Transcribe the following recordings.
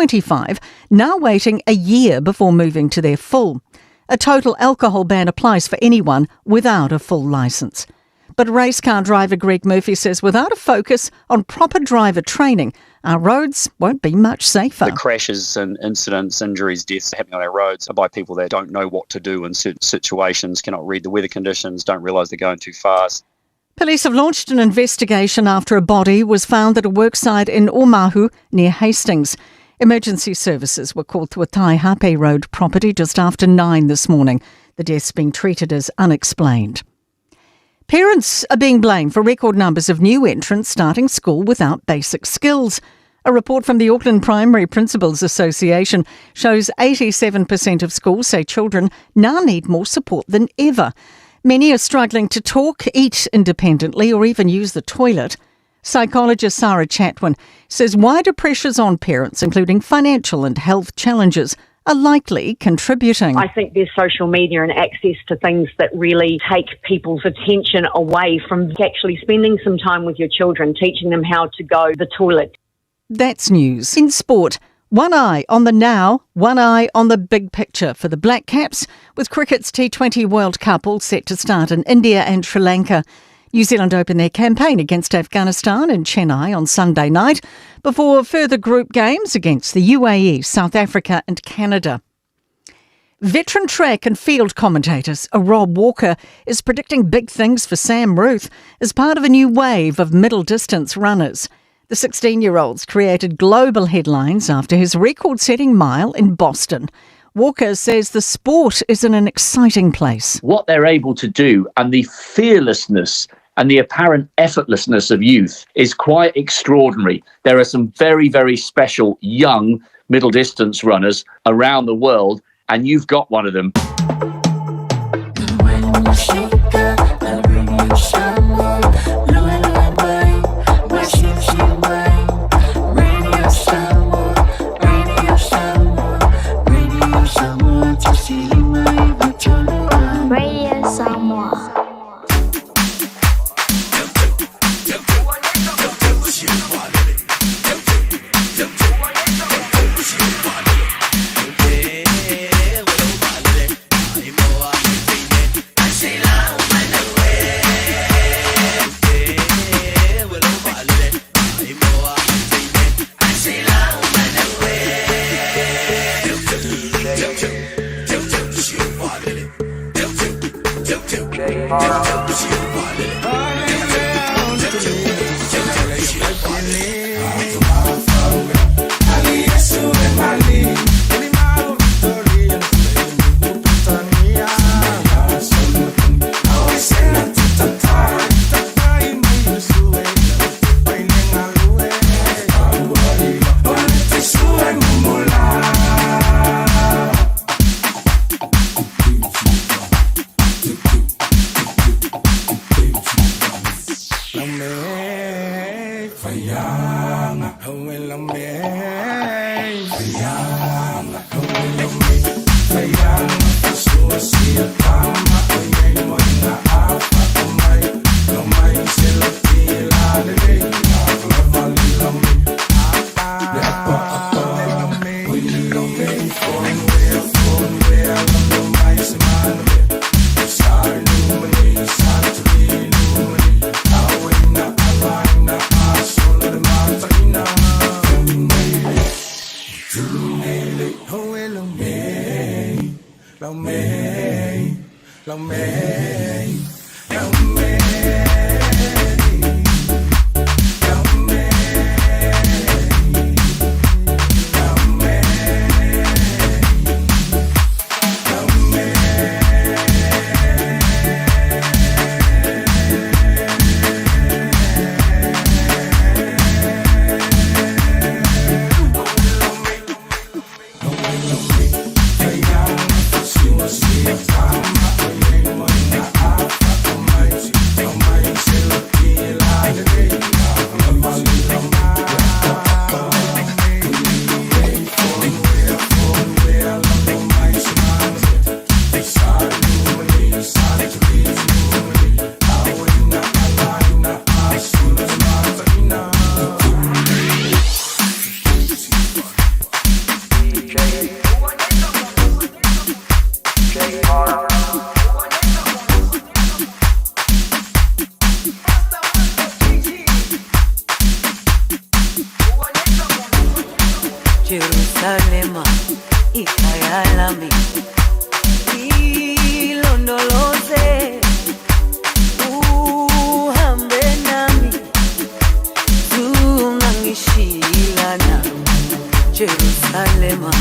25 now waiting a year before moving to their full. A total alcohol ban applies for anyone without a full licence. But racecar driver Greg Murphy says without a focus on proper driver training, our roads won't be much safer. The crashes and incidents, injuries, deaths happening on our roads are by people that don't know what to do in certain situations, cannot read the weather conditions, don't realise they're going too fast. Police have launched an investigation after a body was found at a worksite in Omahu near Hastings. Emergency services were called to a Taihape Road property just after 9 this morning. The death's being treated as unexplained. Parents are being blamed for record numbers of new entrants starting school without basic skills. A report from the Auckland Primary Principals Association shows 87% of schools say children now need more support than ever. Many are struggling to talk, eat independently, or even use the toilet. Psychologist Sarah Chatwin says wider pressures on parents, including financial and health challenges, are likely contributing. I think there's social media and access to things that really take people's attention away from actually spending some time with your children, teaching them how to go to the toilet. That's news. In sport, one eye on the now, one eye on the big picture for the Black Caps, with cricket's T20 World Cup all set to start in India and Sri Lanka. New Zealand open their campaign against Afghanistan in Chennai on Sunday night before further group games against the UAE, South Africa and Canada. Veteran track and field commentators Rob Walker is predicting big things for Sam Ruthe as part of a new wave of middle distance runners. The 16-year-olds created global headlines after his record-setting mile in Boston. Walker says the sport is in an exciting place. What they're able to do and the fearlessness and the apparent effortlessness of youth is quite extraordinary. There are some very, very special young middle distance runners around the world, and you've got one of them. Radio Samoa. Jerusalema ikhaya lami ilondoloze uhambe nami zungangishilana Jerusalema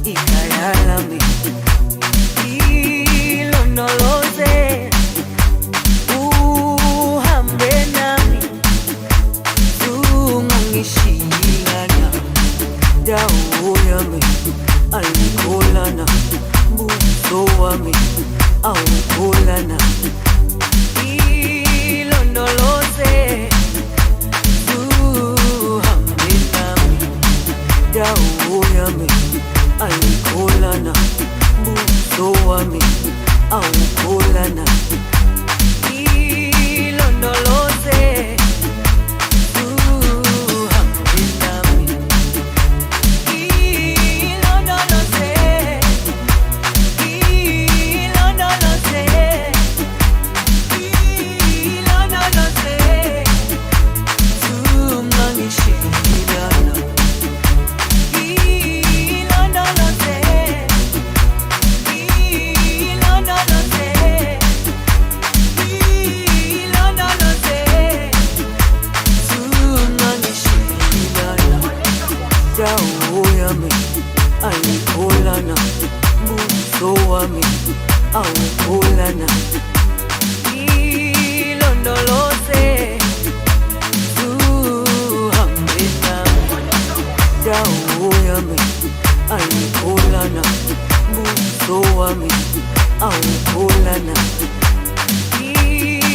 ikhaya lami ilondoloze uhambe nami zungangishilana dawo yami ayikholana buso wami awukholana ilondoloze uhambe nami dawo yami ayikholana buso wami awukholana ilondoloze uhambe nami ilondoloze ilondoloze ilondoloze zungangishilana ilondoloze ilondoloze ilondoloze zungangishilana dawo yami ayikholana buso wami awukholana ilondoloze zuhambe nami dawo yami ayikholana buso wami awukholana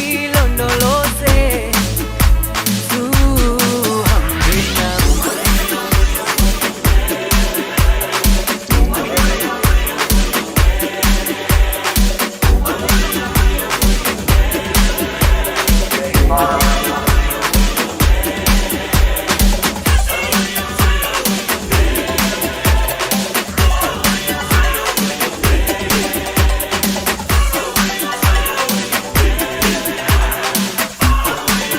ilondoloze zuhambe nami. Thank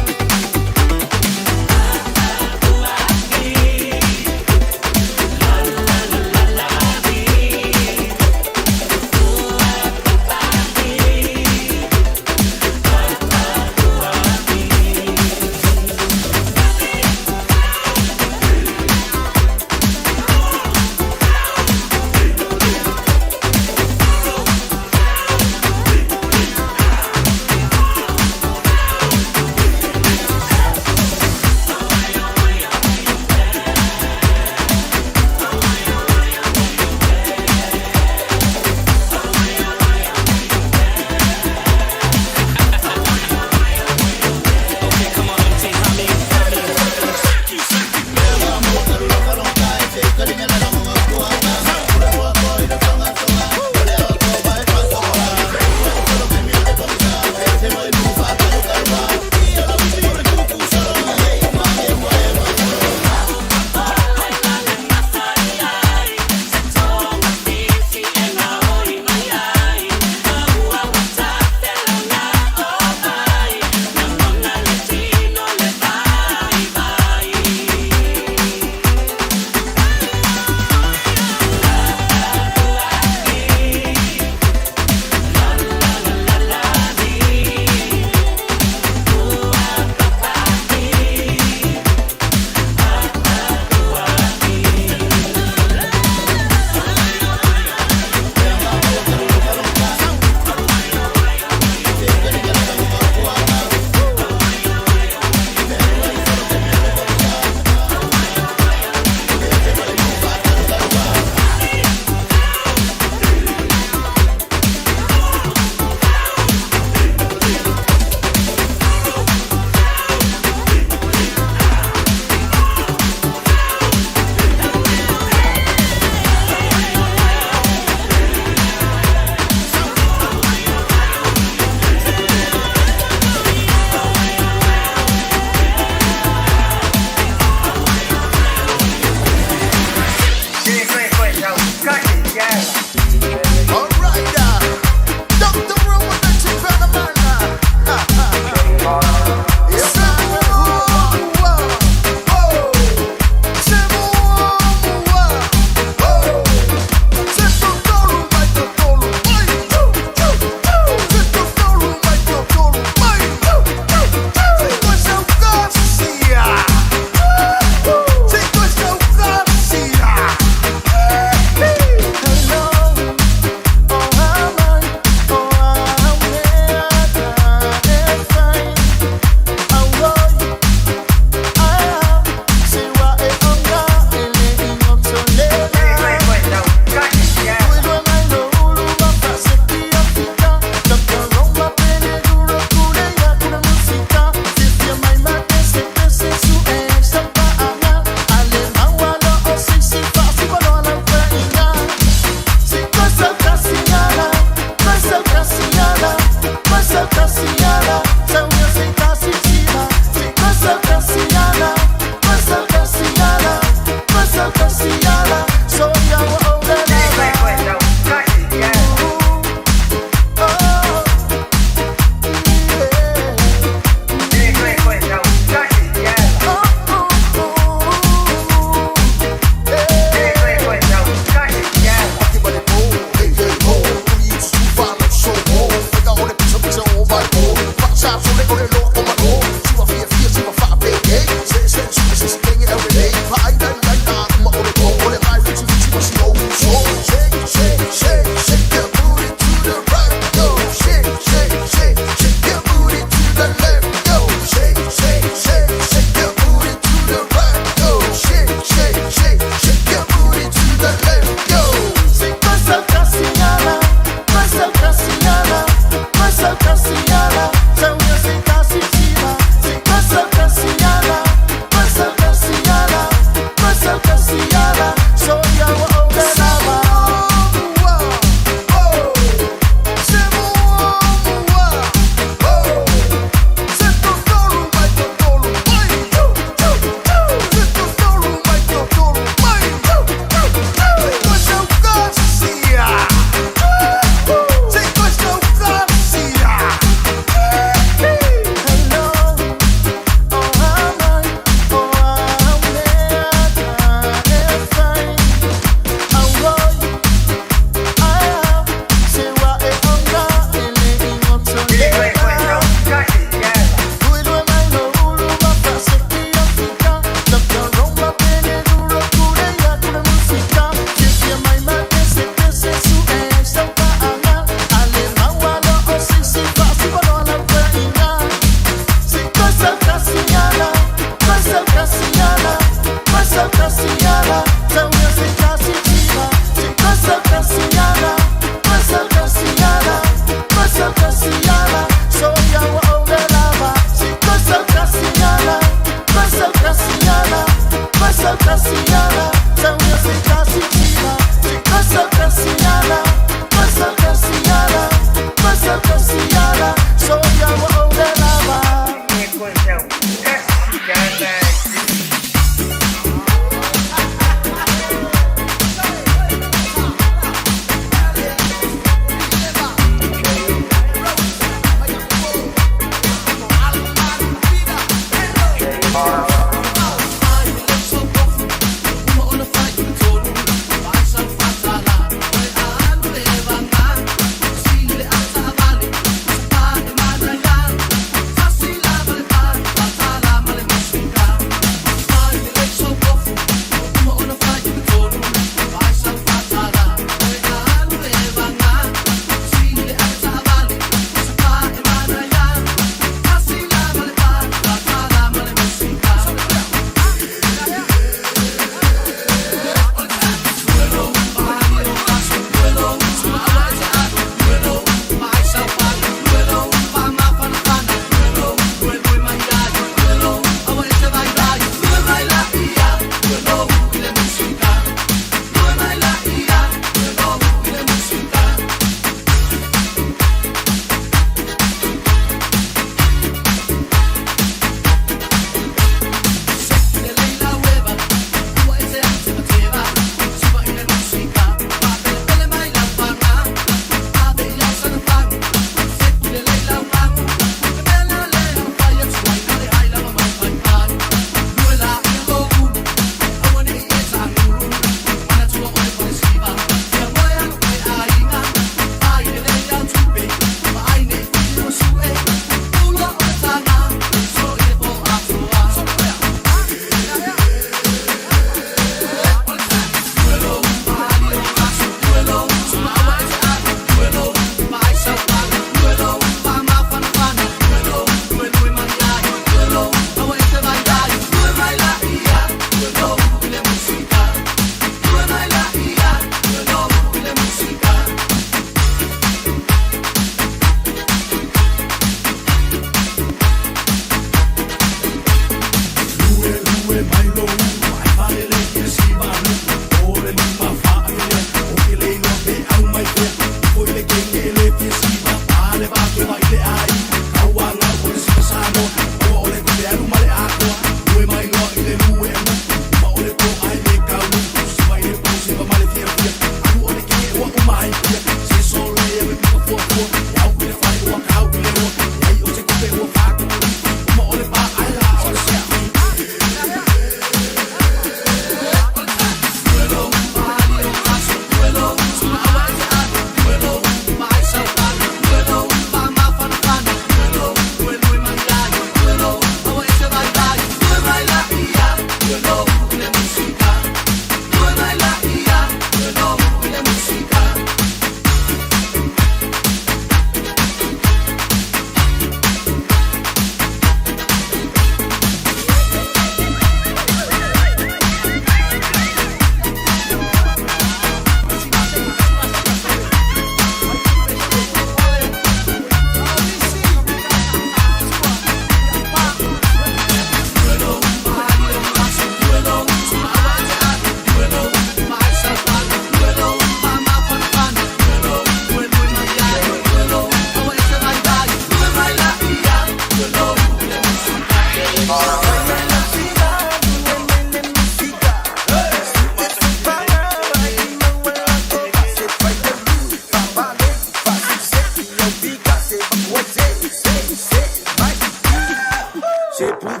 I'm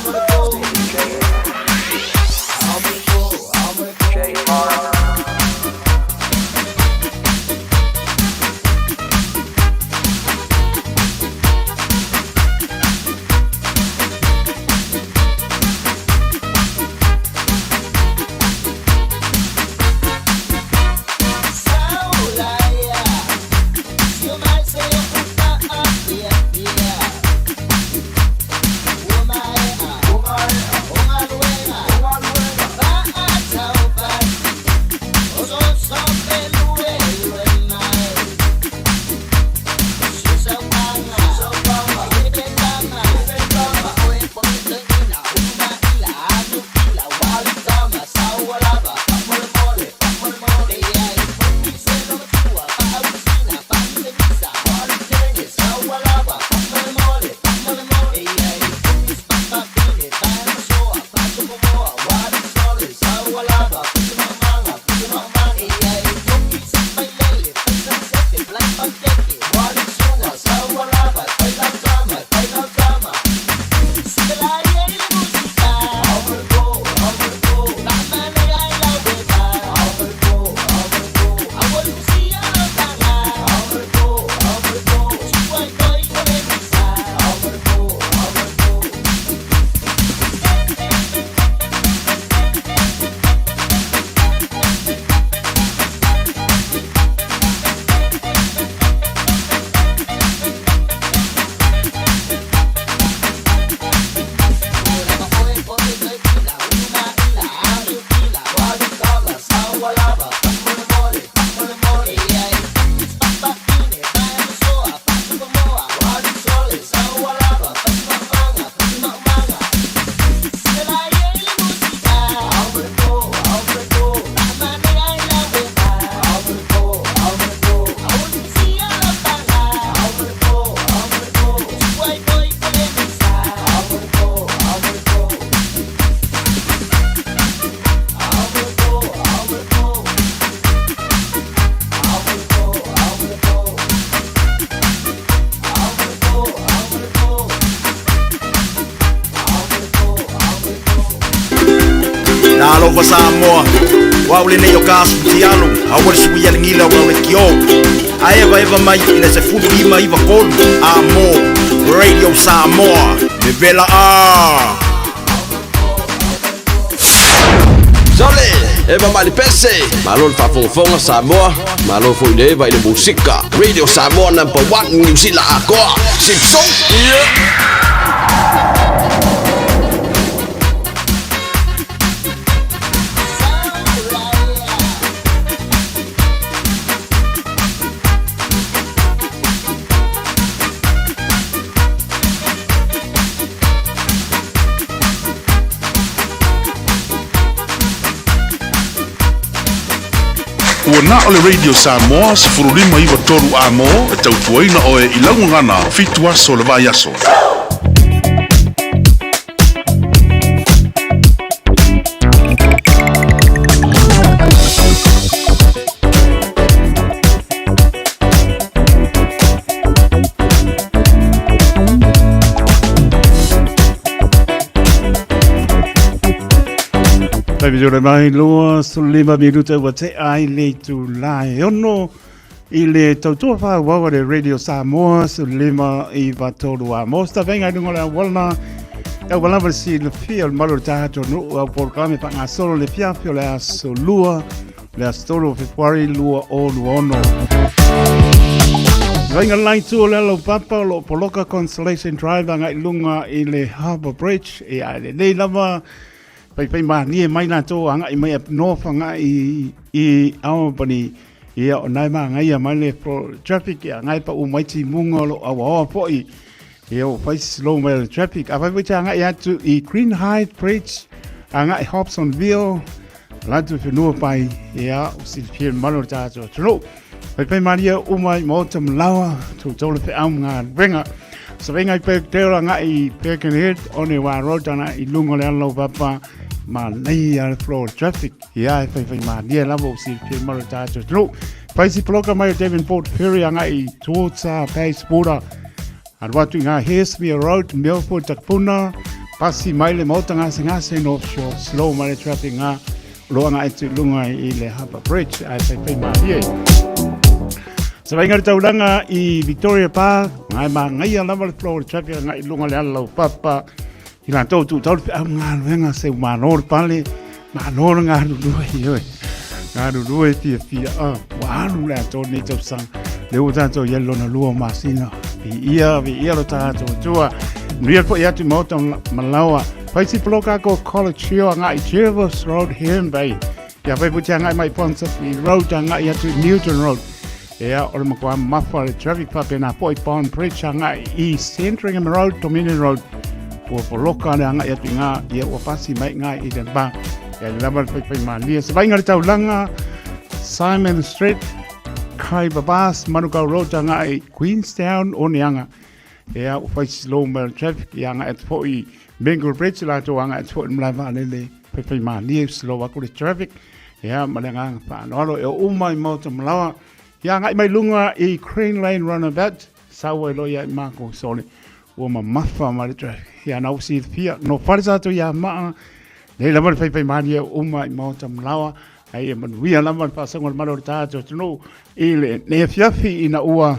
gonna go. Talofa Samoa, o au lenei o ka asu tialo, aua le suia le gila o au lekiō. A evaeva mai i le 15 93 A mo Radio Samoa, me vela a! Sole, eva mai le pese. Malo le faafogafoga Samoa, malo foi le eva i le musika. Radio Samoa number 1 Niu Sila atoa. Simpson. Yeah. Ua na o le Radio Samoa 1593 A mo e tautuaina oe i lau gagana 7 aso o le vaiaso. Taimi tore mai 25 minuta ua te ai le tu lai ono i le tautua whāuaua le Radio Samoa 15 93 a mosta venga i lunga le awalna e ua lava le silafia o le malu o le tātou nuu au polokalame whangasolo le fiafi o le aso lua le aso 3 o Fepuari 2026. Vainga lai tu o le alo papa o lo poloka Constellation Drive anga i lunga i le Harbour Bridge e a le nei lava pai pai mānie mai lātou anga i mai up north anga i i Albany ia o nai mā ngai mai le traffic ia ngai pa u mai ti munga o lo awa oa foi ia o fai slow mai le traffic a fai anga i atu i Green Hythe Bridge anga i Hobsonville Latu whenua pai, ia, o silafia le malo o le tātou atunuu. Pai maria uma i maota malawa, tau le wheau ngā renga. Sa venga i Birkdale anga i Birkenhead, one wā road ana i lunga le alau papa, ma nei a le flow of traffic. Ia, e whai whai maria lava o silafia le malo o le tātou atunuu. Pai si poloka mai o Devonport Ferry anga i towards Bass Border. Aru atu i ngā Haresmere Road, Milford, Takapuna, pasi mai le maota ngase ngase North Shore, slow mai le traffic ngā roanga atu lunga i le Harbour Bridge, ai whai whai mārie. Sa wai ngā tauranga i Victoria Park, ngai mā ngai lava le flow le traffic ngai lunga le ala papa, i la tau tu tau au ngā luenga se mā nō le pale, mā nō le ngā rurue i oi. Ngā rurue fia fia, a, wa alu le ato nei tau sang, le ua tātou i lona lua masina, vi ia, vi ia lo tātou tua, Nuia po i atu maota malawa, Paisi poloka ko College Hill anga i Jervis Road, Herne Bay. Ia whai puti anga i mai Ponsonby Road anga i atu Newton Road. Ea, o le makoa mafa le traffic whapena po i Bond Bridge anga i Sandringham Road, Dominion Road. Ua poloka le anga i atu i ngā, ia ua pasi mai ngā i Eden Bar. Ia le lava le whai whai mānia. Se vainga le taulanga, Simon Street, Kai Babas, Manukau Road anga i Queenstown, o Neanga. Ea, ua whai slow mai le traffic, ia anga atu po i Mingle Bridge, la tō anga atu po i mlai waalele, whai whai mānia, slow aku le traffic. Ia, ma le nganga whaanoalo, e o uma i maota malawa. Ia, ngai mai lunga i Crane Lane Runabout, saua i loia i mākou sole. Ua mamafa ma le traffic. Ia, na usi fia, no whare tātou ia maa, nei lava le whai whai mānia uma i maota malawa, ai e manuia lava le whaasanga o le malo o le tātou atunuu, i le nei fiafi ina ua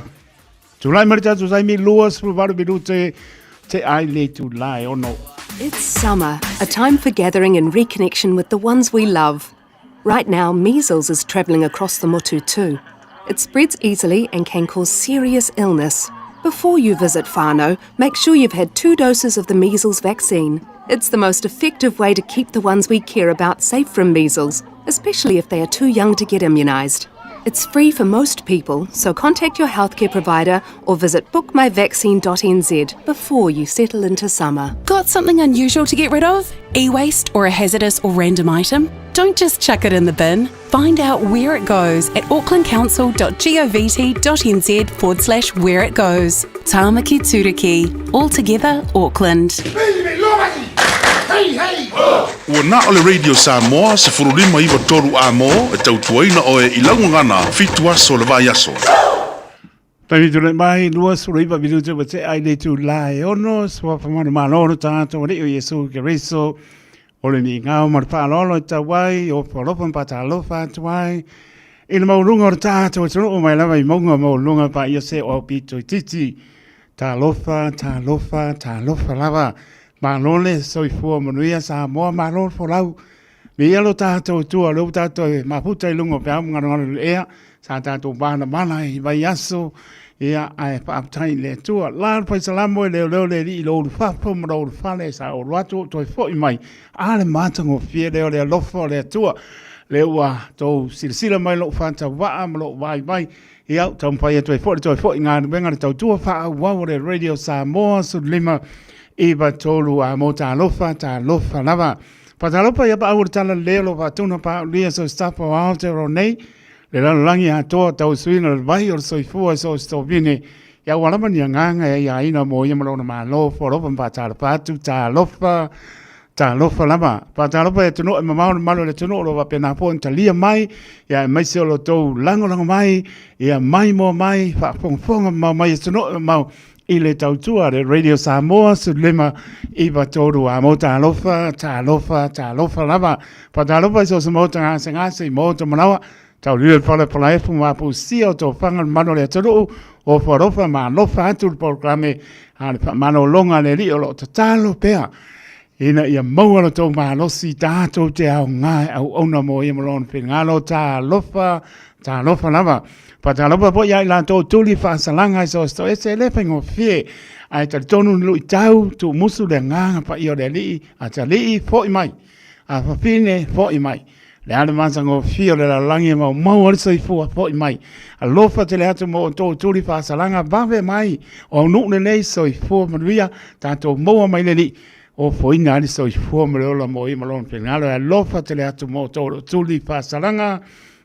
Tulai mai le tātou taimi 28 minute te ai le tulai ono. It's summer, a time for gathering and reconnection with the ones we love. Right now, measles is travelling across the motu too. It spreads easily and can cause serious illness. Before you visit whānau, make sure you've had 2 doses of the measles vaccine. It's the most effective way to keep the ones we care about safe from measles, especially if they are too young to get immunised. It's free for most people, so contact your healthcare provider or visit bookmyvaccine.nz before you settle into summer. Got something unusual to get rid of? E-waste or a hazardous or random item? Don't just chuck it in the bin. Find out where it goes at aucklandcouncil.govt.nz forward slash where it goes. Tāmaki Turuki. All together, Auckland. Ua na o le Radio Samoa 1593 A mo e tautuaina oe i lau gagana 7 aso o le vaiaso. Taimi tū mai, 29 minute ua te ai le tū la e ono, sua whamanu malo no tātou, wani o Yesu Keriso. O le niigao ma le faaaloalo e tau ai, o alofa ma faatalofa atu ai, i le maualuga o le tatou atunuu mai lava i mauga maualuluga paia se o aupito itiiti. Talofa, talofa, talofa lava. Malo le soifua manuia Samoa, malo le folau. Viia lo tatou Atua, o lea ua tatou e mafuta i luga o peau ma galugalu i le ea, sa tatou manamana i vaiaso, ia, ae faafetai i le Atua. La le faisalamo e leoleo le alii i lo ulufafo ma lo ulufale, sa ou alu atu ou toe foi mai, a le matagofie lea o le alofa o le Atua. Lea ua tou silasila mai lou faatauvaa ma lou vaivai, ia, ua taumafai atu ai foi le toe foi i galuega le tautua faaauau a le Radio Samoa 15 93 a mo talofa, talofa lava. Faatalofa ia paau o le tala lelei o lo o faatuna paaulia so staff o Aotearoa nei, le lalolagi atoa tau suiga o le vai o le soifua i so o se tovine, ia ua lava ni agaga e aiaina mo ia ma lona Malo, foalofa ma faatalofa atu, talofa, talofa lava. Faatalofa i atunuu e mamao le mamalu o le atunuu o lo o faapena foi ona talia mai, ia aemaise o lo outou lagolago mai, ia maimoa mai, faafogafoga mamao mai atunuu e mamao i le tautua a le Radio Samoa 15 93 a mo talofa, talofa, talofa lava. Faatalofa i so o se maota gasegase i maota manawa, taulile le fale palaefu ma apusia o tofaga le mamalu o le atunuu, ofo alofa ma alofa atu le polokalame a le faamalologa a le Alii o lo o tatalo pea ina ia maua lo tou malosi tatou te aoga e auauna mo ia ma lona finagalo. Talofa, talofa lava. Faatalofa foi ia i latou tuli faasalaga i so o se toese, e le faigofie, ae talitonu ni luitau, tuumusu le agaga paia o le Alii, atalii, foi mai, a fafine, foi mai. Le a le matagofie o le lalolagi e maumau ai le soifua, foi mai. Alofa tele atu mo outou tuli faasalaga, vave mai, o aunuu lenei, soifua manuia, tatou maua mai le Alii, ofoina ai le soifua ma le ola mo ia ma lona finagalo. E alofa tele atu mo outou o lo o tuli faasalaga,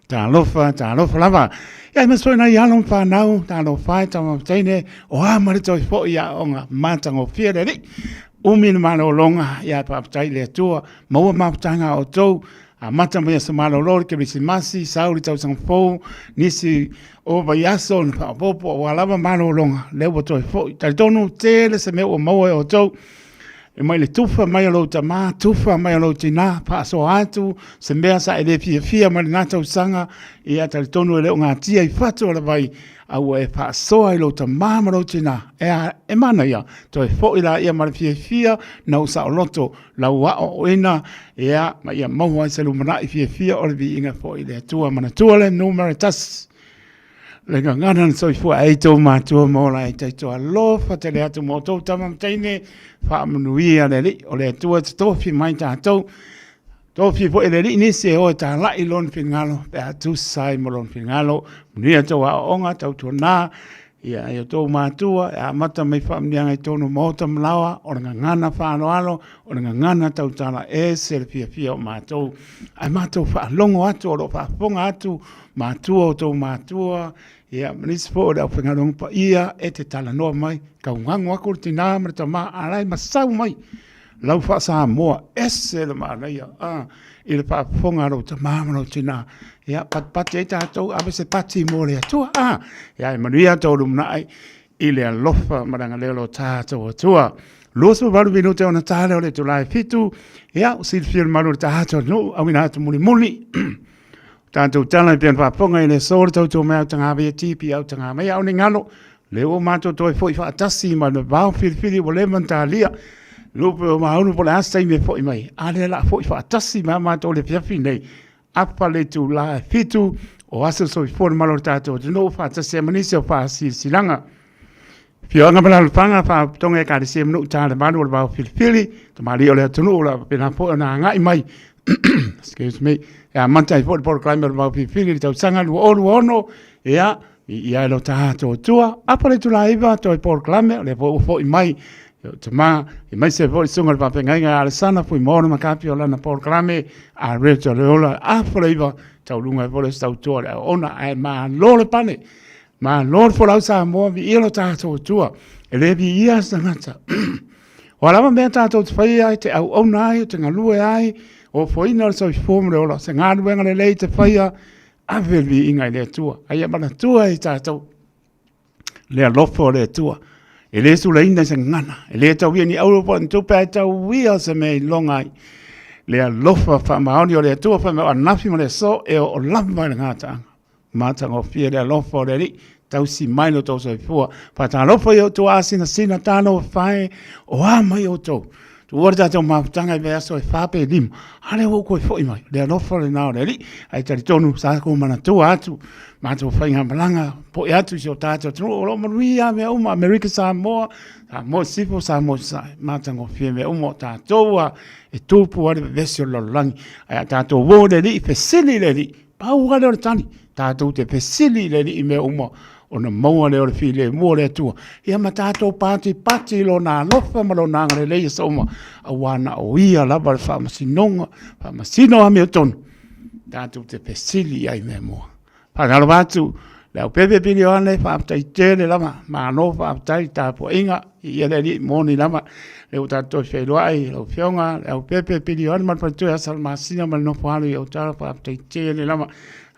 talofa, talofa lava. Ia, aemaise foi nai alo ma fanau, talofa e tama ma teine, o a ma le toe foi i aoga matagofie le Alii. Umi le malologa, ia faafetai i le Atua, maua mafutaga a outou, amata mai aso malolo le Kerisimasi, sau le tausaga fou, nisi o vaiaso na faaopoopo aua lava malologa, lea ua toe foi. Talitonu tele se mea ua maua e outou, e mai le tufa mai o lou tamā, tufa mai o lou tinā, faasoa atu se mea sa e le fiafia mai lena tausaga, ia talitonu e le o gatia i fatu o le vai, a ua e faasoa i lou tamā ma lou tinā, e a, e manaia, toe foi laia ma le fiafia na ou saoloto, lau aoaoina, ia, ma ia maua ai se lumanai fiafia o le viiga foi i le Atua. Manatua le numera 1, le gagana na soifua ai tou matua ma ola ai taito alofa tele atu ma outou tama ma teine, faamanuia le Alii, o le Atua e totofi mai tatou, Tofi foi e le Alii nisi e o e talai lona finagalo pe a tusa ai ma lona finagalo. Manuia tou aoaoga, tautuana ia i outou matua e amata mai faamanuiaga i totonu o maota ma laoa, o le gagana faaaloalo, o le gagana tautala e ese le fiafia o matou. Ae matou faalogo atu o lo o faafofoga atu matua o outou matua, ia ma nisi foi o le aufaigaluega paia e te talanoa mai, taugago atu le tina ma le tama, a la e masau mai. Lau faa-Samoa, ese le manaia a, i le faafofoga a lou tama ma lou tina. Ia, patipati ai tatou, ave se pati mo le Atua. A, ia, e manuia tou lumanai i le alofa ma le agalelei o lo tatou Atua. 28 minute ona ta lea o le itula e 7, ia, ua silafia le mamalu o le tatou atunuu, auina atu mulimuli. Tatou tala e pei ona faafofoga i le aso le tautua mai autaga tipi autaga mai ao ni galo le ua matou toe foi faatasi ma le vao filifili ua leva ona talia lupe o maunu po o le a se taimi e foi mai a lea la foi faatasi ma matou le afiafi nei apa le itula e 7 o aso soifua le malo o le tatou atunuu faatasi ai ma nisi o faasilasilaga. Afioaga ma alaalafaga, Faalapotopotoga Ekalesia ma nuu ta le malu o le vao filifili, tamalii o le atunuu o le a faapena foi ona agai mai excuse me, e amata ai foi le polokalame o le vao filifili i le tausaga 2026, ia, viia ai lo tatou Atua. Apa le itula e 9 toe polokalame, o lea foi ua foi mai i ou tama, aemaise foi le susuga i le faafeagaiga ia Alesana Fuimaono Makapi o lana polokalame a Rachel Leola, apa le 9, tauluga ai foi le tautua o le auauna, ae malo le pane. Malo le folau Samoa, viia lo tatou Atua. E le viia se tagata. O a lava mea tatou te faia ai, te auauna ai, te galue ai, o foina o le soifua ma le ola, se galuega lelei te faia, ave le viiga i le Atua. A ia manatua i tatou le alofa o le Atua. E le sulaina i se gagana, e le tauia ni auro po o ni tupe, ae tauia se mea i loga ai. Le alofa faamaoni o le Atua fai mai o ananafi ma le aso e oo lava i le gataaga. Matagofie le alofa o le Alii, tausi mai lo outou soifua. Faatalofa i outou asinasina talofa e, o a mai outou. Tuua le tatou mafutaga i vaiaso e 4 pe 5, a lea ua ou toe foi mai. Le alofa lena o le Alii, ae talitonu sa kou manatua atu matou faigamalaga poe atu i si o tatou atunuu o lo o manuia lava mea uma, Amerika Samoa, Samoa i Sisifo, Samoa i Sasae, matagofie mea uma o tatou a e tupu ai le vevesi o le lalolagi. Ae a tatou o i le Alii, fesili i le Alii, pau lava lea o le tali, tatou te fesili i le Alii i mea uma ona maua lea o le filemu o le Atua, ia ma tatou patipati i Lona alofa ma Lona agalelei aso uma, aua na o Ia lava le faamasinoga, faamasino amiotonu, tatou te fesili i ai mea mua. Faatalofa atu le au Pepe Pilione, faafetai tele lava, malo faafetai i tapuaiga, ia le Alii moni lava, lea ua tatou toe feiloai lau Afioga le au Pepe Pilione ma le faletua ia Salamasina ma le nofo alo i Autaala, faafetai tele lava.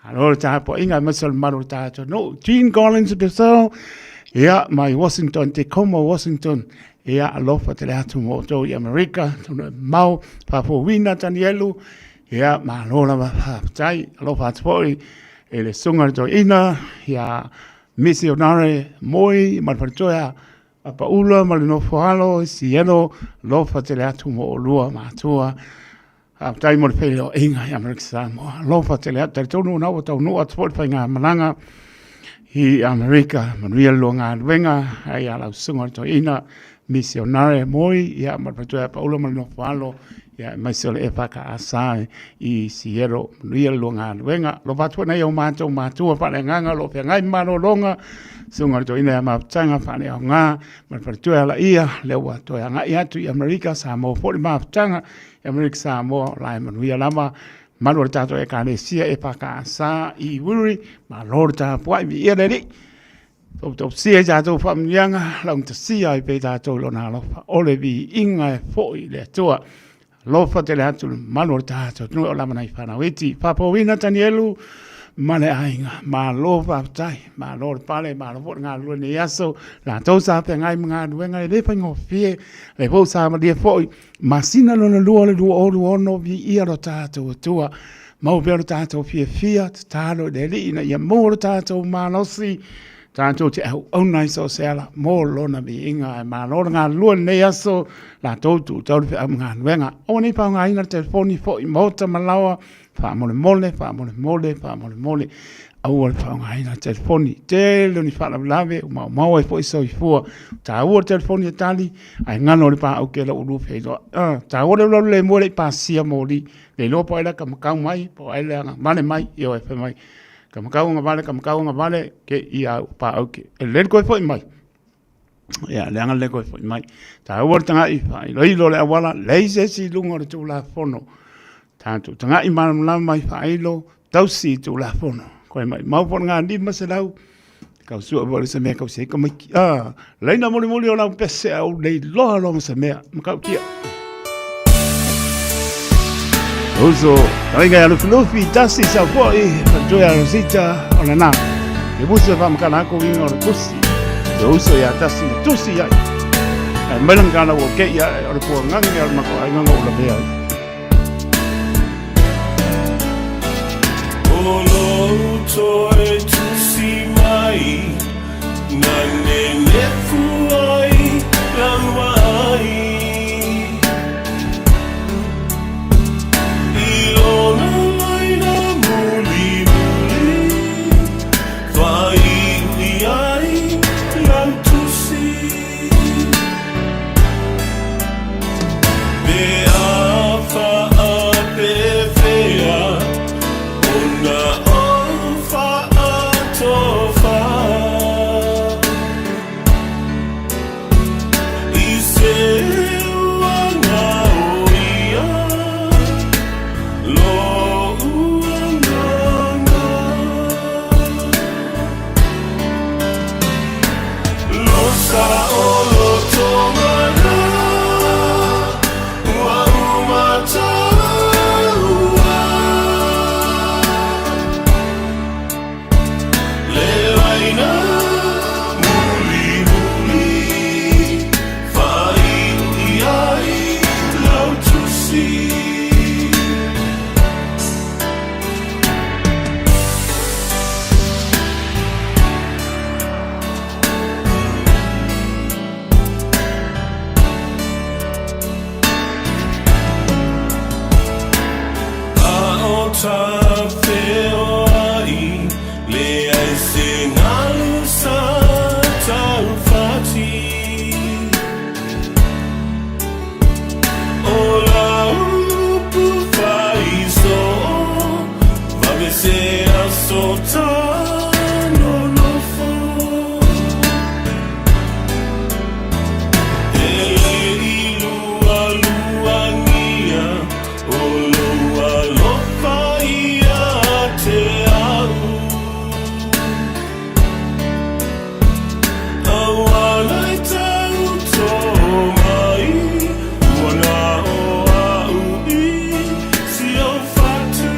Malo le tapuaiga aemaise o le mamalu o le tatou nuu. Gene Collins Purcell, ia mai Washington, Tacoma, Washington, ia alofa tele atu mo outou i Amerika, tonu e mamao, faafouina Tanielu, Ia, malo lava, faafetai. Alofa atu foi i le susuga i le toeaina, ia Misionare Moi ma le faletua Papaula ma le nofoalo i Sielo, alofa tele atu mo oulua matua. Faafetai mo le feiloaiga i Amerika Samoa. Alofa tele atu, talitonu na ua taunuu atu foi le faigamalaga i Amerika. Manuia le lua galuega, ai a lau susuga i le toeaina Misionare Moi, ia ma le faletua ia Paula ma le nofoalo, ia aemaise o le EFKS i Siero. Manuia le lua galuega. Alofa atu foi nai o matou matua faaleagaga o lo o feagai ma malologa, susuga i le toeaina ia Mafutaga Faaleaoga ma le faletua ia Laia, lea ua toe agai atu i Amerika Samoa foi le mafutaga i Amerika Samoa, o la e manuia lava. Malu o le tatou Ekalesia EFKS i Wiri, malo le tapuai, viia le Alii. Tautautasia i tatou faamanuiaga, laugatasia ai pea i tatou i Lona alofa, o le viiga e foi i le Atua. Alofa tele atu le mamalu o le tatou atunuu o lava nai fanau iti. Faapouina Tanielu ma le aiga, malo faafetai, malo le pale, malo foi le galulue i lenei aso. Latou sa feagai ma galuega e le faigofie, le foi sa malie foi masina lona lua o le 2026, viia lo tatou Atua. Maua pea lo tatou fiafia, tatalo i le Alii ina ia maua lo tatou malosi, tatou te auauna i so o se ala mo lona viiga. Ae malo le galulue i lenei aso, latou tuutau le feau ma galuega. Aua ne i faaaogaina le telefoni foi i maota ma laoa, faamolemole, faamolemole, faamolemole, aua le faaaogaina le telefoni. Tele o ni faalavelave ua maumau ai foi soifua. Taua le telefoni e tali, ae galo le paau ke lau ulu feiloai. Ah, taua le ulalu le mua le i pasia moli. Le iloa po o ai la ka makau mai, po o ai le agavale mai, ioe, fai mai, ka makau agavale, ka makau agavale, ke ia au paau ke. E lele koe foi mai. Ia, leaga le koe foi mai. Taua le taga'i faailoilo le auala, leai se isi i luga o le Tulafono. Tatou taga'i malamalama mai faailo, tausi i Tulafono. Koe maumau po o le ga 500, kau sue foi le se mea kau se ka maiki. Ah, leina mulimuli o lau pese au le iloa loa ma se mea. Makautia. Uso, taringa ia Lufilufi, tasi sau foi, faletua ia Rosita, o lena. Le uso e whamakana ako inga o le pusi. Le uso ia tasi na tusi ai. Ai mai langa kana ua kei ai, o le pua ngange o le mako ai nganga o la mea ai. O lou toe tusi mai Na nenefu ai lau ai I lona laina mulimuli Whaiui ai lau tusi Pe a. maota feoai, leai se galu sa taufati. O lau upu faisoo, vave se aso ta nonofo. E le i lualuagia, o lou alofa ia te au. Auala e tauto mai, ua na o au i si au fatu.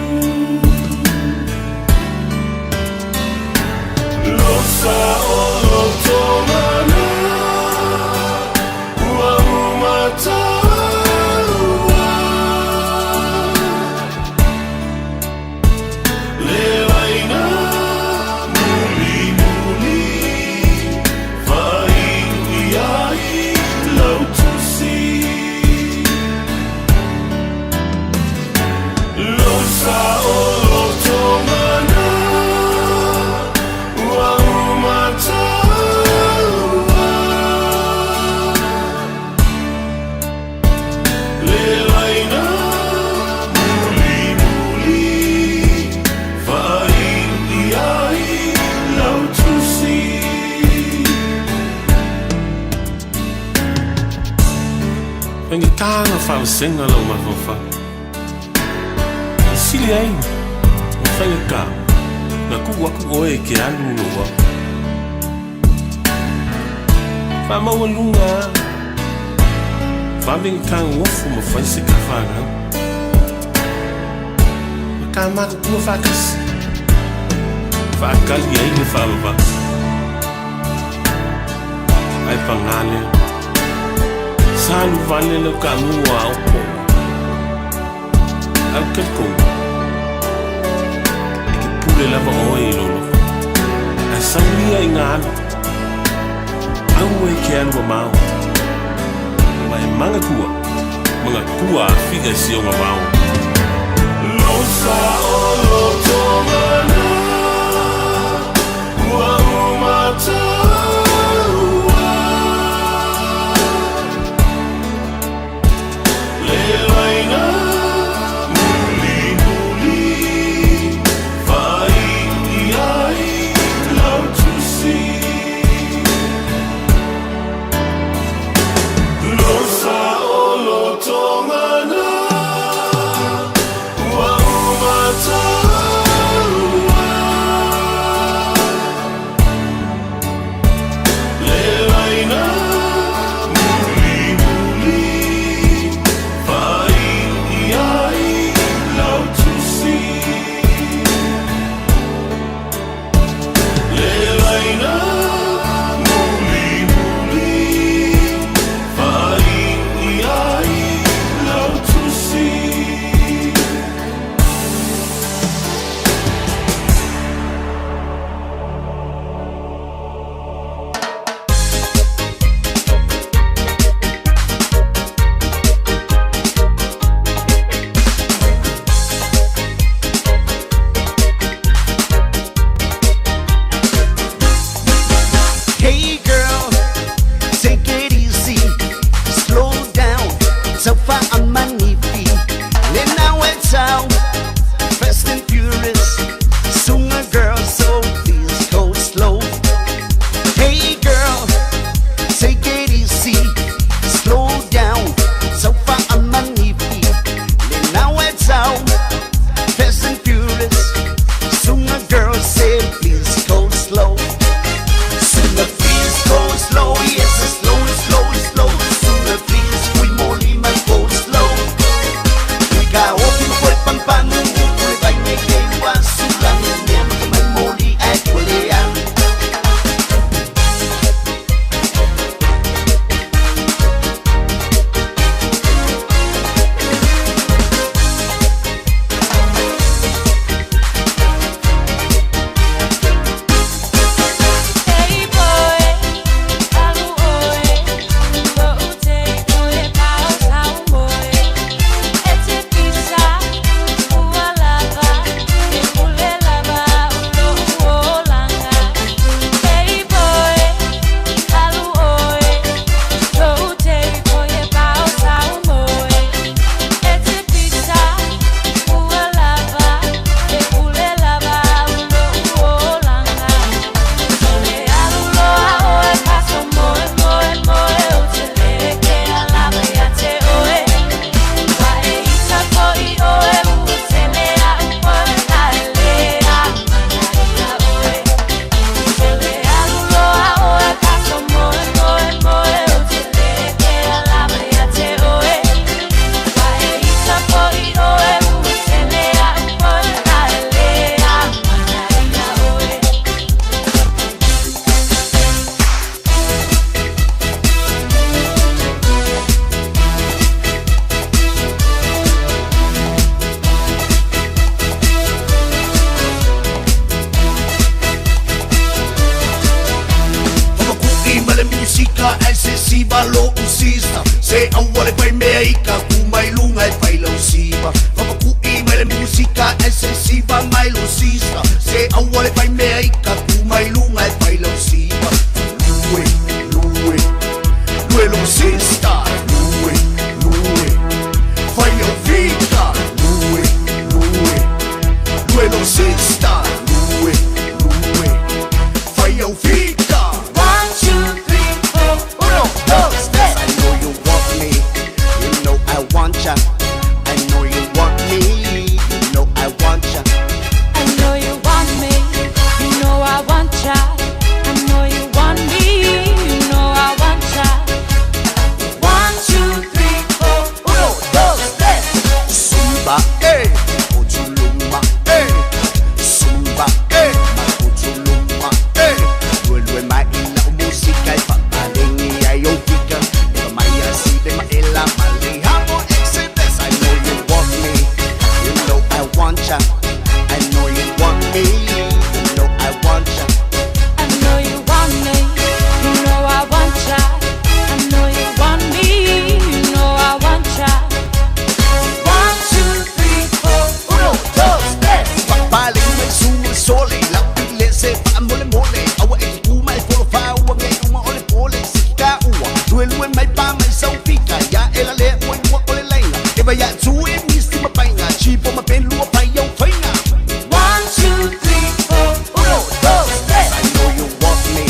Losa o loto mana, ua umataua. Le laina muli muli, faaiu i ai lau tusi. Losa o loto mana, ua umataua. Le laina muli muli, faaiu i ai lau tusi. Faigata ona faavasega lou mafaufau. E sili ai ona faigata na tuu atu oe e te alu i lou ao. Faamaualuga a, vave ona tagofo ma fai se ta fanau. Ma ta matutua faatasi, faatali ai le faavavau. Ae pagā lea, sa alu vale lau taamu a aopo. Ae ou te talitonu, e te pule lava oe i lou loto. Ae sau ia ina alu, aua e te alu mamao. Ma e manatua, manatua afiga i si ona vao. Losa o loto mana, ua umataua. Le laina muli muli, faaiu i ai lau tusi. Losa o loto mana, ma pelu o pai au whainga. 1, 2, 3, 4, uno, dos, tres. I know you want me,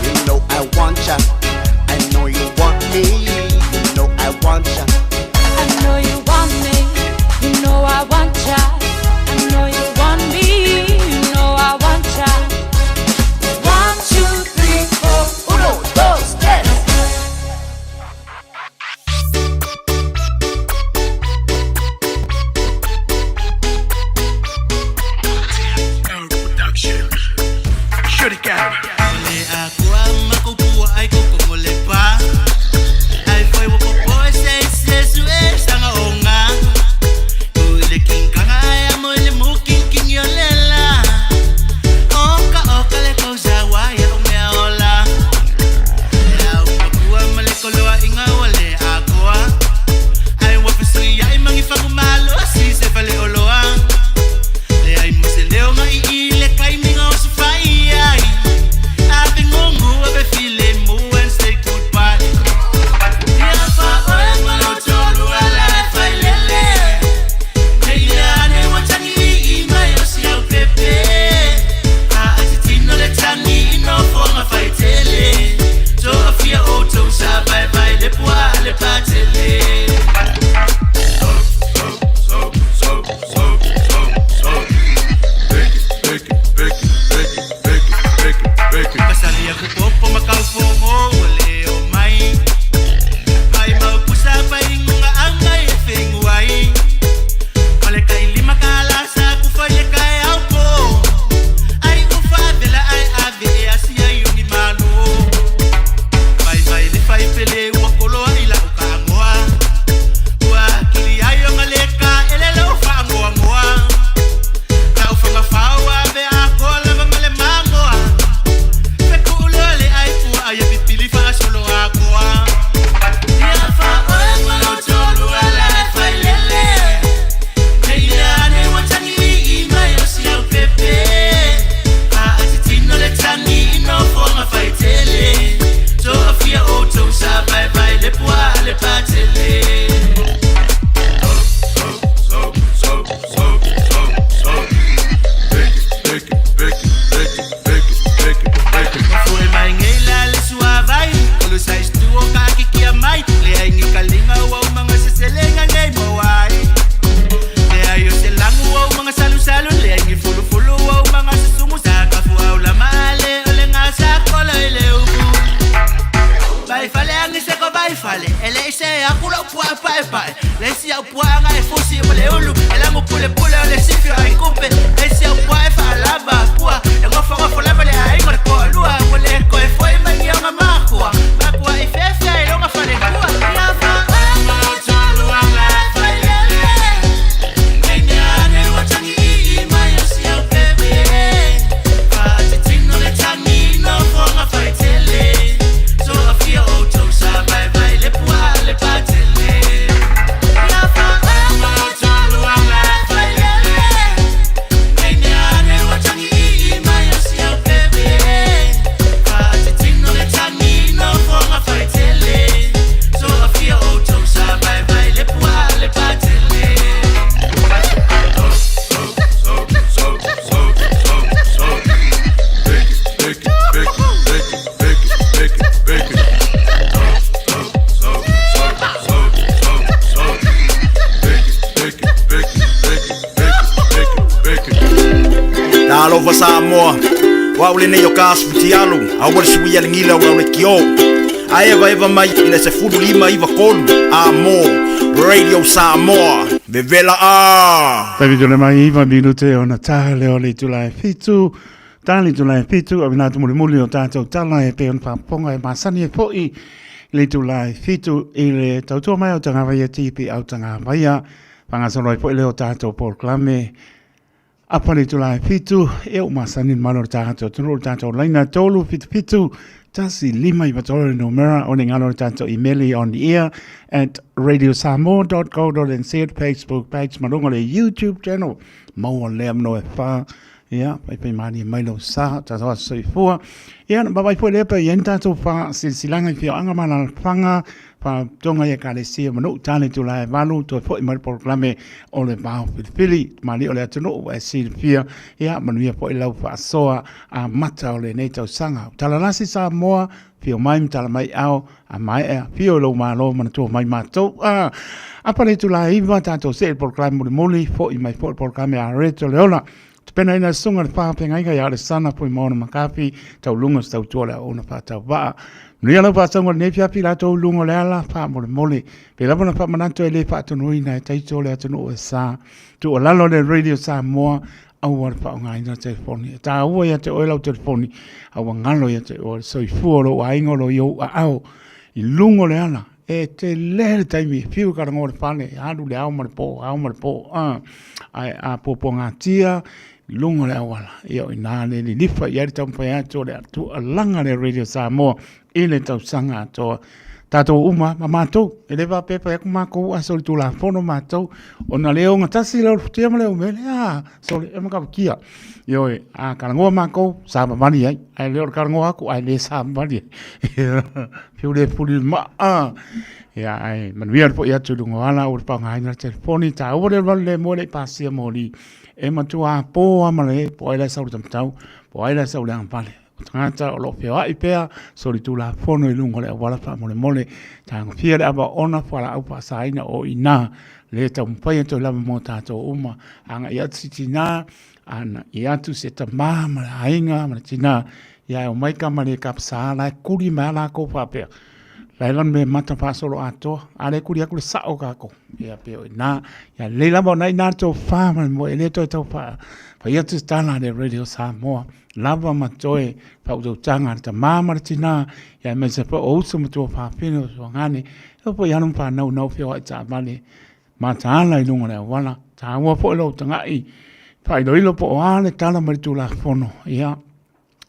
you know I want ya. I know you want me, you know I want ya. I know you want me, you know I want ya. I know you want me, you know I want ya. 1, 2, 3, 4, uno, dos, tres. Talofa Samoa, o au lenei o ka aso fitialu, aua le suia le gila o le kio. A eva eva mai i le 15 93 a mo Radio Samoa, vevela a. Taimi tole mai iva minute ona taha lea o le itula e fitu. Ta le itula e fitu, awina atu mulimuli o tātou tala e pe ona whaaponga e masani e fo'i i le itula e fitu i le tautua mai o Tagavaia TP au Tagavaia. Whangasolo ai fo'i le o tātou polokalame. Apa le itula e fitu, e o masani malo le tātou tunu o le tātou laina 377 1 5 93 le numera o le ngalo le tātou imeli on the air at radiosamoa.co.nz Facebook page malunga le YouTube channel maua lea mano e wha ia pai pai mani e mai lau sa tātou aso soifua ia na babai foi lea pe ia ni tātou wha silsilanga i whio anga mana whanga. Faalapotopotoga i Ekalesia ma nuu tale itula e 8 toe fo'i mai le polokalame o le Vao Filifili. Tamalii o le atunuu ua e silafia, ia manuia foi lau faasoa amata o lenei tausaga. Ua talalasi Samoa, afio mai ma tala mai ao, a maea, afio i lou malo manatua mai matou. Ah, apa le itula e 9, tatou see i le polokalame mulimuli, fo'i mai foi le polokalame a Reto Leola. Tapenaina e Susuga le Faafeagaiga ia Alesana Fuimaono McCarthy, tauluga o se tautua o le auauna faatauvaa. Manuia lau faasauga i lenei afiafi i latou i luga o le ala, faamolemole. Pei lava ona faamanatu e le faatonuina e taito le atunuu e sa. Tuualalo le Radio Samoa, aua le faaaogaina le telefoni. E taua ia te oe lau telefoni, a ua galo ia te oe le soifua o lou aiga o lo o i ou aao i luga o le ala. E tele le taimi e fiu e kalagoa le fale, e alu le ao ma le po, ao ma le po, a, ae a puapuagatia i luga o le auala, ia o i ina le lilifa i ai le taumafai atu o le tuualaga lea Radio Samoa i le tausaga atoa. Tatou uma ma matou, e le faapea e fai atu matou a solitulafono matou, ona le ogatasi le olofutia ma le umele, a, sole, e matautia. Ioe, a talanoa matou, savavali ai, ae le o le talanoa atu ae le savavali ai. Fiu le fuli le maa. Ah. Ia, ae manuia le foi atu i luga o ala, aua le faaaogaina le telefoni, taua le alualu le moe le i pasia moli. E matua po lava ma le, po o ai la e sau i le taumatau, po o ai la e sau i le agavale. O tagata o lo o feoai pea solitulafono i luga o le auala faamolemole, tagofia le ava oona fualaau faasaina o i ina le taumafai atu ai lava mo tatou uma. Agai atu si tina, agai atu se tama ma le aiga ma le tina, ia e omai tama le kapsa la e kuli mai a lakou faapea. La e lanu me mata faasolo atoa, a le kuli atu le sao kākou. Ia pe o ina, ia lelei lava ona ina le tofa ma le moe, e le toe tau fai atu se tala a le Radio Samoa. Lava ma toe faautautaga a le tama ma le tina, ia aemaise foi o uso ma tuafafine o tuagane, e oo foi i alo ma fanau nau feoai taavale mataala i luga o le auala. Taua foi lou taga'i faailoilo po o a le tala mai le Tulafono, ia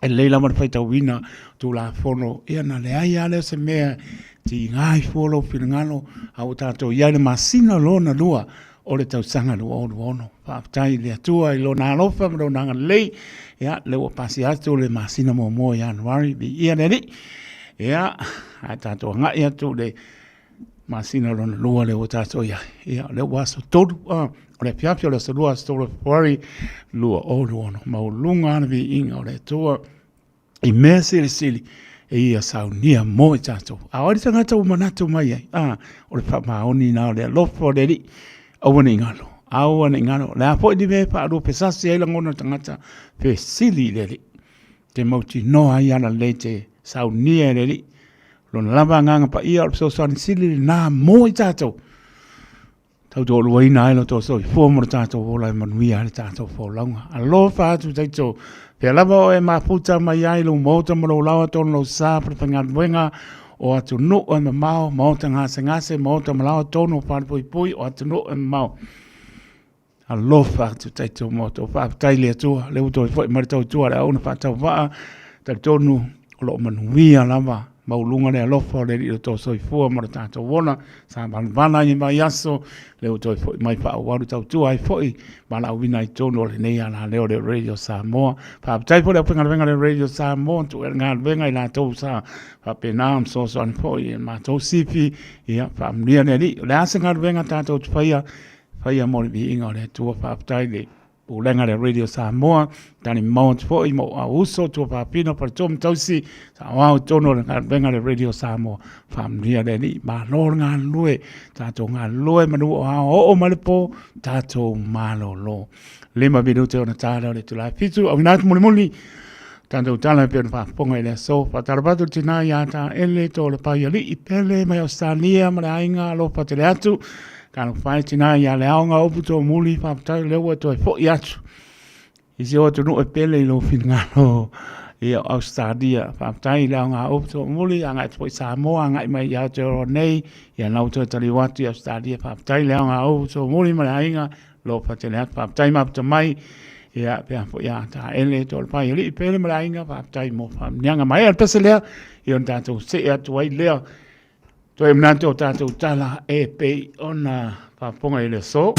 e lelei lava le faitauina Tulafono, ia na leai lava lea o se mea e tiga ai fua lou finagalo, a ua tatou i ai i le masina lona lua o le tausaga 2026. Faafetai i le Atua i Lona alofa ma Lona agalelei, ia, lea ua pasia atu le masina muamua o Ianuari, viia le Alii. Ia, ae tatou agai atu i le masina lona lua lea ua tatou i ai. Ia, lea ua aso 3, o le afiafi o le aso 2, aso 3 o Fepuari, 2026. Maualuga lava le viiga o le Atua i mea silisili e ia saunia mo i tatou. A o ai le tagata ua manatu mai ai? A, o le faamaoni na o le alofa o le Alii. Aua ne i galo, aua ne i galo. O le a foi le mea e faaluafesasi ai lagona o le tagata, fesili i le Alii. Te mautinoa ai ala lelei te saunia e le Alii. Lona lava agaga paia o le fesoasoani sili lena mo i tatou. Tautoaluaina ai lo tou soifua ma lo tatou ola e manuia ai le tatou folauga. Alofa atu taito, pea lava o e mafuta mai ai lou maota ma lou laoa tonu lou sa falefaigaluega o atunuu e mamao, maota gasegase, maota ma laoa tonu o falepuipui o atunuu e mamao. Alofa atu taito mo tou faafetai i le Atua, lea ua toe foi mai le tautua a le auauna faatauvaa, talitonu o lo o manuia lava maualuga le alofa o le Alii o lo outou soifua ma lo tatou ola, sa valavala ai i vaiaso, lea ua toe foi mai faaauau le tautua ai foi valaauina ai totonu o lenei alaleo o le Radio Samoa. Faafetai foi le aufaigaluega a le Radio Samoa, tuu le galuega i latou sa faapena ona fesoasoani foi i le matou sifi, ia faamanuia le Alii. O le a se galuega tatou te faia, faia mo le viiga o le Atua. Faafetai i le Pulega a le Radio Samoa, tali mamao atu foi ma ou auuso, tuafafine, faletua ma tausi, saoao i totonu o le galuega a le Radio Samoa. Faamanuia le Alii, malo le galulue, tatou galulue manu o ao oo mai le po, tatou malolo. 5 minute ona ta lea o le itula e 7, auina atu mulimuli, tatou tala e pei ona faafofoga i le aso. Faatalofa atu i le tina ia Taele Tolepaialii Pele mai Ausetalia ma le aiga, alofa tele atu. Talofa e tina ia le aoga upu toomuli, faafetai o lea ua toe foi atu i si ou atunuu e pele i lou finagalo ia o Ausetalia. Faafetai i le aoga upu toomuli, agai atu foi i Samoa, agai mai i Aotearoa nei, ia na ua toe taliu atu i Ausetalia. Faafetai i le aoga upu toomuli ma le aiga, alofa tele atu. Faafetai mafuta mai, ia pea foi ia Taele Tolepaialii Pele ma le aiga, faafetai mo faamanuiaga. Maea le pese lea, ia ona tatou see atu ai lea. Toe manatu o tatou tala e pei ona faafofoga i le aso.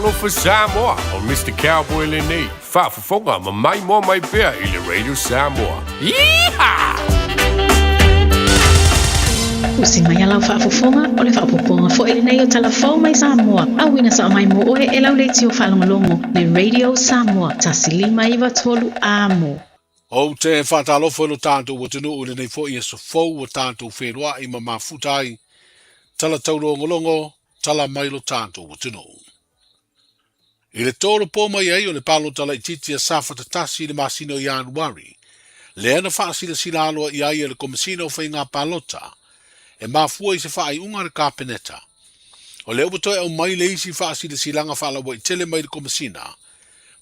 Talofa Samoa, o Mr. Cowboy lenei, faafofoga ma maimoa mai pea i le Radio Samoa. Yeehaw! Usi mai a lau faafofoga, o le faaopoopoga foi lenei o tala fou mai Samoa, auina sao mai mo oe e lau leitio faalogologo, le Radio Samoa 1593 Amo. Ou te faatalofa i lo tatou atunuu i lenei foi aso fou ua tatou feiloai ma mafuta ai tala taulogologo tala mai lo tatou atunuu. I le tolopo mai ai o le palota laitiiti a Safata 1 i le masina o Ianuari, lea na faasilasila aloaia ai e le Komesina o Faiga Palota e mafua i se faaiuga a le Kapeneta. O lea ua toe aumai le isi faasilasilaga faalauaitele mai le Komesina,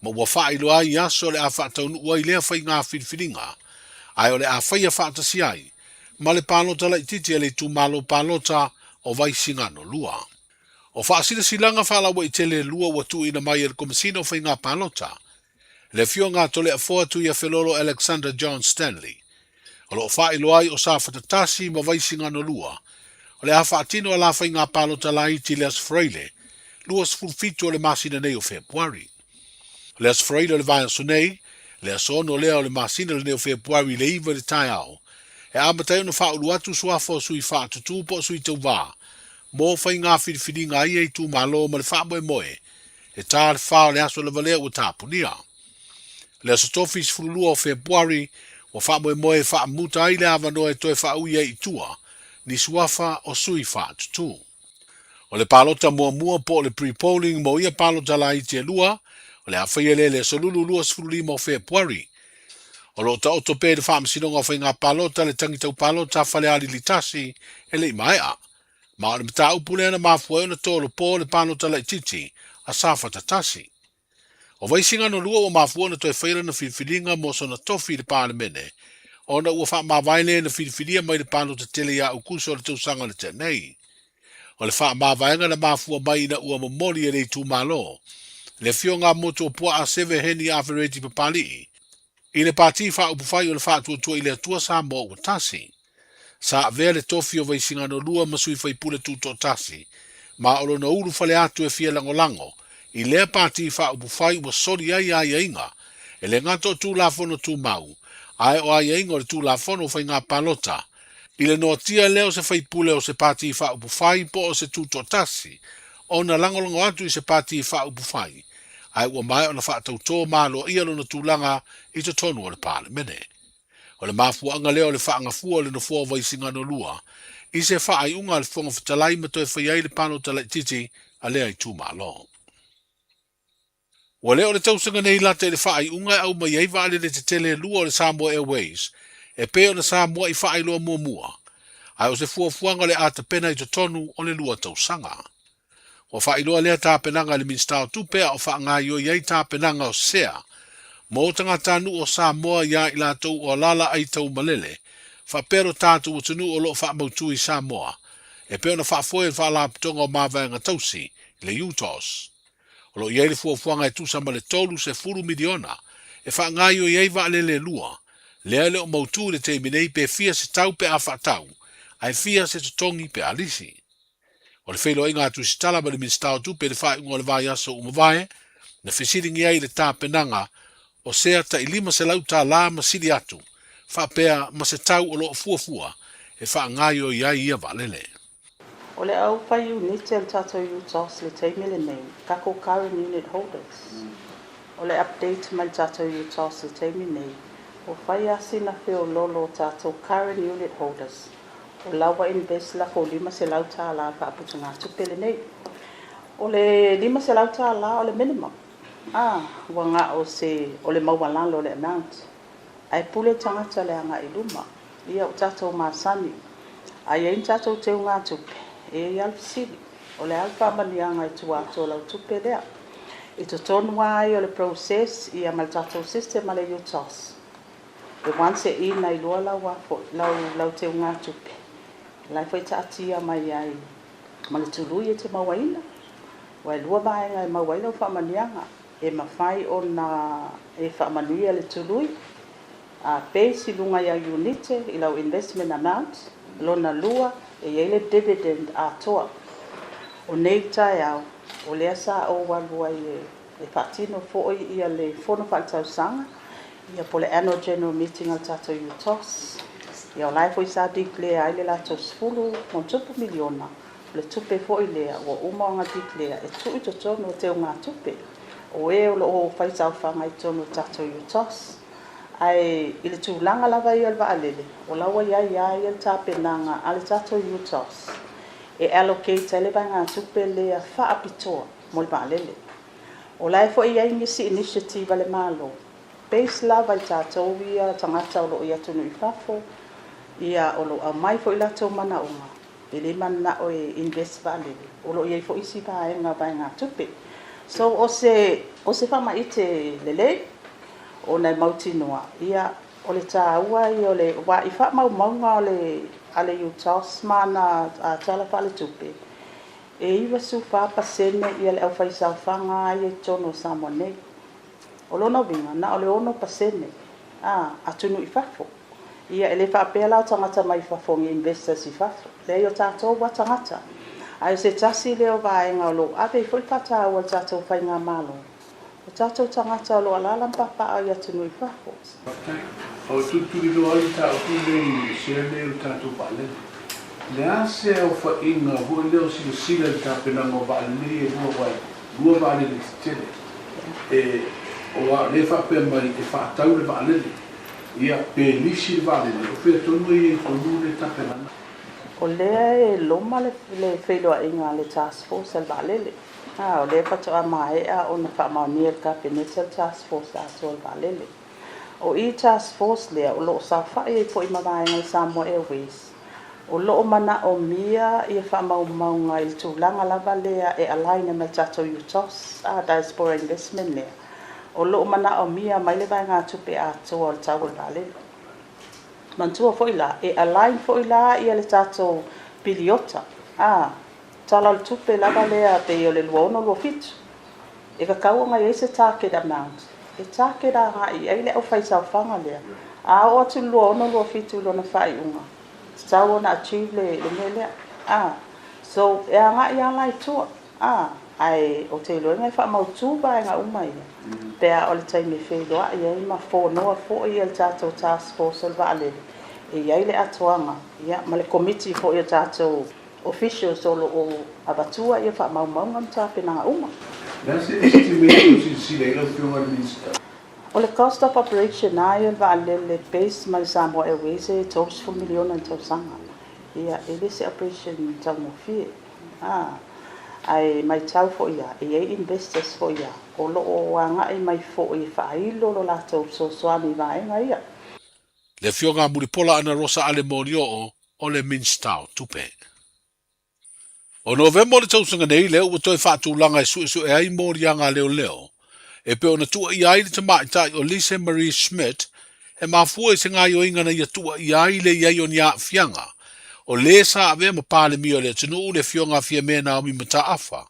ma ua faailoa ai aso o le a faataunuu ai lea faiga filifiliga, ae o le a faia faatasi ai ma le palota laitiiti a le itumalo palota o Vaisigano 2. O faasilasilaga faalauaitele e lua ua tuuina mai e le Komesina o Faiga Palota, le Afioga a Toleafoa Tuiafelolo Alexander John Stanley, o lo o faailoa ai o Safata 1 ma Vaisigano 2, o le a faatino a la faiga palota laiti i le Aso Faraile 27 o le masina nei o Fepuari. O le Aso Faraile o le vaiaso nei, le aso 6 lea o le masina lenei o Fepuari i le 9 i le taeao, e amata ai ona faaulu atu suafa o sui faatutū po o sui tauvā mo faiga filifiliga a ia itumalo ma le faamoemoe e tā le 4 o le aso lava lea ua tapunia. Le aso tofi 12 o Fepuari ua faamoemoe e faamuta ai le avanoa e toe faaui ai i tua ni suafa o sui faatutū. O le palota muamua po o le pre-polling mo ia palota laiti e lua, o le a faia lea i le aso Lulu 25 o Fepuari. O lo o taoto pea i le Faamasinoga o Faiga Palota le tagi tau palota a Falealili 1 e le i maea. Ma o le mataupu lea na mafua ai ona tolopo le palota laitiiti a Safata 1. O Vaisigano 2 ua mafua ona toe faia lana filifiliga mo sona tofi i le Palemene, ona ua faamavae lea na filifilia mai le palota tele ia Aukuso o le tausaga na tea nei. O le faamavaega na mafua mai ina ua momoli e le itumalo le afioga a Motuopuaa Seve Heni Afereti Papali'i i le Pati Faaupufai o le Faatuatua i le Atua Samoa Ua Tasi. Sa avea le tofi o Vaisigano 2 ma sui faipule tutoatasi, ma o lona ulu fale atu e fia lagolago i lea Pati Faaupufai ua soli ai aiaiga e le gata o Tulafono Tumau, ae o aiaiga o le Tulafono o Faiga Palota, i le noatia lea o se faipule o se Pati Faaupufai po o se tutoatasi ona lagolago atu i se Pati Faaupufai, ae ua maea ona faatautō ma aloaia lona tulaga i totonu o le Palemene. O le mafuaaga lea o le faagafua o le nofoa o Vaisigano 2 i se faaiuga a le Fofoga Fetalai ma toe faia ai le palota laitiiti a lea itumalo. Ua le o le tausaga nei lata i le faaiuga e aumai ai vaalele tetele e lua o le Samoa Airways e pei ona sa mua'i faailoa muamua, ae o se fuafuaga o le a tapena i totonu o le lua tausaga. Ua faailoa lea tapenaga e le Minisita o Tupe a o faagaoioi ai tapenaga o sea mo tagatanuu o Samoa iā i latou o alala ai taumalele faapea lo tatou atunuu o lo o faamautu i Samoa e pei ona faafoe e le Faalapotopotoga o Mavaega Tausi i le UTOS. O lo o i ai le fuafuaga e tusa ma le $30 miliona e faagaoioi ai vaalele e lua, lea e le o mautu i le taimi nei pe fia se tau pe a faatau, ae fia se totogi pe a lisi. O le feiloaiga a Tusitala ma le Minisita o Tupe i le faaiuga o le vaiaso ua mavae, na fesiligia ai le tapenaga o sea tai $500 ma sili atu, faapea ma se tau o lo o fuafua e faagaoioi ai ia vaalele. O le au fai iunite o le tatou UTOS i le taimi lenei, takou current unit holders. O le update mai le tatou UTOS i le taimi nei, ua fai lava sina feololo o tatou current unit holders o la ua invest lakou $500 i le faaputugatupe lenei. O le $500 o le minimum, a, ua na o se, o le maualalo o le amount. Ae pule le tagata i le agai i luma. Ia ua tatou masani. A i ai ni tatou teugatupe, e i ai lava le fesili, o le a le faamanuiaga i tua atu o lau tupe lea? I totonu lava ai o le process ia ma le tatou system a le UTOS, e once e in ai loa lau a foi, lau, lau teugatupe, o la e foi taatia mai ai ma le tului e te mauaina. Aua e lua vaega e maua ai lau faamanuiaga, e mafai ona e faamanuia le tului, a base i luga ia iunite i lau investment amount, lona lua e i ai le dividend atoa. O nei taeao, O lea sa ou alu ai e faatino foi le fono faaletausaga ia po o le annual general meeting a le tatou UTOS. Ia o la e foi sa declare ai le latou $10+ miliona, o le tupe foi lea ua uma ona declare e tuu i totonu o teugatupe o e o lo o faisaofaga i totonu o le tatou UTOS. Ae i le tulaga lava ia o le vaalele, o la ua i ai lava le tapenaga a le tatou UTOS e allocate ai le vaegatupe lea faapitoa mo le vaalele. O la e foi i ai nisi initiative a le Malo, base lava i tatou ia tagata o lo o i atunuu i fafo, ia o lo o aumai foi latou manaoga, e le mananao e invest vaalele, o lo o i ai foi isi vaega vaegatupe. So o se faamaite lelei, ona e mautinoa, ia o le taua ia o le aua i faamaumauga o le a le UTOS ma ana tala faaletupe, e 94% ia le aufaisaofaga ia i totonu o Samoa nei. O lona uiga, na o le 6% atunuu i fafo. Ia e le faapea la o tagata mai fafo ni investors i fafo. Leai, o tatou lava tagata. Ae o se tasi lea o vaega o lo o ave ai foi le faataua a le tatou faigamalo, o tatou tagata o lo o alaala ma papaaao i atunuu i fafo. Faafetai. O tulituliloa ai le mataupu lenei i le share lenei o le tatou vaalele. O le a se aofaiga foi lea o silasila i le tapenaga o vaalele ia e lua aua e lua vaalele tetele e aua o lea e faapea mai e faatau le vaalele ia pe lisi le vaalele o fea tonu e i ai tonu le tapenaga? O lea e loma le feiloaiga a le task force a le vaalele. A, o lea faatoa maea ona faamaonia e le Kapeneta le task force atoa o le vaalele. O i task force lea o lo o saofai ai foi ma vaega o le Samoa Airways, o lo o manaomia ia faamaumauga i le tulaga lava lea e align ai ma le tatou UTOS, a, Diaspora Investment lea, o lo o manaomia mai le vaegatupe atoa o le tau o le vaalele. Manatua foi la, e align foi la ia le tatou piliota, a, Tala o le Tupe lava lea pei o le 26/27, e tatau ona i ai se target amount e target agai i ai le aufaisaofaga lea. A oo atu i le 26/27 i lona faaiuga, e tatau ona achieve le mea lea. A, so e agai lava la i tua, a, ae ou te iloaina e faamautu vaega uma ia pe a o le taimi e feiloai ai ma fonoa foi le tatou task force o le vaalele e i ai le atoaga ia ma le komiti foi o tatou officials o lo o avatua ia faamaumauga ma tapenaga uma. O le a se estimate o silasila i ai lau Afioga i le Minisita? O le cost of operation lava ia o le vaalele base mai le Samoa Airways e $30 miliona i le tausaga. Ia, e le se operation taugofie. A, ae matau foi lava, e i ai investors foi lava o lo o agai mai foi e faailo lo latou fesoasoani i vaega ia. Le Afioga a Mulipola Anarosa Ale Molioo o le Minista o Tupe. O Novema o le tausaga nei lea ua toe faatulaga e suesue ai moliaga a leoleo e pei ona tuuaia ai le tamaitai o Lise Marie Schmidt e mafua i se gaoioiga na ia tuuaia ai le i ai o ni aafiaga o le sa avea ma Palemia o le atunuu le Afioga a Fiame Naomi Mataafa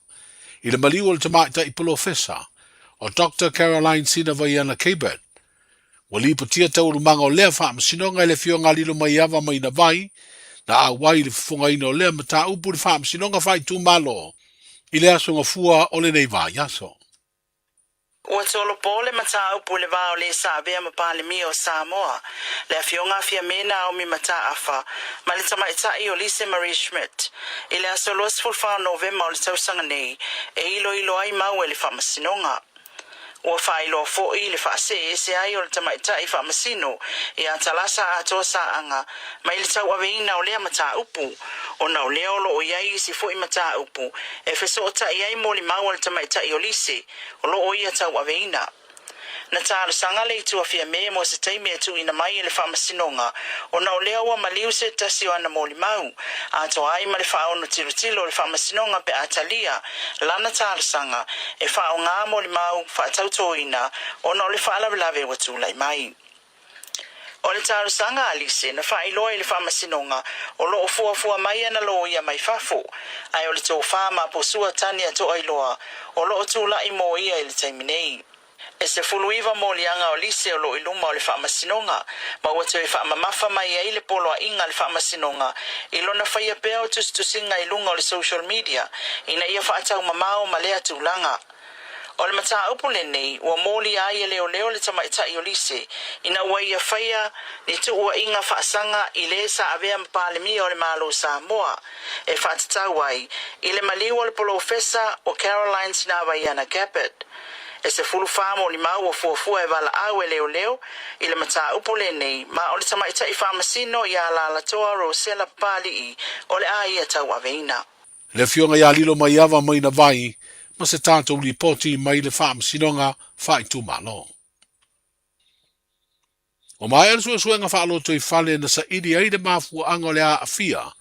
i le maliu o le tamaitai polofesa o Doctor Caroline Sinavaiana Gabbard. Ua lipotia taualumaga o lea faamasinoga e le Afioga a Lilomaiava Mainavai, na auai i le fofogaina o lea mataupu i le Faamasinoga Faaitumalo i le Aso Gafua o lenei vaiaso. Ua tolopo le mataupu i le va o le sa avea ma Palemia o Samoa, le Afioga a Fiame Naomi Mataafa ma le tamaitai o Lise Marie Schmidt, i le aso 24 o Novema o le tausaga nei e iloilo ai mau e le Faamasinoga. Ua faailoa foi le faasee ese ai o le tamaitai faamasino ia Talasa Atoa Saaga mai le tauaveina o lea mataupu, ona o lea o lo o i ai isi foi mataupu e fesootai ai molimau a le tamaitai o Lise o lo o ia tauaveina. Na talosaga le Itu a Fiame mo se taimi e tuuina mai e le Faamasinoga ona o lea ua maliu se tasi o ana molimau, atoa ai ma le faaono tilotilo o le Faamasinoga pe a talia lana talosaga e faaaoga molimau faatautoina ona o le faalavelave ua tulai mai. O le talosaga a Lise na faailoa i le Faamasinoga o lo o fuafua mai ana loia mai fafo, ae o le tofa maposua Tania Toailoa o lo o tulai mo ia i le taimi nei. E 19 moliaga o Lise o lo o i luma o le Faamasinoga, ma ua toe faamamafa mai ai le poloaiga a le Faamasinoga i lona faia pea o tusitusiga i luga o le social media ina ia faataumamao ma lea tulaga. O le mataupu lenei ua molia ai e leoleo le tamaitai o Lise ina ua ia faia ni tuuaiga faasaga i le sa avea ma Palemia o le Malo o Samoa e faatatau ai i le maliu o le Polofesa o Caroline Sinavaiana Gabbard. E 14 molimau ua fuafua e valaau e leoleo i le mataupu lenei ma o le tamaitai faamasino ia Alalatoa Rosella Papali'i o le a ia tauaveina. Le Afioga ia Lilo Maiava mai Navai ma se tatou lipoti mai le Faamasinoga Faaitumalo. Ua maea le suesuega faalotoifale na saili ai le mafuaaga o le aafia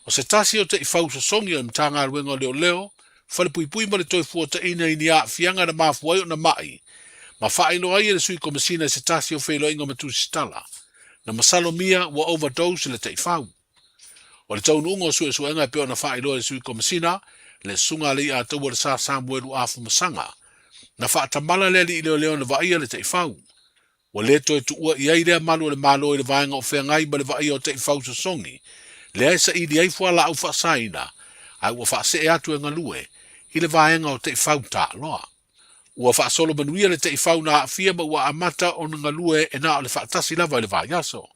o se tasi o taifau sosogi o le Matagaluega o Leoleo, Falepuipui ma le Toefuataiga i ni aafiaga na mafua ai ona mai ma faailoa ai e le Sui Komesina i se tasi o feiloaiga ma tusitala na masalomia ua overdose le taifau. O le taunuuga o suesuega e pei ona faailoa e le Sui Komesina, le Susuga a Leiataua le Sa Samuelu Afumasaga, na faatamala le alii leoleo na vaaia le taifau. Ua le toe tuua i ai lea malu o le Malo i le vaega o feagai ma le vaaia o taifau sosogi, lea e saili ai fualaau faasaina, ae ua faasee atu e galue i le vaega o taifau taaloa. Ua faasolo manuia le taifau na aafia ma ua amata ona galue e na o le faatasi lava i le vaiaso.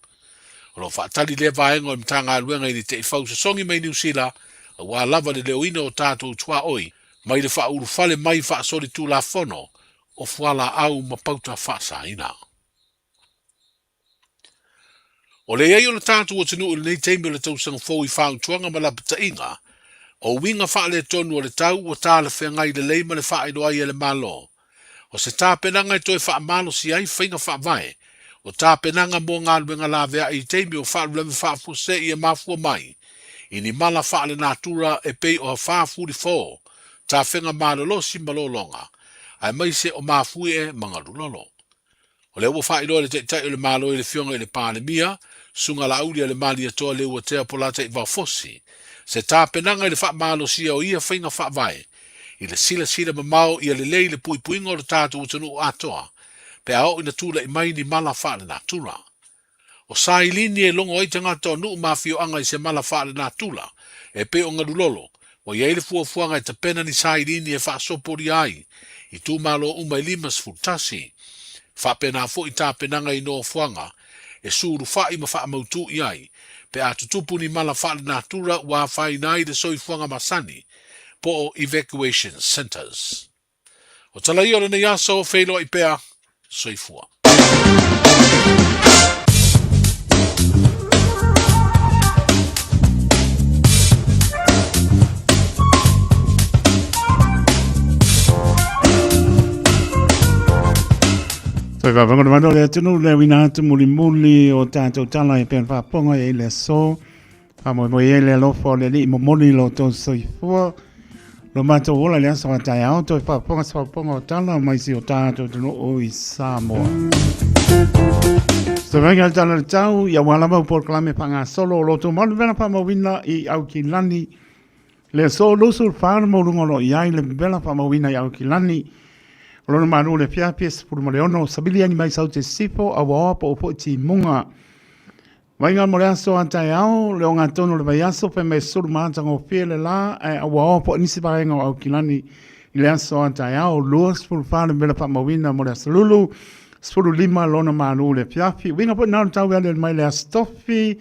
O lo o faatali lea vaega o le Matagaluega i ni taifau sosogi mai Niu Sila aua lava le leoina o tatou tuaoi mai le faaulufale mai faasolitulafono o fualaau ma pauta faasaina. O le i ai o le tatou atunuu i lenei taimi o le tausaga fou i fautuaga ma lapataiga, o uiga faaletonu o le tau ua talafeagai lelei ma le faailoa ai e le Malo, o se tapenaga e toe faamalosi ai faiga faavae o tapenaga mo galuega laveai i taimi o faalavelave faafuasei e mafua mai i ni mala faalenatura e pei o 44, tafega malolosi ma lologa, aemaise o mafuie ma galulolo. O lea ua faailoa e le Taitai o le Malo i le Afioga i le Palemia, Susuga Laauli a le Malietoa Leuatea Polataivao Fosi, se tapenaga i le faamalosia o ia faiga faavae i le silasila mamao ia lelei le puipuiga o le tatou atunuu atoa pe a oo ina tulai mai ni mala faalenatura. O sailini e logo ai tagata o nuu ma afioaga i se mala faalenatura e pei o galulolo, ua i ai le fuafuaga e tapena ni sailini e faasopolia ai itumalo uma e 51. Faapena foi tapenaga i nofoaga e sulufai ma faamautū i ai pe a tutupu ni mala faalenatura ua afaina ai le soifuaga masani po o evacuation centres. O tala ia o lenei aso, feiloai pea, soifua. Toi vavanga na le atunuu le uina atu mulimuli o tātou tala e pea whaaponga e le aso. Faamoemoe ai le alofa o le Alii momoli lo outou soifua, lo matou ola i le aso a taeao, toe faafofoga se faafofoga o tala mai si o tatou atunuu i Samoa. Se vaega le tala le tau, ia ua lava u polokalame faagasolo o lo outou malu vela faamauina i Aukilani. Le aso 24 le maualuga o lo o i ai le vela faamauina i Aukilani. O lona malu le afiafi e 16, savili ani mai Saute Sisifo, Auaoa po o foi Timuga. Vaiga mo le aso a taeao, le ogatotonu o le vaiaso, fai mai sulu matagofie le la, ae auaoa foi nisi vaega o Aukilani i le aso a taeao, 24 le mela faamauina mo le aso Lulu, 15 lona malu le afiafi. Uiga foi na o le tau e aliali mai le aso Tofi,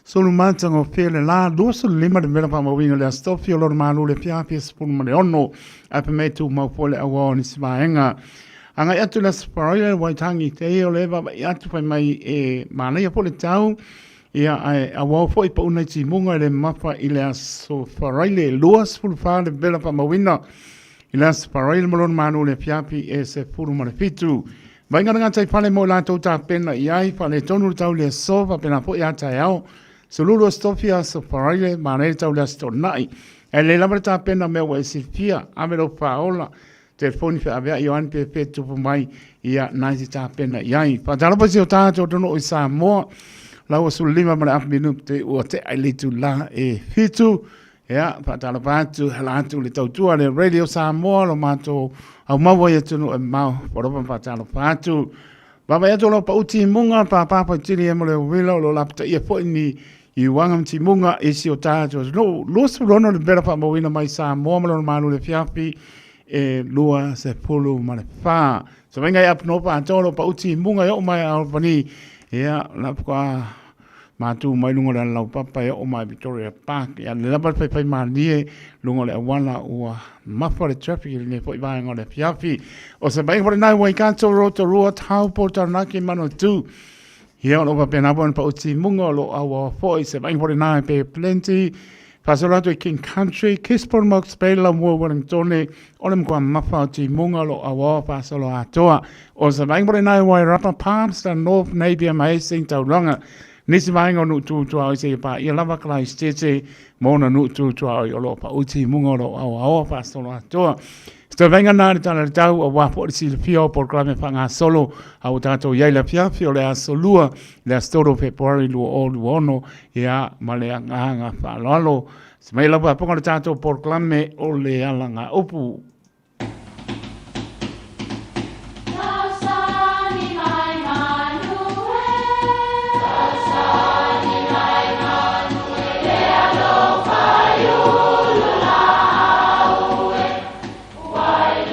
sulu matagofie le la, 25 le mela faamauina le aso Tofi, o lona malu le afiafi e 16, ae fai mai tumau foi le auaoa o nisi vaega. Agai atu le Aso Faraile, Waitangi Day, o le vaavaai atu fai mai e manaia foi le tau, ia ae auau foi pauna i timuga e le mamafa i le Aso Faraile, 24 le vela faamauina i le Aso Faraile ma lona malu le afiafi e 17. Vaaiga le gataifale mo i latou tapena i ai, faaletonu le tau i le aso, faapena foi a taeao. Sululu Aso Tofi, Aso Faraile, manaia le tau i le Aso Toonai. Ae lelei lava le tapena mea ua e silafia, ave lou faaola, Telefoni feaveai Ioane pe pe tupu mai ia nai te tapena i ai. Faatalofa i si o tatou atunuu i Samoa. Lau ua 15 ma le afu minute ua tea i le itula e 7. Ia, faatalofa atu, hala atu le tautua le Radio Samoa, lo matou au maua i atunuu e mamao, polofa ma faatalofa atu. Vaavaai atu o lo pau timuga, pāpā fautili e mo le uila, o lo lapataia foi ni i uaga ma timuga i si o tātou atunuu. 26 le pera faamauina mai Samoa ma lona malu le fiafi e 24. Savaiga i apunopa atoa o lo pau timuga e oo mai a Albany. Ia, la faatoa matu mai luga o le alalaupapa e oo mai Victoria Park. Ia, le lava le faifai malie luga o le auala ua mafa le traffic i lenei foi vaega o le afiafi. O se vaaiga foi lena i Waikato, Rotorua, Taupo, Taranaki, Manawatu. Ia, o lo o faapena foi ona pau timuga o lo o auaoa foi se vaaiga foi lena i Bay of Plenty. Faasolo atu i King Country, Gisborne, Mokes Bay, Laumua, Wellingtone, o le matua mafa o timuga o lo o auaoa faasolo atoa. O se vaaiga foi lena i Wairarapa, Palmerston North, Napier ma Hastings, Tauranga. Nisi vaega o nuu tu tuaoi seia paia lava Christchurch ma ona nuu tu tuaoi o lo o pau timuga o lo o auaoa faasolo atoa. Se toe vaaiga na i le tala o le tau aua foi le silafia o polokalame faagasolo a ua tatou i ai le afiafi o le aso Lua, le aso 3 o Fepuari 2026, ia ma le agaga faaaloalo. Se mai lava apoga le tatou polokalame o le alagaupu.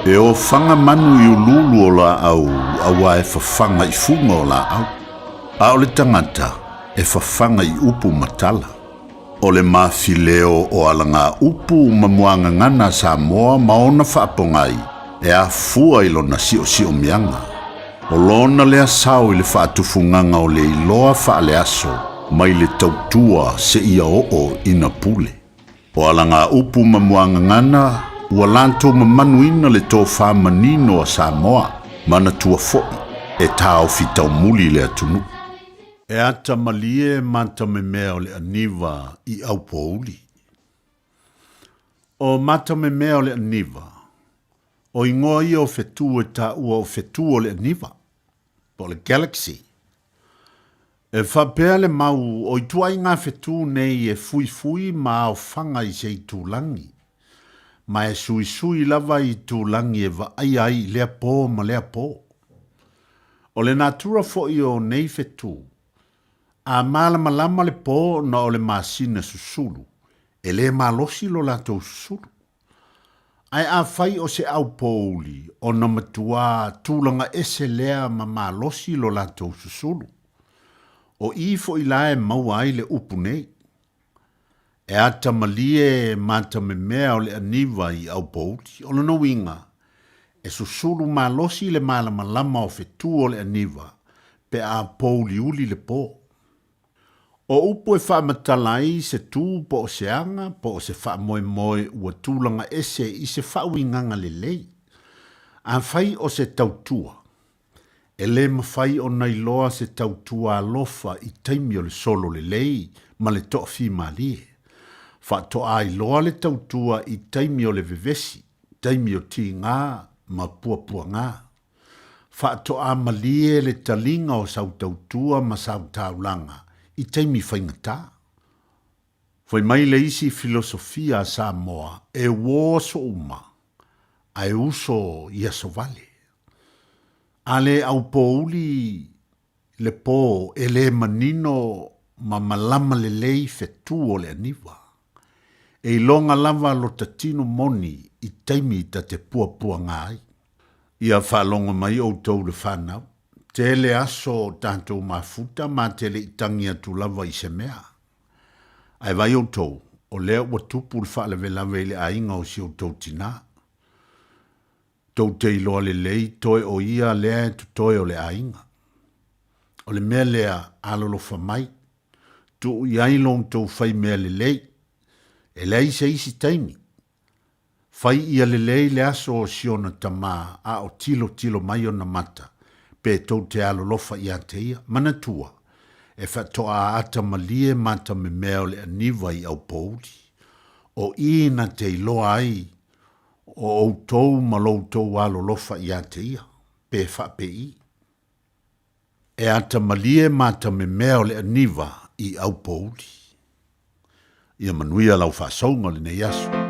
E ofaga manu i uluulu o laau auā e fafaga i fuga o laau, a o le tagata e fafaga i upu ma tala. O le mafileo o alagaupu ma muagagana a Samoa ma ona faapogai e afua i lona siosiomiaga. O lona lea sao i le faatufugaga o le iloa faaleaso mai le tautua seia oo ina pule. O alagaupu ma muagagana ua latou mamanuina le tofa manino a Samoa, manatua foi e taofi taumuli le atunuu. E ata malie matamemea o le aniva i Aupouli. O matamemea o le aniva, o igoa ia o fetu e taua o fetu o le aniva, po o le galaxy. E faapea le mau o ituaiga fetu nei e fuifui ma aofaga i se itulagi, ma e suisui lava i itulagi e vaaia ai i lea po ma lea po. O le natura foi o nei fetu, a malamalama le po ona o le masina susulu, e le malosi lo latou susulu. Ae afai o se aupouli, ona matuā tulaga ese lea ma malosi lo latou susulu. O i foi la e maua ai le upu nei, E ata malie matamemea o le aniva i Aupouli. O lona uiga, e susulu malosi le malamalama o fetu o le aniva pe a pouliuli le po. O upu e faamatala ai se tu po o se aga po o se faamoemoe ua tulaga ese i se faauigaga lelei. Afai o se tautua, E le mafai ona iloa se tautua alofa i taimi o le solo lelei ma le toafimalie. Faatoa iloa le tautua i taimi o le vevesi, taimi o tigā ma puapuagā. Faatoa malie le taliga o sau tautua ma sau taulaga i taimi faigata. Fai mai le isi filosofia a Samoa, e uō aso uma, ae uso i aso vale. A le aupōuli le pō e le manino ma malama lelei fetu o le aniva. E iloga lava lota tino moni i taimi ta te puapuaga ai. Ia faalogo mai outou le fanau, tele aso o tatou mafuta ma te le i tagi atu lava i se mea. Ae vaai outou, o lea ua tupu le faalavelave i le aiga o si outou tinā. Tou te iloa lelei toe o ia lea e totoe o le aiga. O le mea lea, alolofa mai, tuu i ai lo outou fai mea lelei, e leai se isi taimi, Fai ia lelei le aso o si ona tama a o tilotilo mai ona mata, pe tou te alolofa ia te ia. Manatua, e faatoa ata malie mata memea o le aniva i Aupouli. O i na te iloa ai o outou ma lo outou alolofa ia te ia, pe faapei. E ata malie mata memea o le aniva i Aupouli. Ia manuia lau faasouga o lenei aso.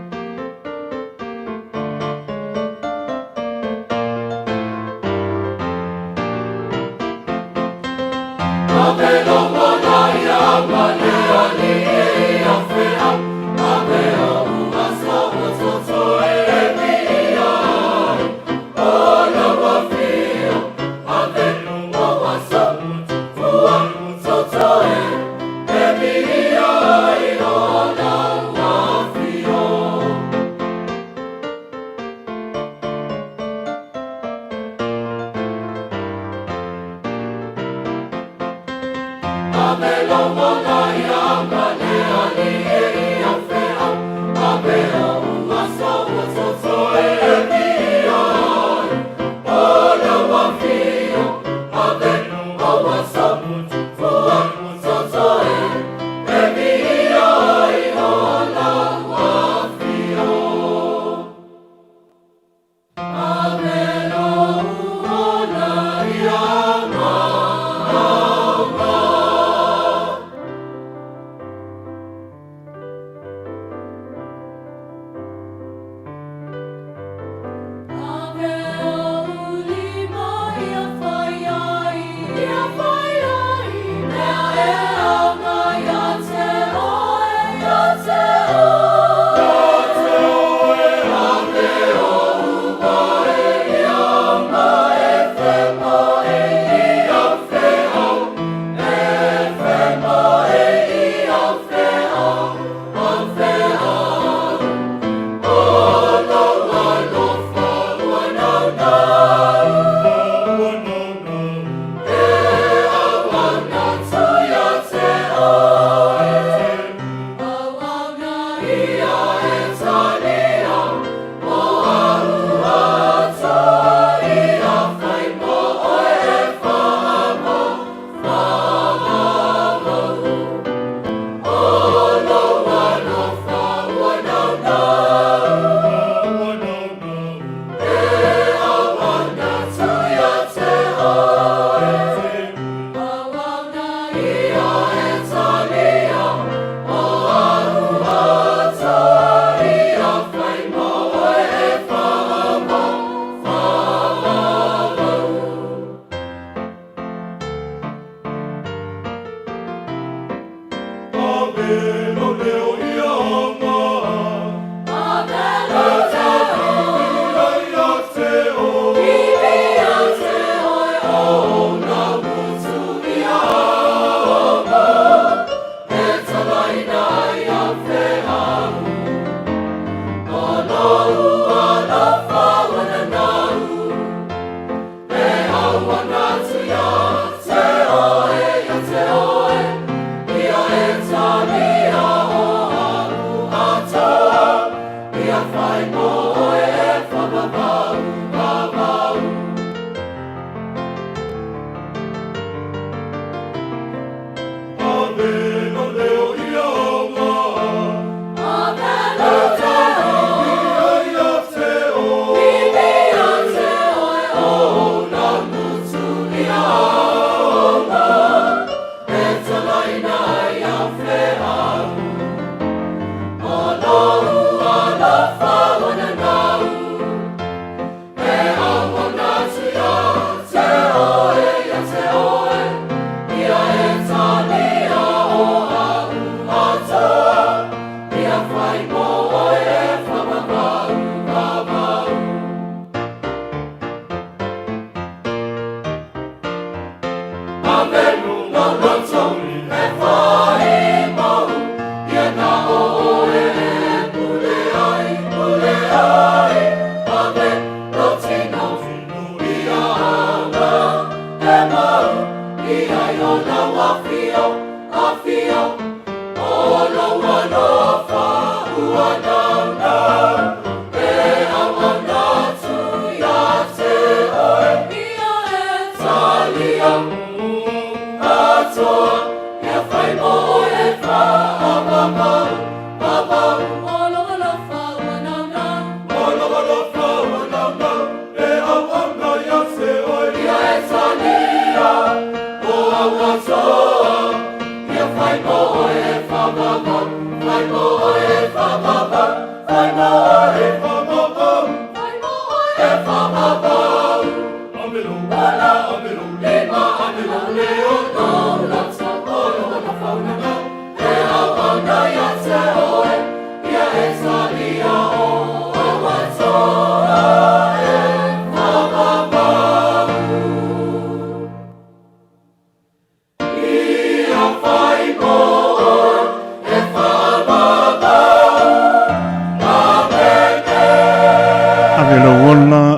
Alofa.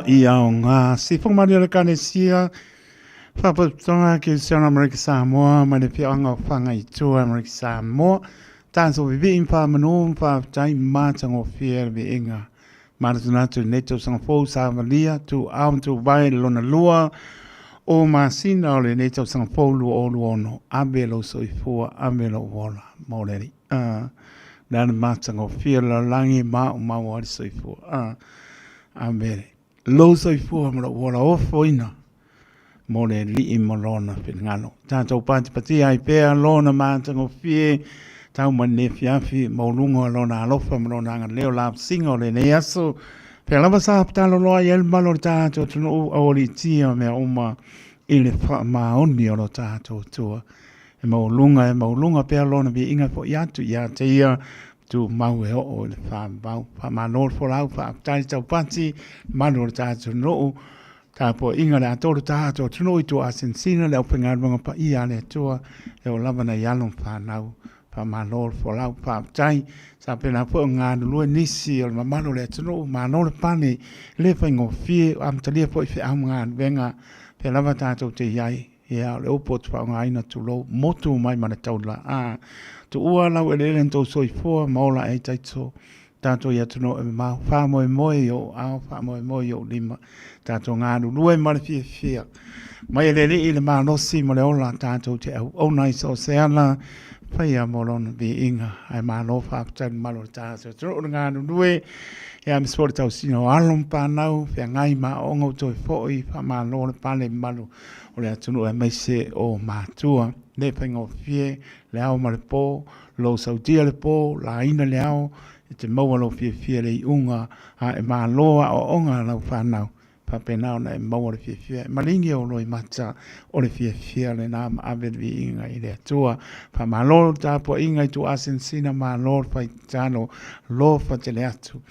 i aoga. Sifoga malie o le Ekalesia, Faalapotopotoga Kerisiano Amerika Samoa ma le Afioaga o Fagaitua Amerika Samoa. Tatou vivii ma faamanu ma faafetai matagofie le viiga. Manatunatu i lenei tausaga fou savalia tuau ma tuvae le lona lua o masina o lenei tausaga fou 2026. Ave lou soifua, ave lou ola mo le Alii. Le a le matagofie o le lalolagi ma o maua ai le soifua. Ave lou soifua ma lou ola ofoina mo le Alii ma Lona finagalo. Tatou patipatia ai pea Lona matagofie tau mai lenei afiafi maualuga o Lona alofa ma Lona agalelei o lavasiga o lenei aso. Pea lava sa tatalo loa i ai le mamalu o le tatou atunuu aualiitia mea uma i le faamaoni o lo tatou Atua. E maualuga, e maualuga pea Lona viiga foi atu ia te Ia, tumau e oo i le faavavau. Faamalo le folau, faafetai le taupati, mamalu o le tatou atunuu. Tapuaiga le atoa o le tatou atunuu i tua asinasina le aufaigaluega paia a le Atua e oo lava nai alo ma fanau. Faamalo le folau, faafetai. Sa faapena foi ona galulue nisi o le mamalu o le atunuu, malo le pale, e le faigofie, ua amatalia foi feau ma galuega pea lava tatou te i ai. Ia, o le upu ou te faaaogaina, tulou, motu mai ma le taulaa. Tuua lau eleele na tou soifua ma ola ai taito. Tatou i atunuu e mamao, faamoemoe i ou aao, faamoemoe i ou lima. Tatou galulue ma le fiafia. Mai e le Alii le malosi ma le ola tatou te auauna ai so o se ala, faia mo Lona viiga. Ae malo faafetai i le mamalu o le tatou atunuu le galulue, ia aemaise foi le tausiga o alo ma fanau, feagai ma aoaoga ua toe foi, faamalo le pale i le mamalu o le atunuu aemaise o matua. E le faigofie le ao ma le po, lou sautia le po, laina le ao, e te maua lou fiafia i le iuga, a e malo aoaoga a lau fanau, faapena ona e maua le fiafia. E maligi ou loimata, o le fiafia lena ma ave le viiga i le Atua. Faamalo le tapuaiga i tuaasinasina, malo le fai tatalo, alofa tele atu.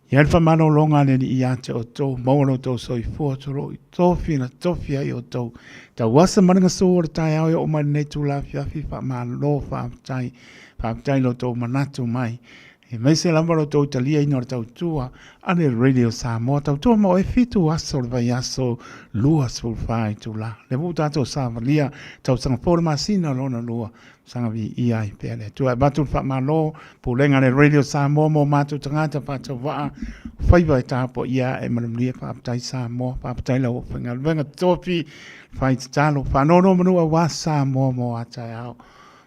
I ai le faamalologa a le Alii ia te outou, maua lo outou soifua toloi, tofi na tofi ai outou. Tauasa ma le gasu o le taeao e oo mai lenei itula afiafi, faamalo, faafetai, faafetai lo outou manatu mai. Aemaise lava lo outou taliaina o le tautua a le Radio Samoa, tautua ma oe 7 aso o le vaiaso, 24 itula. Lea foi ua tatou savalia tausaga fou le masina lona lua, Saga viia ai pea le Atua. E avatu le faamalo, pulega a le Radio Samoa mo matou tagata faatauvaa, faiva e tapuaia ae manuia. Faafetai Samoa, faafetai lau aufaigaluega totofi, fai tatalo, faanonomanu aua Samoa mo a taeao.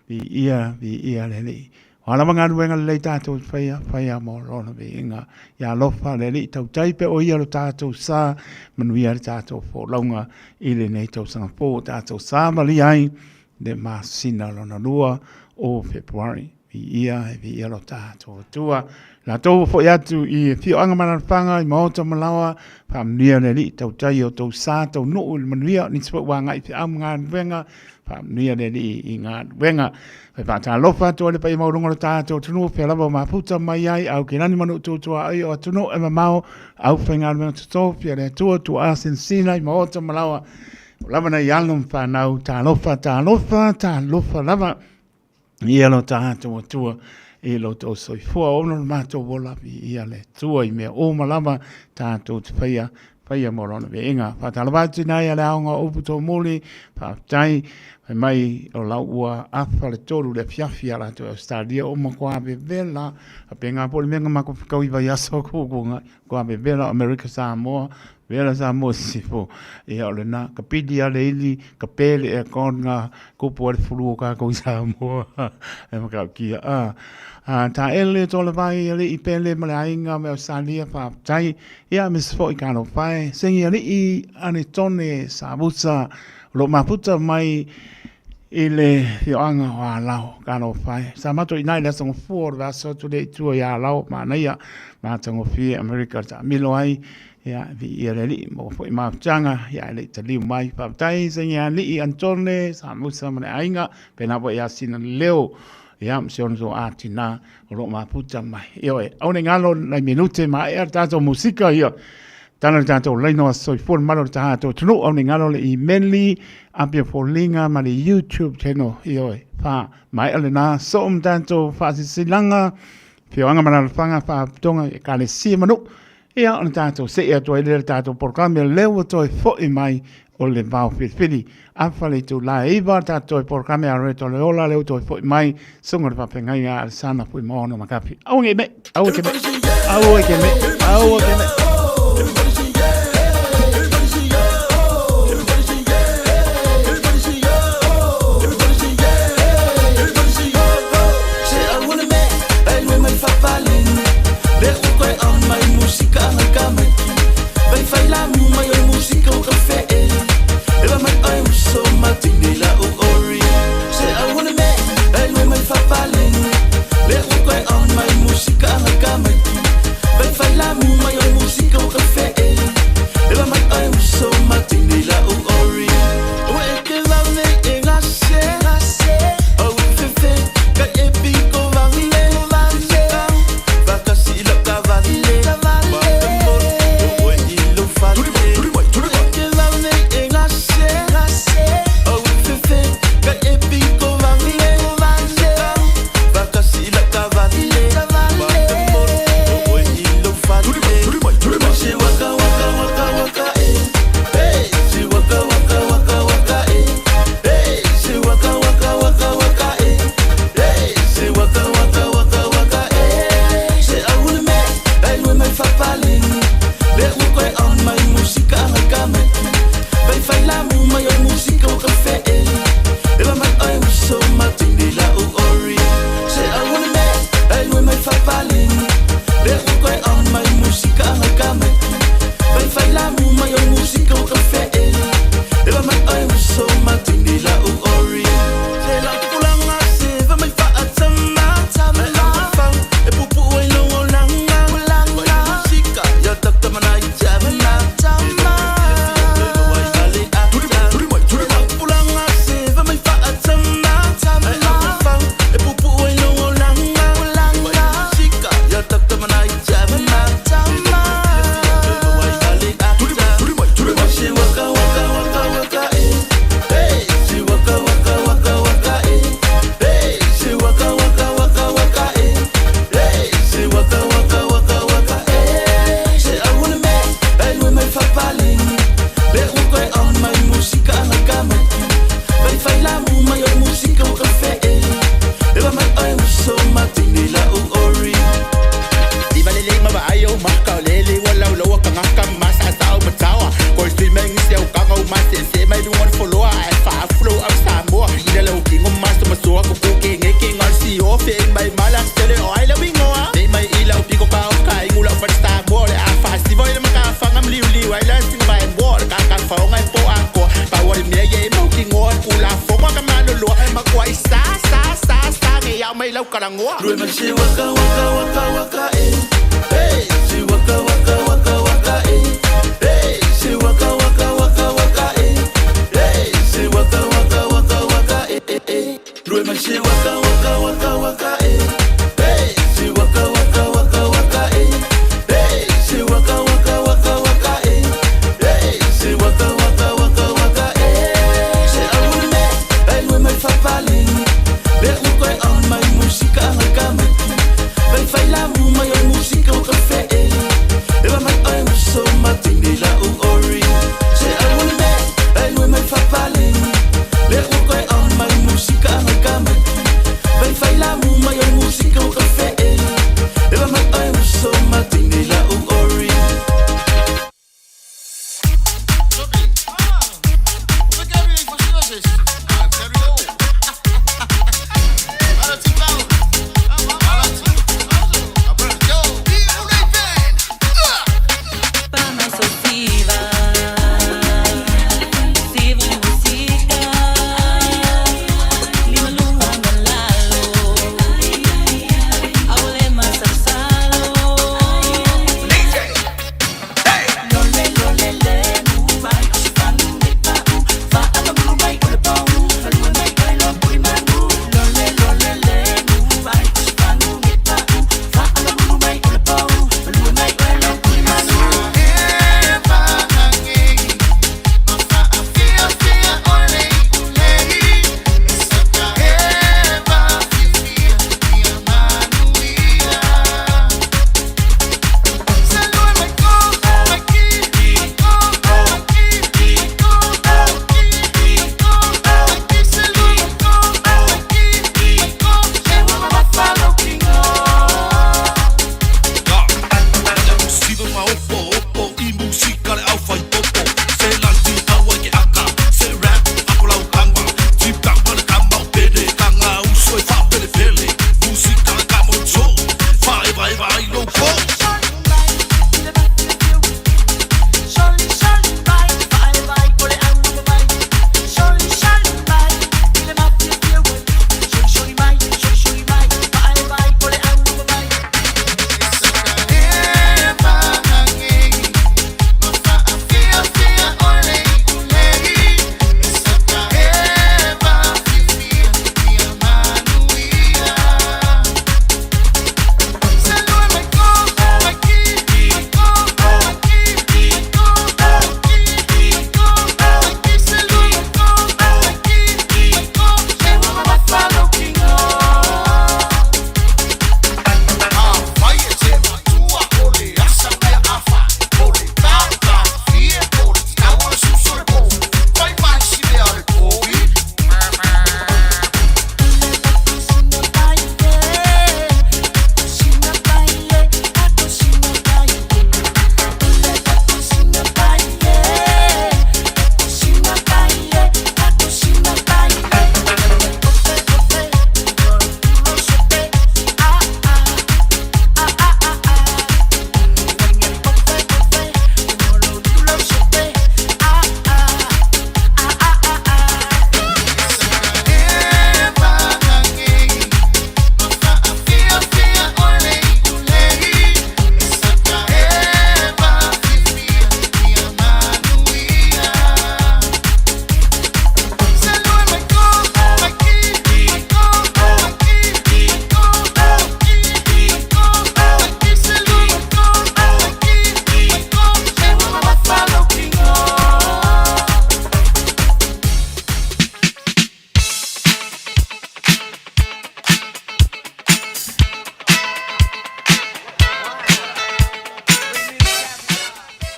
Viia, viia le Alii. O a lava galuega lelei tatou te faia, faia mo Lona viiga. Ia alofa le Alii, tautai pea o Ia lo tatou sa, manuia le tatou folauga i lenei tausaga fou o tatou savalia ai le masina lona lua o Fepuari. Viia e viia lo tatou Atua. Latou ua foi atu i afioaga ma alaalafaga i maota ma laoa, faamanuia le Alii, tautai o tou sa taunuu i le manuia, nisi foi ua agai i feau ma galuega, faamanuia le Alii i galuega. Fai faatalofa atu ai le paia maualuga o le tatou atunuu, fea lava o mafuta mai ai, Aukilani ma Nuututuaoi o atunuu e mamao, aufaigaluega totofi a le Atua, tuaa sinasina i maota ma laoa, O lava nai alo ma fanau, talofa, talofa, talofa lava. Ia lo tatou Atua i lo tou soifua ona o le matou ola viia le Atua i mea uma lava tatou te faia, faia mo lona viiga. Faatalofa atu ina ia le aoga o upu tōmuli, faafetai, fai mai o lau ua afa le tolu le afiafi a latou i Australia o matua vevela, faapena foi le mea na matou fetau i vaiaso atu, matua vevela o Amerika Samoa, Vela Samoa Sisifo, ia o lena, ka pili a le ili, ka pe le aircon nga kupu ai le fulu o kākou i Samoa. E matautia. A, a ta ele tō le vai ali'i pele ma le aiga me Australia, faafetai. Ia, aemaise foi talofa e, sengi ali'i Anetone Savusa, o lo o mafuta mai i le afioaga o Alao, talofa e. Sa matou i ina i le Aso Gafua o le vaiaso atu lea i tua i Alao, manaia, matagofie Amerika taamilo ai. Ia, viia le Alii, maua foi mafutaga, ia e le i taliu mai. Faafetai Saini Alii Anitone, Samusa ma le aiga, pēlā foi ia Sina Leo, ia ma si ona toa tina o lo o mafuta mai. Ioe, aua ne i galo nai minute maea le tatou musika, ia, tala le tatou laina o aso soifua le mamalu o le tatou atunuu, aua ne i galo le imeli, Apia Foliga ma le YouTube channel, ioe, fa maea lena, soo ma tatou faasilasilaga, afioaga ma alaalafaga, faalapotopotoga, ekalesia ma nuu. Ia, ona tatou see atu ai lea i le tatou polokalame lea ua toe foi mai o le vao filifili. Afa le itula e 9 le tatou toe polokalame a Loreto Loyola lea ua toe foi mai susuga i le faafeagaiga a Alesana Fuimaono Makafi. Aua ne i me, aua ke me, aua ke me, aua ke me.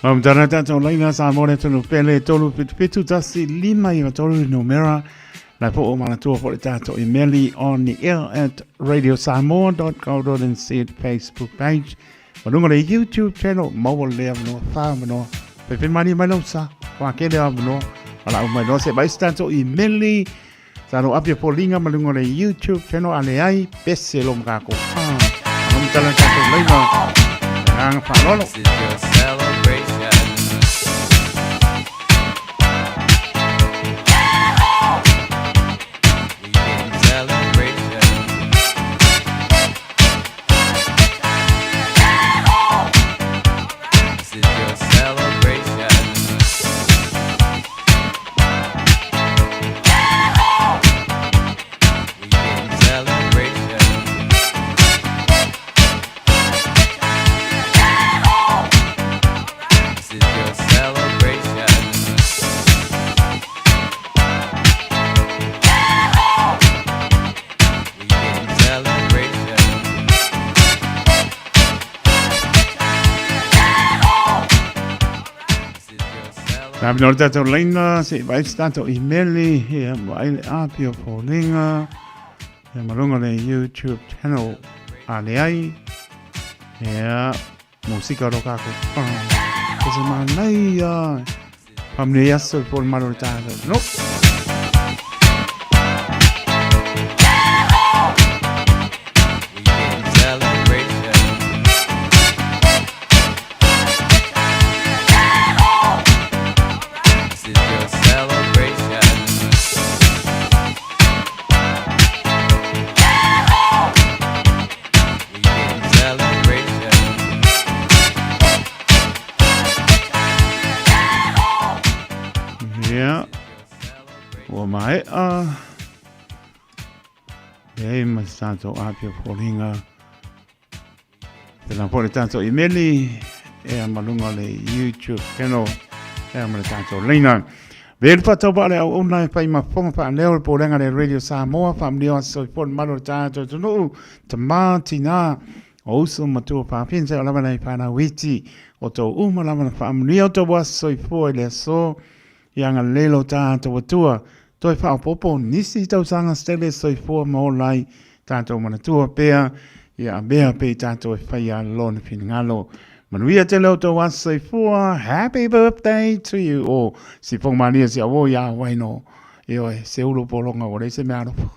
Maumutana tātou laina sa mō le tunu pele tolu pitu pitu tasi lima i tolu numera la po o manatua po le tātou imeli on the air at radiosamoa.co.nz Facebook page ma lunga le YouTube channel maua le avanoa wha avanoa pe mani mai lau sa wha kele avanoa ala au mai no se mai se tātou imeli sa lo apia po linga ma lunga le YouTube channel ale ai pese lo makako. Ah, maumutana tātou laina nganga whalolo. This is your celebration. We getting celebration. This is your celebration. We getting celebration. This is your celebration. We getting celebration. This is your celebration. Nā mino tātou laina, se i vai se tātou imeli, ia ma ai le api o fōlinga, ia ma lunga le YouTube channel a le ai, ia musika ro kako. Ah, ko se manai ia, pamne aso i pō le malo le tātou. No. We getting celebration. This is your celebration. We getting celebration. Ia, ua maea, leai ma se tātou api o fōlinga. Tēnā po le tātou imeli, ea ma lunga le YouTube channel, ea ma le tātou leina. Velu whatau ba le au ona e whai ma whonga wha leo le pōrenga le Radio Samoa, wha mlio aso i pō le malo le tātou tunuu, ta mā tina, o uso matua whāpin se o lava nei whānau iti, o tō uma lava na wha mlio tō aso i pō i le aso, ia nga lelo tātou atua, toi whaopopo nisi tausaga stele soifua ma ola ai tātou manatua pea, ia avea pea i tātou e whai a lona finagalo. Manuia tele o tō aso soifua, happy birthday to you all. Si fonga malia si awo ia wai no, e oe, se ulu polonga o se mea alofa.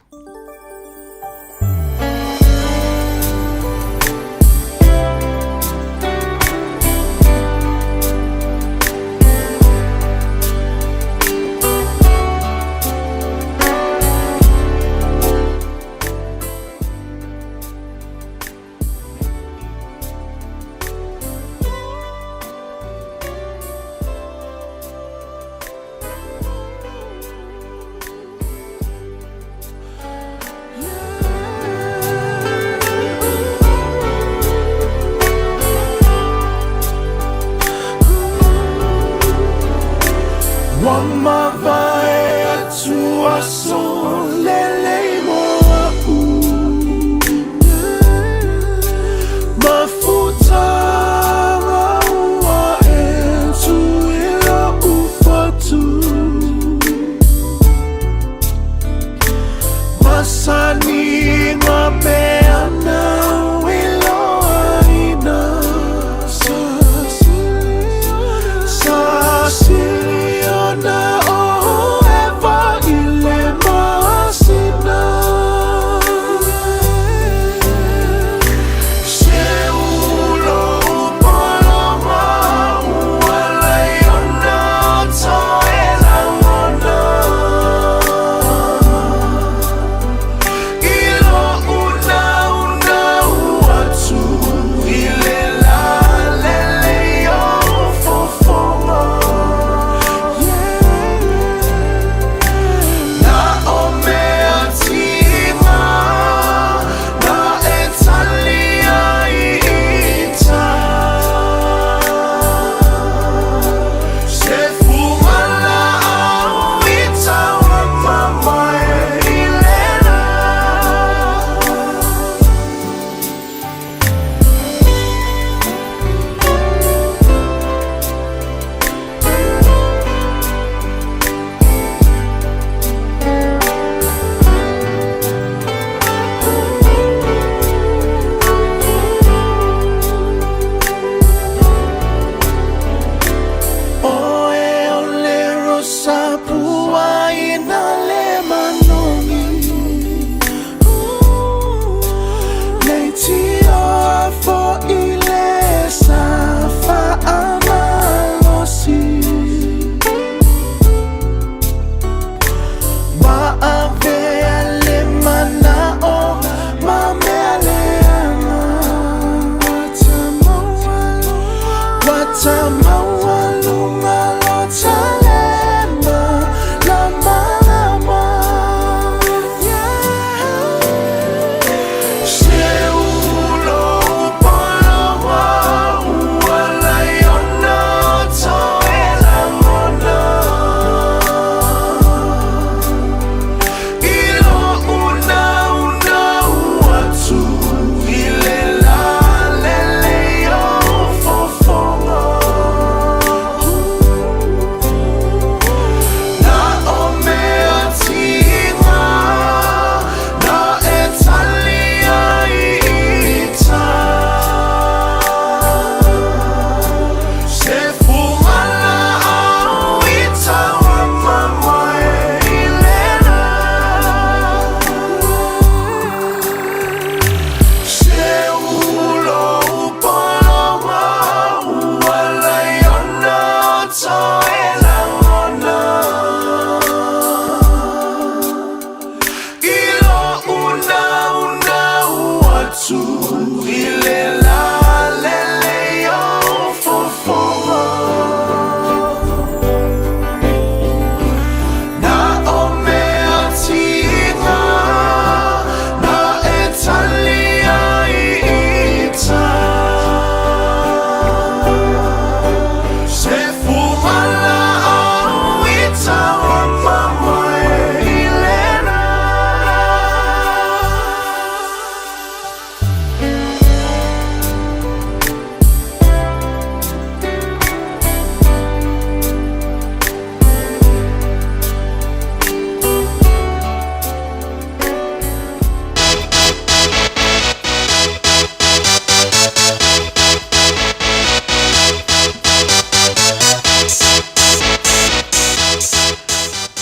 Ua mavae atu aso lelei mo a'u Mafutaga ua e tui la'u fatu Masani peana iloaina Sa sili ona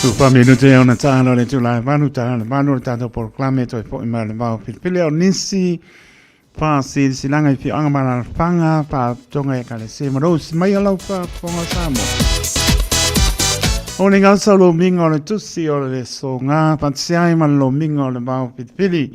Tupa minute e ona tālo le tūlai manu, tālo manu le tātou poroklame toi po ima le mau pilipili o nisi pa si silanga i whianga mana whanga pa tonga e kale se marous mai alau pa ponga samo. O le ngau lo minga o le tusi o le so ngā patsiai ma lo minga o le mau pilipili.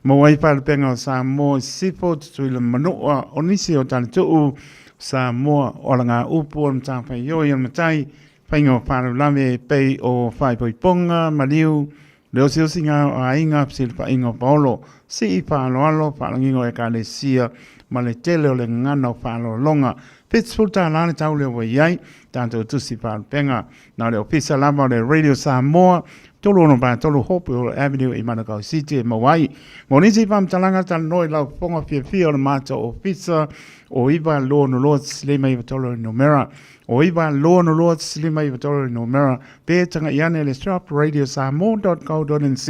Mo wai pa le penga o Samoa sifo tutui le manua o nisi o tane tuu Samoa o la ngā upu o le tāwhai yoi o le matai whainga o whanau e pei o whaipoiponga, mariu, le osi osi ngā o ainga, psili whainga o paolo, si i whaaloalo, whaalangingo e ka le sia, ma le tele o le ngana o whaalolonga. Pittsburgh tā lana tau leo wai ai, tātou tusi whaalapenga. Nā le ofisa lava o le Radio Samoa, tolu ono pā tolu hopu o Avenue i Manukau City e Mawai. Mo nisi whamtalanga tā noi lau ponga fia fia o le mātou ofisa o iwa loa no loa tsilima iwa tolu numera. O iwa loa no loa tsilima iwa tolu numera. Pe tanga iane le strap radiosamoa.co.nz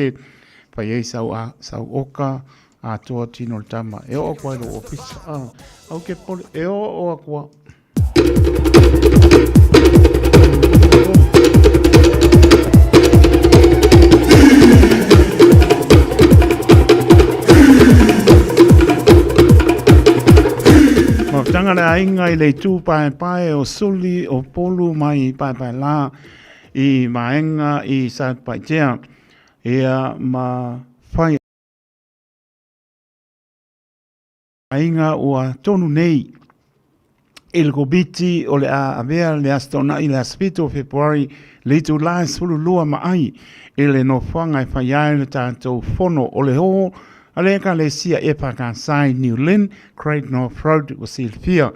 Pai ei sau, a, sau oka a toa tino le tama. E o koe lo ofisa. Ah, au ke pole, e o o akua. Tanga le ainga i le tū pae pae o suli o polu mai pae pae la i maenga i sa tea. Ia ma whai ainga ua tonu nei i le kobiti o le a avea le astona i le aspito o Februari le itu la sulu lua ma ai i le nofoaga e fai ai le tatou fono o le hō a le ka le sia e pākāsai New Lynn Great North Road ua silafia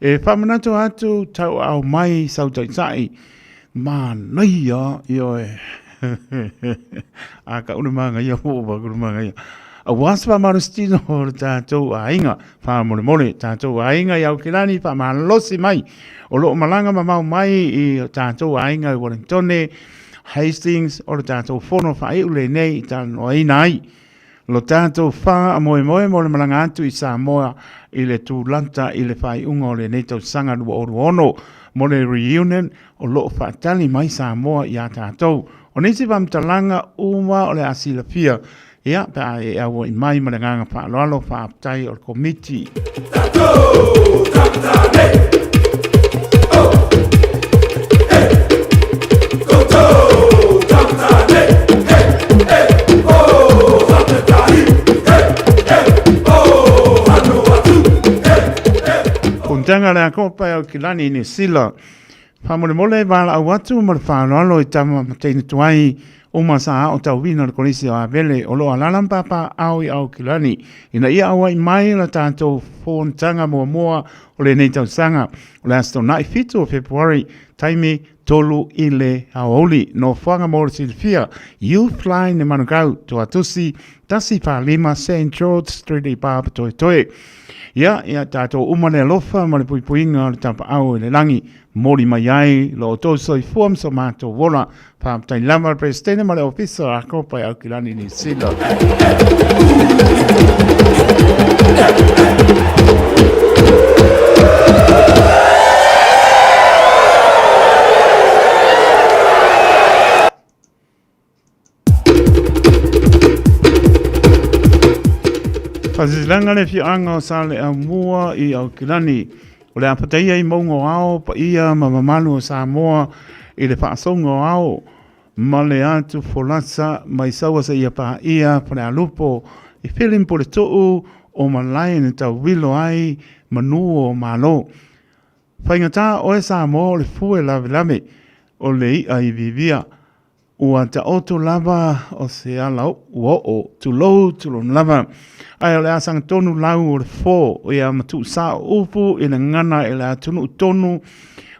e faamanatu atu tau au mai sau taitai manaia ioe a ka una māngaia mo pa ka una māngaia a waspa marustino o le tātou aiga faamolemole tātou aiga i Aukilani faamalosi mai o loo malaga mamao mai i tātou aiga i Wellingtone Hastings o le tātou fono faaiu lenei i talanoaina ai lo tātou wha a moe moe mo le malaga atu i Samoa i le tūlanta i le faaiuga o lenei tausaga 2026 mo le reunion o loo faatali mai Samoa iā tātou. O nisi faamatalaga uma o le a silafia ia pe a e aua i mai ma le agaga faaaloalo faafetai o le komiti. Fonotaga a le Akopa e Aukilani i Niu Sila. Faamolemole valaau atu ma le faaaloalo i tama ma teine tuai uma sa aotauina i le Kolisi o Avele o lo o alaala ma papaaao i Aukilani ina ia auai mai la tatou fonotaga muamua o lenei tausaga o le Aso Toonai 7 o Fepuari, taimi 3 i le aoauli. Nofoaga mo le silafia, Youth Line i Manukau, Tuatusi, 145 St George Street i Papatoetoe. Ia, ia tatou uma le alofa ma le puipuiga o le tapaau i le lagi, moli mai ai lo outou soifua ma so matou ola. Faafetai lava le Peresetene ma le Ofisa o Akopa i Aukilani, Niu Sila. Faasilasilaga le afioaga o Saleaaumua i Aukilani. O le a fataia i mauga o ao, paia ma mamalu o Samoa i le faasoga o ao ma le atu folasa mai Saua seia paia Falealupo i Fili ma Puletuu o malae na tauilo ai manu o Malo. Faigata oe Samoa o le fue lavelave o le i'a i vivia. Ua taoto lava o se ala ua oo, tulou, tulou lava. Ae o le a sagatonu lau o le fo, ia ma tuusao upu i le gagana i le atunuu tonu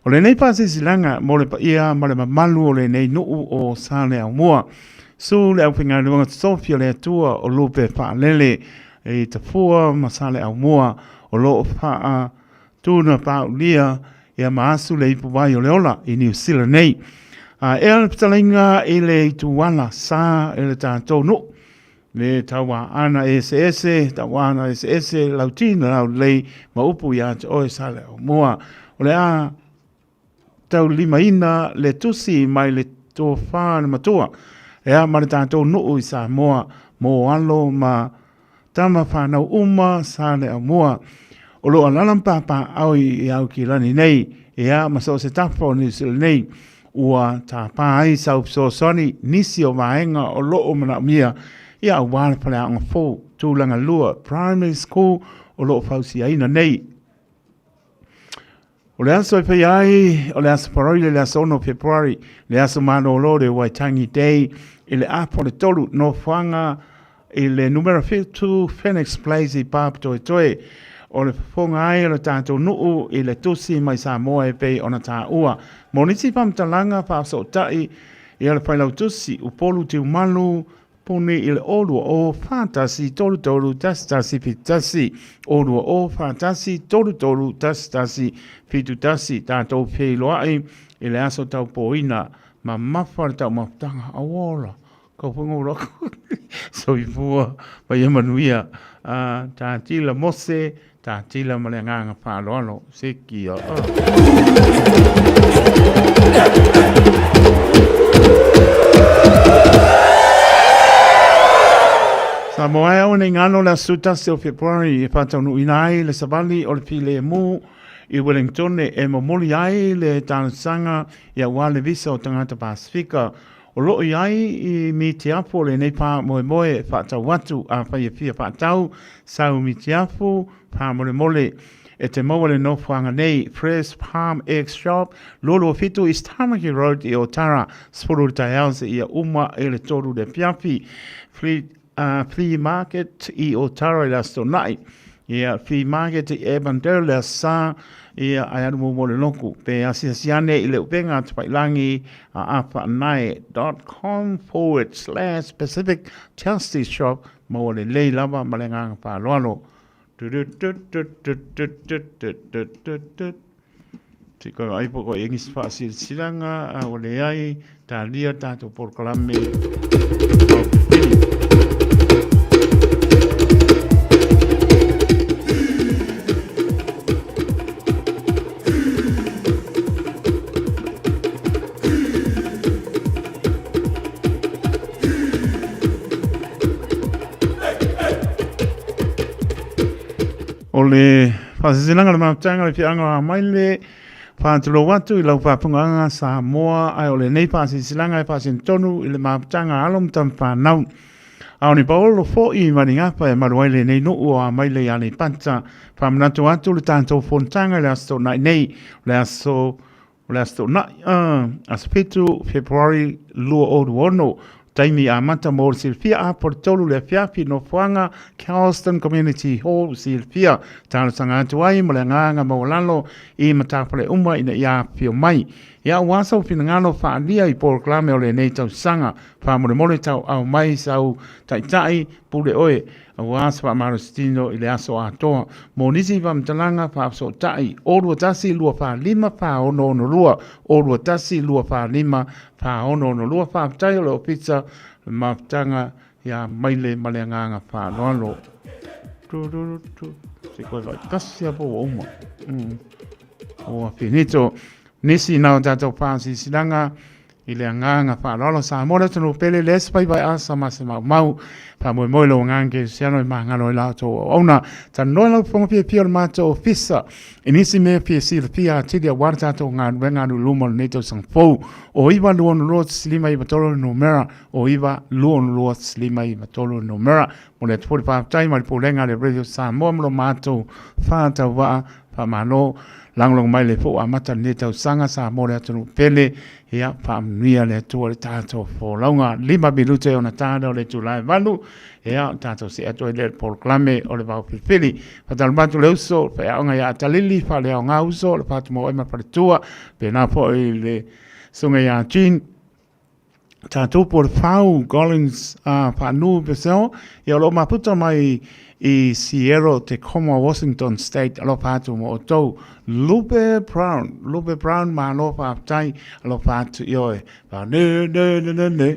o lenei faasilasilaga mo le paia ma le mamalu o lenei nuu o Saleaaumua. Su le aufaigaluega totofi a le Atua o Lupe Faalele i Tafua ma Saleaaumua o lo o faa Tuna paulia ia ma asu le ipuvai o le ola i Niu Sila nei. A ea le fetalaiga i le ituala sa i le tatou nuu, le tauaana eseese, tauaana eseese, lauti na laulelei ma upu ia te oe Saleaaumua. O le a taulimaina le tusi mai le tofa le matua ea ma le tatou nuu i Samoa mo alo ma tama fanau uma Saleaaumua o lo o alaala ma papaaao i Aukilani nei ea ma so o se tafa o Niu Sila nei ua tapa ai sau fesoasoani nisi o vaega o lo o manaomia ia aua le faleaoga fou tulaga lua primary school o lo o fausiaina nei. O le aso e faia ai, o le aso Faraile, le aso 6 o Fepuari, le aso malolo le Waitangi Day, i le apo le tolu, nofoaga i le numera 7 Phoenix Place i Papatoetoe. O le fofoga ai o le tatou nuu i le tusi mai Samoa e pei ona taua. Mo nisi faamatalaga faafesootai ia le failautusi Upolu Tiumalu Puni i le 020 41 33 11 71, 020 41 33 11 71, tatou feiloai i le aso taupoina, mamafa le taumafataga, auola, kau foi ngō rako, soifua, ma ia manuia, a, tātila Mose, tātila ma le agaga faaaloalo, se kia. Samoa e aua nei galo le aso 11 o Fepuari e faataunuuina ai le savali o le filemu i Wellingtone e momoli ai le talosaga i aua le visa o tagata Pasefika O lo o i ai i Mitiafu o lenei faamoemoe e faatau atu afai e fia faatau sau Mitiafu faamolemole e te maua le nofoaga nei Fresh Palm Egg Shop 227 East Tamaki Road i Otara 10 i le taeao seia uma i le 3 i le afiafi Flea, Flea Market i Otara i le Aso Toonai Ia, Flea Market i Avondale le Aso Sa, ia, ae alu muamua le loku. Pe asiasi ane i le upega tafailangi a afanae.com forward slash Pacific Tasty Shop maua lelei lava ma le agaga faaaloalo. Se i koe ai po ko English faasilasilaga, a ua leai, talia tatou polokalame O le faasilasilaga o le mafutaga o le Afioaga o Amaile, faatulou atu i lau faafofogaaga Samoa, ae o lenei faasilasilaga e faasinotonu i le mafutaga a alo ma tama fanau. A o ni paolo fo'i ma ni gafa e malu ai lenei nuu o Amaile i Aleipata. Faamanatu atu le tatou fonotaga i le Aso Toonai nei, o le aso o le Aso Toonai, aso 7 Fepuari 2026, taimi amata mo le silafia apo le 3 le afiafi nofoaga Charleston Community Hall silafia. Talosaga atu ai ma le agaga maualalo i matafale uma ina ia afifio mai. Ia aua sou finagalo faaalia i polokalame o lenei tausaga. Faamolemole tauau mai sau taitai pule oe aua se faamalositino i le aso atoa. Mo nisi faamatalaga faafesootai 0 21 245 4662 0 21 245 4662. Faafetai o le Ofisa le mafutaga ia maile ma le agaga faaaloalo. Tu tu tu. Se koe vai tasi a po ua uma. Ua finito. Nisi na o tatou faasilasilaga i le agaga faaaloalo Samoa le atunuu pele le esi faiva e asa ma se maumau. Faamoemoe lou agaga kerisiano e magalo ai la outou auauna. Talanoa lau fofoga fiafia o le matou ofisa i nisi mea fia silafia atili aua le tatou galuega alu i luma o lenei tausaga fou. O 922 593 le numera, o 922 593 le numera. Momoli atu foi le faafetai mai le Pulega a le Radio Samoa ma lo matou faatauvaa. Faamalo lagolago mai le fou amata lenei tausaga Samoa le atunuu pele. Ia faamanuia le Atua i le tatou folauga. 5 minute ona ta lea o le itula e 8. Ia tatou see atu ai lea i le polokalame o le vaofilifili. Faatalofa atu le uso, le faiaoga ia Atalili, faaleaoga uso, le Fatumaoe ma le faletua. Pena foi le susuga ia Jean tatou po o le Fau Collins Faanu Peseo, ia o lo o mafuta mai i Seattle, Tacoma, Washington State. Alofa atu mo outou. Lupe Brown, Lupe Brown, malo faafetai, alofa atu i oe. Fa ne ne ne ne ne.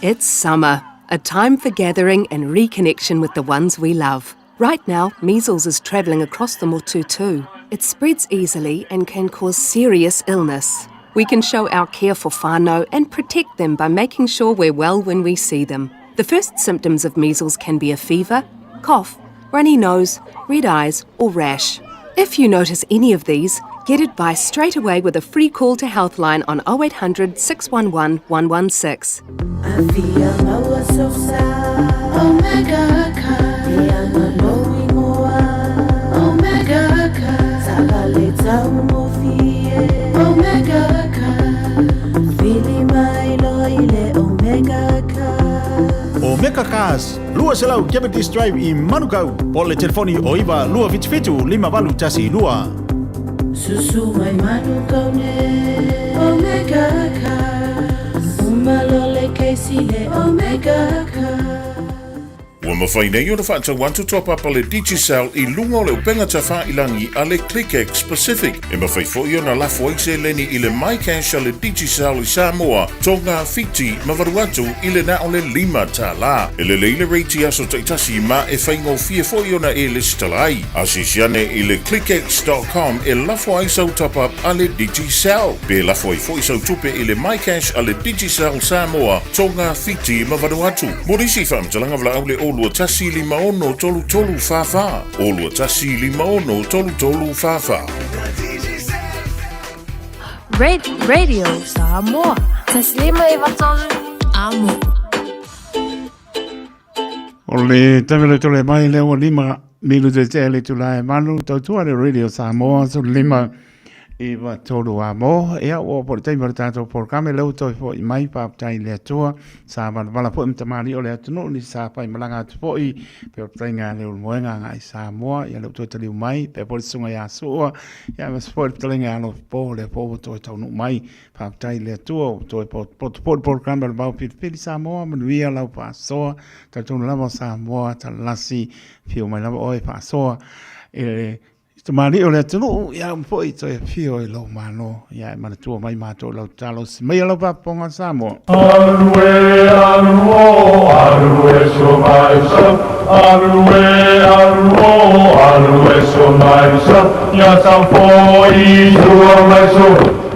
It's summer, a time for gathering and reconnection with the ones we love. Right now, measles is travelling across the motu too. It spreads easily and can cause serious illness. We can show our care for whānau and protect them by making sure we're well when we see them. The first symptoms of measles can be a fever, cough, runny nose, red eyes, or rash. If you notice any of these, get advice straight away with a free call to Healthline on 0800 611 116. Omega Cars, 200 Cavendish Drive i Manukau, po o le telefoni o 9 277 5812. Susu mai Manukau ne Omega Cars Uma lole Casey le Omega Cars. Ua mafai nei ona faatau atu top up a le Digicel i luga o le upega tafailangi a le ClickX Pacific. E mafai foi ona lafo ai seleni i le MyCash a le Digicel i Samoa, Tonga, Fiti ma Vanuatu i le na o le $5. E lelei le rate i aso taitasi ma e faigofie foi ona e lesitala ai. Asiasi ane i le clickx.com e lafo ai sau top up a le Digicel. Pe lafo ai foi sau tupe i le MyCash a le Digicel Samoa, Tonga, Fiti ma Vanuatu. Mo nisi faamatalaga valaau le 021 56 33 44, 021 56 33 44. Radio Samoa. Taslima i vatolu. Amo. O le taimi tole mai lea ua lima minute tea le itula e valu tautua le Radio Samoa 15 i tolu a mo. Ia, ua po le taimi o le tatou polokalame lea ua toe fo'i mai, faafetai i le Atua sa valavala fo'i ma tamalii o le atunuu ni sa faimalaga atu fo'i pei o le fetalaiga a Leulumoega agai i Samoa. Ia, lea ua toe taliu mai pea foi le susuga ia Su'a, ia aemaise foi le fetalaiga ia Alofipo, lea foi ua toe taunuu mai. Faafetai i le Atua ua toe potopoto foi le polokalame o le Vao Filifili Samoa. Manuia lau faasoa, talitonu lava o Samoa talasi, afio mai lava oe faasoa i le tamalii o le atunuu, ia uma foi toe afio i lou Malo, ia e manatua mai matou i lau tatalo, si maia lau faafofoga Samoa. Alu e alu o alu e so mai so alu e alu o alu e so mai so ya sa fo i sua mai so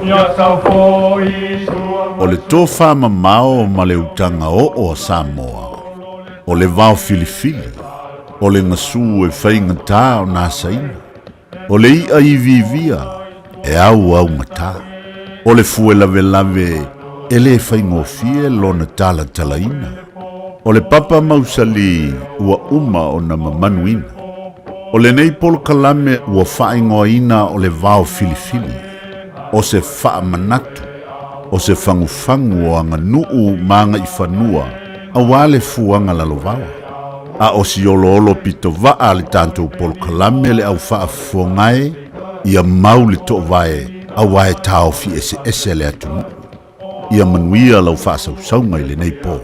ya sa fo i sua. O le tofa mamao ma le utaga oo a Samoa, o le vao filifili, o le gasu e faigata ona asaina, o le i'a iviivia e auaugata, o le fue lavelave e lē faigofie lona talatalaina, o le papa mausali ua uma ona mamanuina. O lenei polokalame ua faaigoaina o le Vao Filifili, o se faamanatu, o se fagufagu o aganuu ma agaifanua auā le fuaga lalovaoa. A o si oloolo pitovaa a le tatou polokalame le au faafofoga e, ia mau le toovae auā e taofi eseese le atunuu. Ia manuia lau faasausauga i lenei po.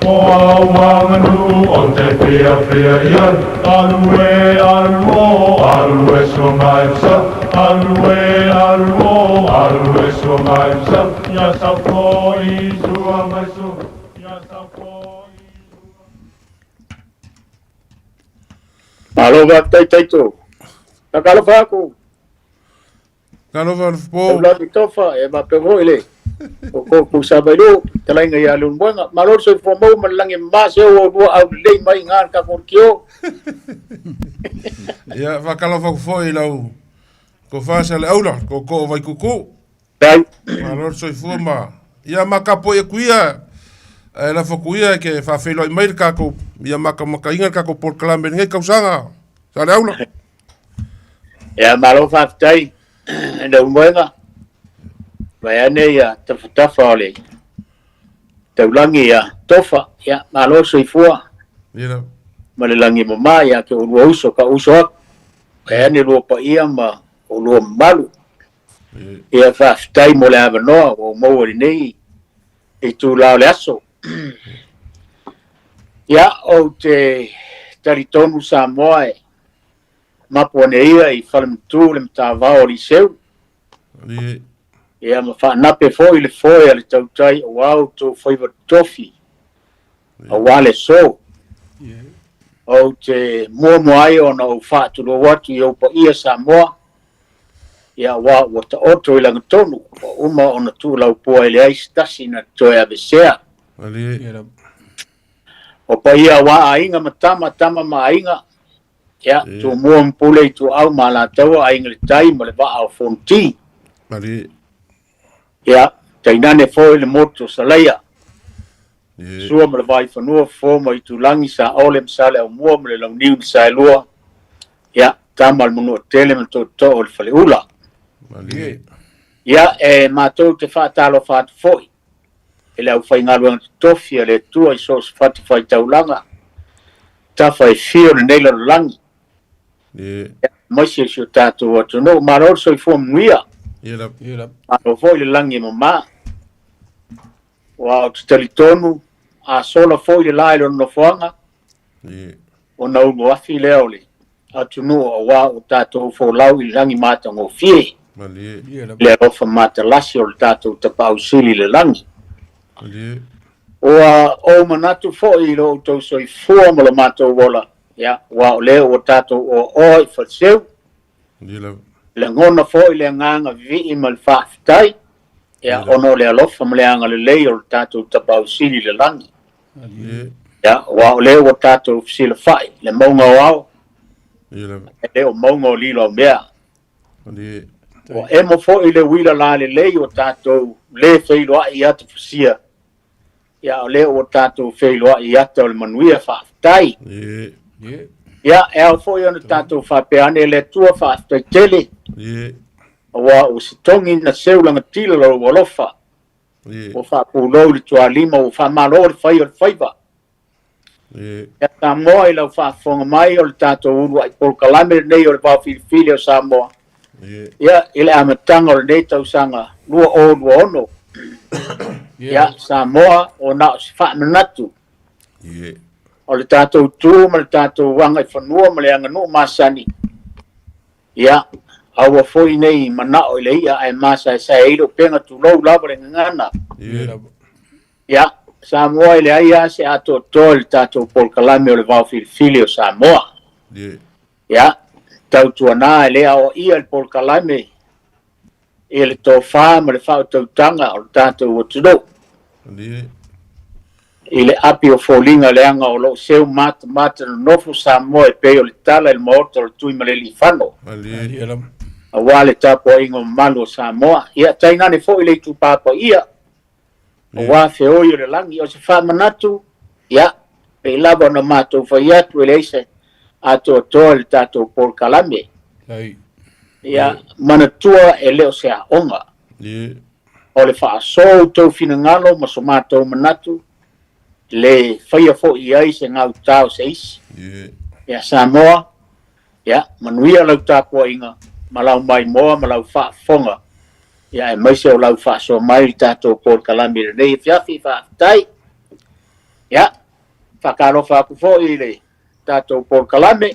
O au aganuu o te fiafia i ai, Alu e, alu o, alu e sua mai sau, Alu e, alu o, alu e sua mai sau, Ia sau foi sua mai sua, ia sau foi. Malo faafetai Taito. Faatalofa atu. Talofa Alofapo. Taulagi Tofa, e faapea foi le o ko Savailu, talaiga ia Leulumoega. Malo le soifua maua ma le lagi e mama se o lua au lelei mai ngā le tatou kio. Ia, faatalofa atu foi i lau tofa sa le aula, tootoo o Vaituutuu. Dai. Malo le soifua ma... Ia, matapo i atu ia, ae lafo atu ia e ke faafeiloai mai le tatou, ia matamataina le tatou polokalame i lenei tausaga. Sa le aula. Ia, malo faafetai Leulumoega. Vaeane ia tafatafa o le taulagi ia Tofa. Ia, malo le soifua. Ia. Ma le lagi e mama ia te oulua uso, ka uso aku. Vaeane lua paia ma oulua mamalu. Ia, faafetai mo le avanoa ua ou maua i lenei itula o le aso. Ia, ou te talitonu Samoa e mapu ane ia i Falematū le matavao o Liseu. Ia, ma faanape foi le foe a le tautai auā outou faiva totofi, auā le aso. Ou te muamua ai ona ou faatulou atu i ou paia Samoa, ia auā ua taoto i lagatonu, ua uma ona tuulaupua e leai se tasi na te toe avesea. O paia auā aiga ma tama, tama ma aiga, Ia, Tumua ma Pule Ituau ma Alataua, Aiga i le Tai ma le Vaa o Fonoti. Ia, tainane foi le motu o Salaia. Sua ma le Vaifanua, Fofo ma Itulagi, Saole ma Saleaaumua ma le Launiu na Saelua. Ia, Tama a le Manuatele ma le Tootoo o le Faleula. Ia, e matou te faatalofa atu foi e le aufaigaluega totofi a le Atua i so o se fatafaitaulaga, tafa e fia o lenei lalolagi, aemaise si o tatou atunuu. Malo le soifua manuia, malo foi le lagi e mama. Ua ou te talitonu, a sola foi le la i lona nofoaga, ona ulu afi lea o le atunuu auā ua tatou folau i le lagi matagofie, le alofa matalasi o le tatou Tapaau Sili i le lagi. Ua ou manatu foi i lo outou soifua ma lo matou ola, ia, aua o lea ua tatou oaoa i Faleseu, lagona foi le agaga vivii ma le faafetai, ia, ona o le alofa ma le agalelei o le tatou Tapaau Sili i le lagi. Ia, aua o lea ua tatou fesilafai le mauga o ao, e le o mauga o lilo aumea. Ua emo foi le uila lalelei ua tatou le feiloai i ata fusia, ia o lea ua tatou feiloai i ata o le manuia, faafetai. Ia, e ao foi ona tatou faapea ane le Atua faafetai tele, aua ua setogi na seu lagatila lou alofa. Ua faapulou le tualima, ua faamalo le fai o le faiva. Ia Samoa i lau faafofoga mai o le tatou uluai polokalame lenei o le Vao Filifili o Samoa. Ia, i le amataga o lenei tausaga 2026. Ia, Samoa, ua na o se faamanatu o le tatou tu ma le tatou agaifanua ma le aganuu masani. Ia, aua foi nei manao i le i'a ae masaesae ai le upega tulou lava le gagana. Ia, Samoa e leai lava se atoatoa i le tatou polokalame o le Vao Filifili o Samoa. Ia, tautuana e le aoaia le polokalame i le tofa ma le faautautaga o le tatou atunuu. I le api o foliga leaga o lo o seu matamata nonofo Samoa e pei o le tala i le Maota o le Tuimalealiifano aua le tapuaiga mamalu o Samoa. Ia, tainane foi le itupa paia aua feoi o le lagi. O se faamanatu, ia, pei lava ona matou fai atu e leai se atoatoa i le tatou polokalame. Ia, manatua e le o se aoga. O le faasoa o outou finagalo ma so matou manatu, le faia foi i ai se gautā o se isi. Ia Samoa, ia, manuia lau tapuaiga ma lau maimoa ma lau faafofoga, ia aemaise o lau faasoa mai i le tatou polokalame i lenei afiafi. Faafetai. Ia, faatalofa atu foi i le tatou polokalame.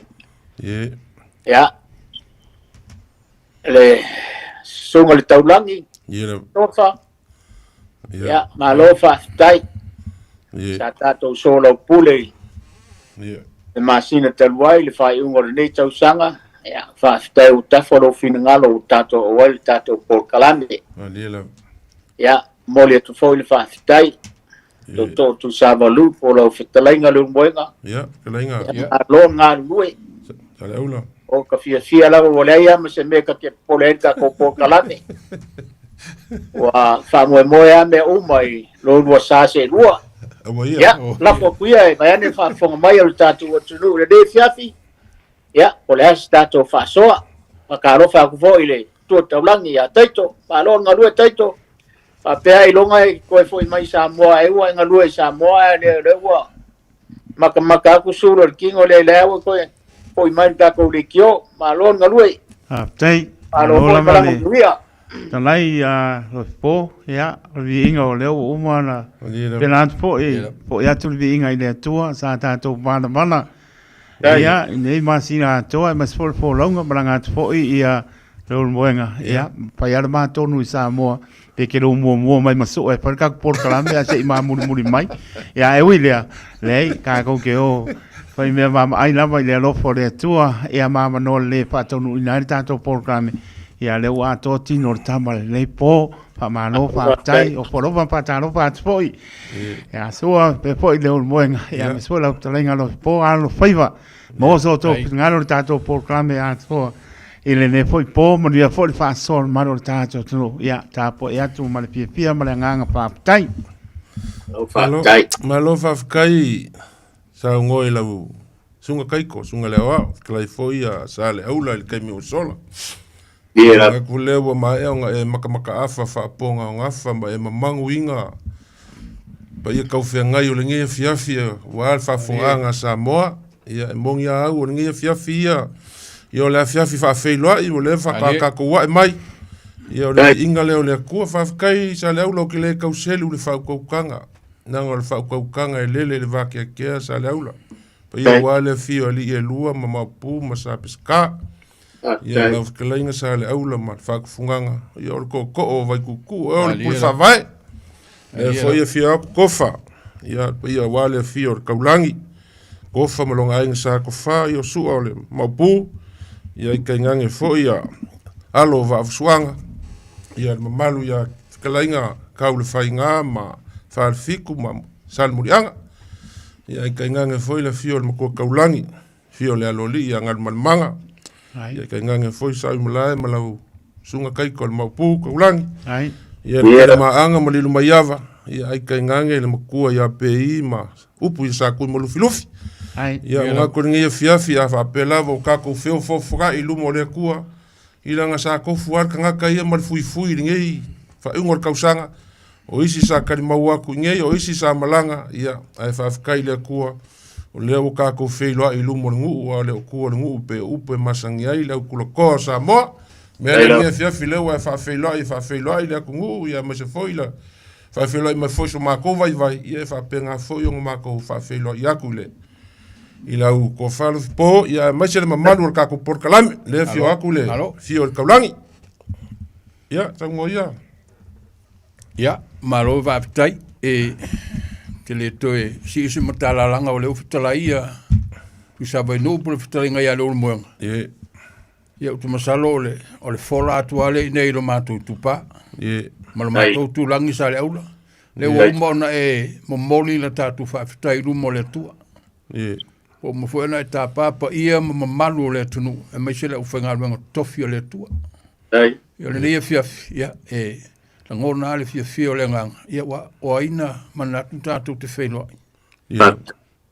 Ia, le susuga i le Taulagi, Tofa, ia, malo faafetai. Sa tatou soalaupule i le masina talu ai le faaiuga o lenei tausaga. Ia, faafetai ua tafa lou finagalo ua tatou auai le tatou polokalame. Ia, momoli atu foi le faafetai Tootoo Tuisavalu po o lau fetalaiga Leulumoega. Ia, fetalaiga. Ia, malo galulue. Saleaula. O ka fiafia lava ua leai lava ma se mea ta te popole ai le tatou polokalame. Ua faamoemoe lava mea uma i lo lua sa seelua. Aua ia. Ia, lafo atu ia e vaeane le faafofoga mai a le tatou atunuu i lenei afiafi. Ia, po o le a se tatou faasoa. Faatalofa atu foi i le Tua Taulagi ia Taito. Malo le galue Taito. Faapea ailoga e toe foi mai i Samoa e ua e galue i Samoa ae lea lea ua matamata atu sulu o le tino lea lea ua toe foi mai le tatou leitio. Malo le galue. Faafetai. Malo Malo foi lava malaga le manuia. talai a Lofipo, ia, o le viiga o lea ua uma ona pena atu foi, foi atu le viiga i le Atua sa tatou valavala. Ia, i nei masina atoa, aemaise foi le folauga, malaga atu foi ia Leulumoega, ia, fai lava le ma tonu i Samoa, pe ke lou muamua mai ma sue e fai le tatou polokalame ae se i mamulimuli mai. Ia, ae ui lea, leai, tatou te o fai mea vaavaai lava i le alofa o le Atua, ia ma avanoa lelei e faataunuuina ai le tatou polokalame. Ia, lea ua atoa tino o le tama i lenei po, faamalo, faafetai, ofo alofa ma faatalofa atu foi. Ia, sua, faapea foi Leulumoega, ia, aemaise foi lau fetalaiga Lofipo, alo faiva. Maua so outou finagalo i le tatou polokalame atoa i lenei foi po, manuia foi le faasoa o le mamalu o le tatou atunuu. Ia, tapuai atu ma le fiafia ma le agaga faafetai. Malo, malo faafetai saunoa i lau susuga Kaiko, susuga le Aoao, fetalai foi ia Saleaula i le taimi ua sola. Manatu lea ua maea ona e makamakaafa faapogaogafa ma e mamaguina paia taufeagai o lenei afiafi aua le faafofogaaga a Samoa. Ia, e moni a au o lenei afiafi ia, ia o le afiafi faafeiloai ua leva faatoa tatou ae mai. Ia o le viiga lea o le Atua. Faafetai Saleaula ou te le tau selu i le faautautaga, leaga o le faautautaga e lele i le vakeakea Saleaula. Paia aua le afio o alii e lua ma Maopu ma Sa Peseta. Ia lau fetalaiga Saleaula ma le faatufugaga, ia o le tootoo o Vaituutuu, o le pule faavae. Lea foi e afio atu Tofa, ia le paia aua le afio o le Taulagi, Tofa ma lona aiga Sa Tofa, ia o Sua o le Maopu, ia i tainane foi ia alo o Vaafusuaga, ia le mamalu ia fetalaiga Taulefaiga ma Falefitu ma Salemuliaga, ia i tainane foi le afio o le Matua Taulagi, Afio o le Aloalii ia Galumalemana, ia tainane foi Sa'uimalae ma lau Susuga Kaiko o le Maopu Taulagi, ia le Pelemaaga ma Lilomaiava, ia ai tainane le Matua ia Pei ma upu ia Satui ma Lufilufi. Ia manatu i lenei afiafi a faapea lava ua tatou feofoofogai i luma o le Atua, i lana sa tofu lava le tagata ia ma le fuifui i lenei faaiuga o le tausaga, o isi sa talimau atu i inei, o isi sa malaga, ia, ae faafetai i le Atua, o lea ua tatou feiloai i luma o le nuu, a o le Atua o le nuu pei o upu e masani ai le autulatoa o Samoa. Mea lea i lenei afiafi lea ua e faafeiloai, e faafeiloai le atunuu, ia aemaise foi le faafeiloai mai foi so matou vaivai, ia e faapena foi ona matou faafeiloai atu i le i lau tofa Lofipo, ia aemaise le mamalu o le tatou polokalame, lea e afio atu le afio o le Taulagi. Ia, saunoa ia. Ia, malo faafetai. E te le toe sii se matalalaga o lea ua fetalai ia Tuisavainuu po o le fetalaiga ia Leulumoega. Ie. Ia, ou te masalo o le, o le fola atu lava lea i inei i lo matou itupa. Ie. Ma lo matou tulagi Saleaula. Lea ua uma ona e momoli la tatou faafetai i luma o le Atua. Ie. Ua uma foi ona e tapa paia ma mamalu o le atunuu, aemaise le aufaigaluega totofi a le Atua. Ia, o lenei afiafi, ia, e lagona lava le fiafia o le agaga, ia, ua o ai na manatu tatou te feiloai. Ia.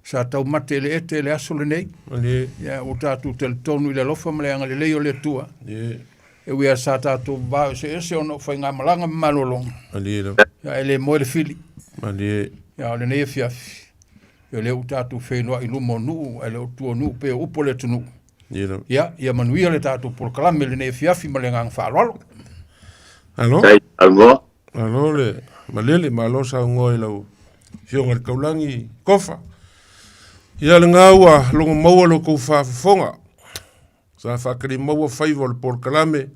Sa taumate i le ete i le aso lenei. Malie. Ia, ua tatou talitonu i le alofa ma le agalelei o le Atua. Ie. E ui lava sa tatou vavao eseese ona o faigamalaga ma malologa. Malie lava. Ia, e le moe le fili. Malie. Ia, o lenei afiafi, ia o lea ua tatou feiloai i luma o nuu, ae le o tua o nuu pei o upu a le atunuu. Ie lava. Ia, ia manuia le tatou polokalame i lenei afiafi ma le agaga faaaloalo. Malo. Saunoa. Malo le malele, malo saunoa i lau Afioga i le Taulagi Kofa. Ia lena ua logo maua lo tou faafofoga. Sa faatali maua faiva o le polokalame,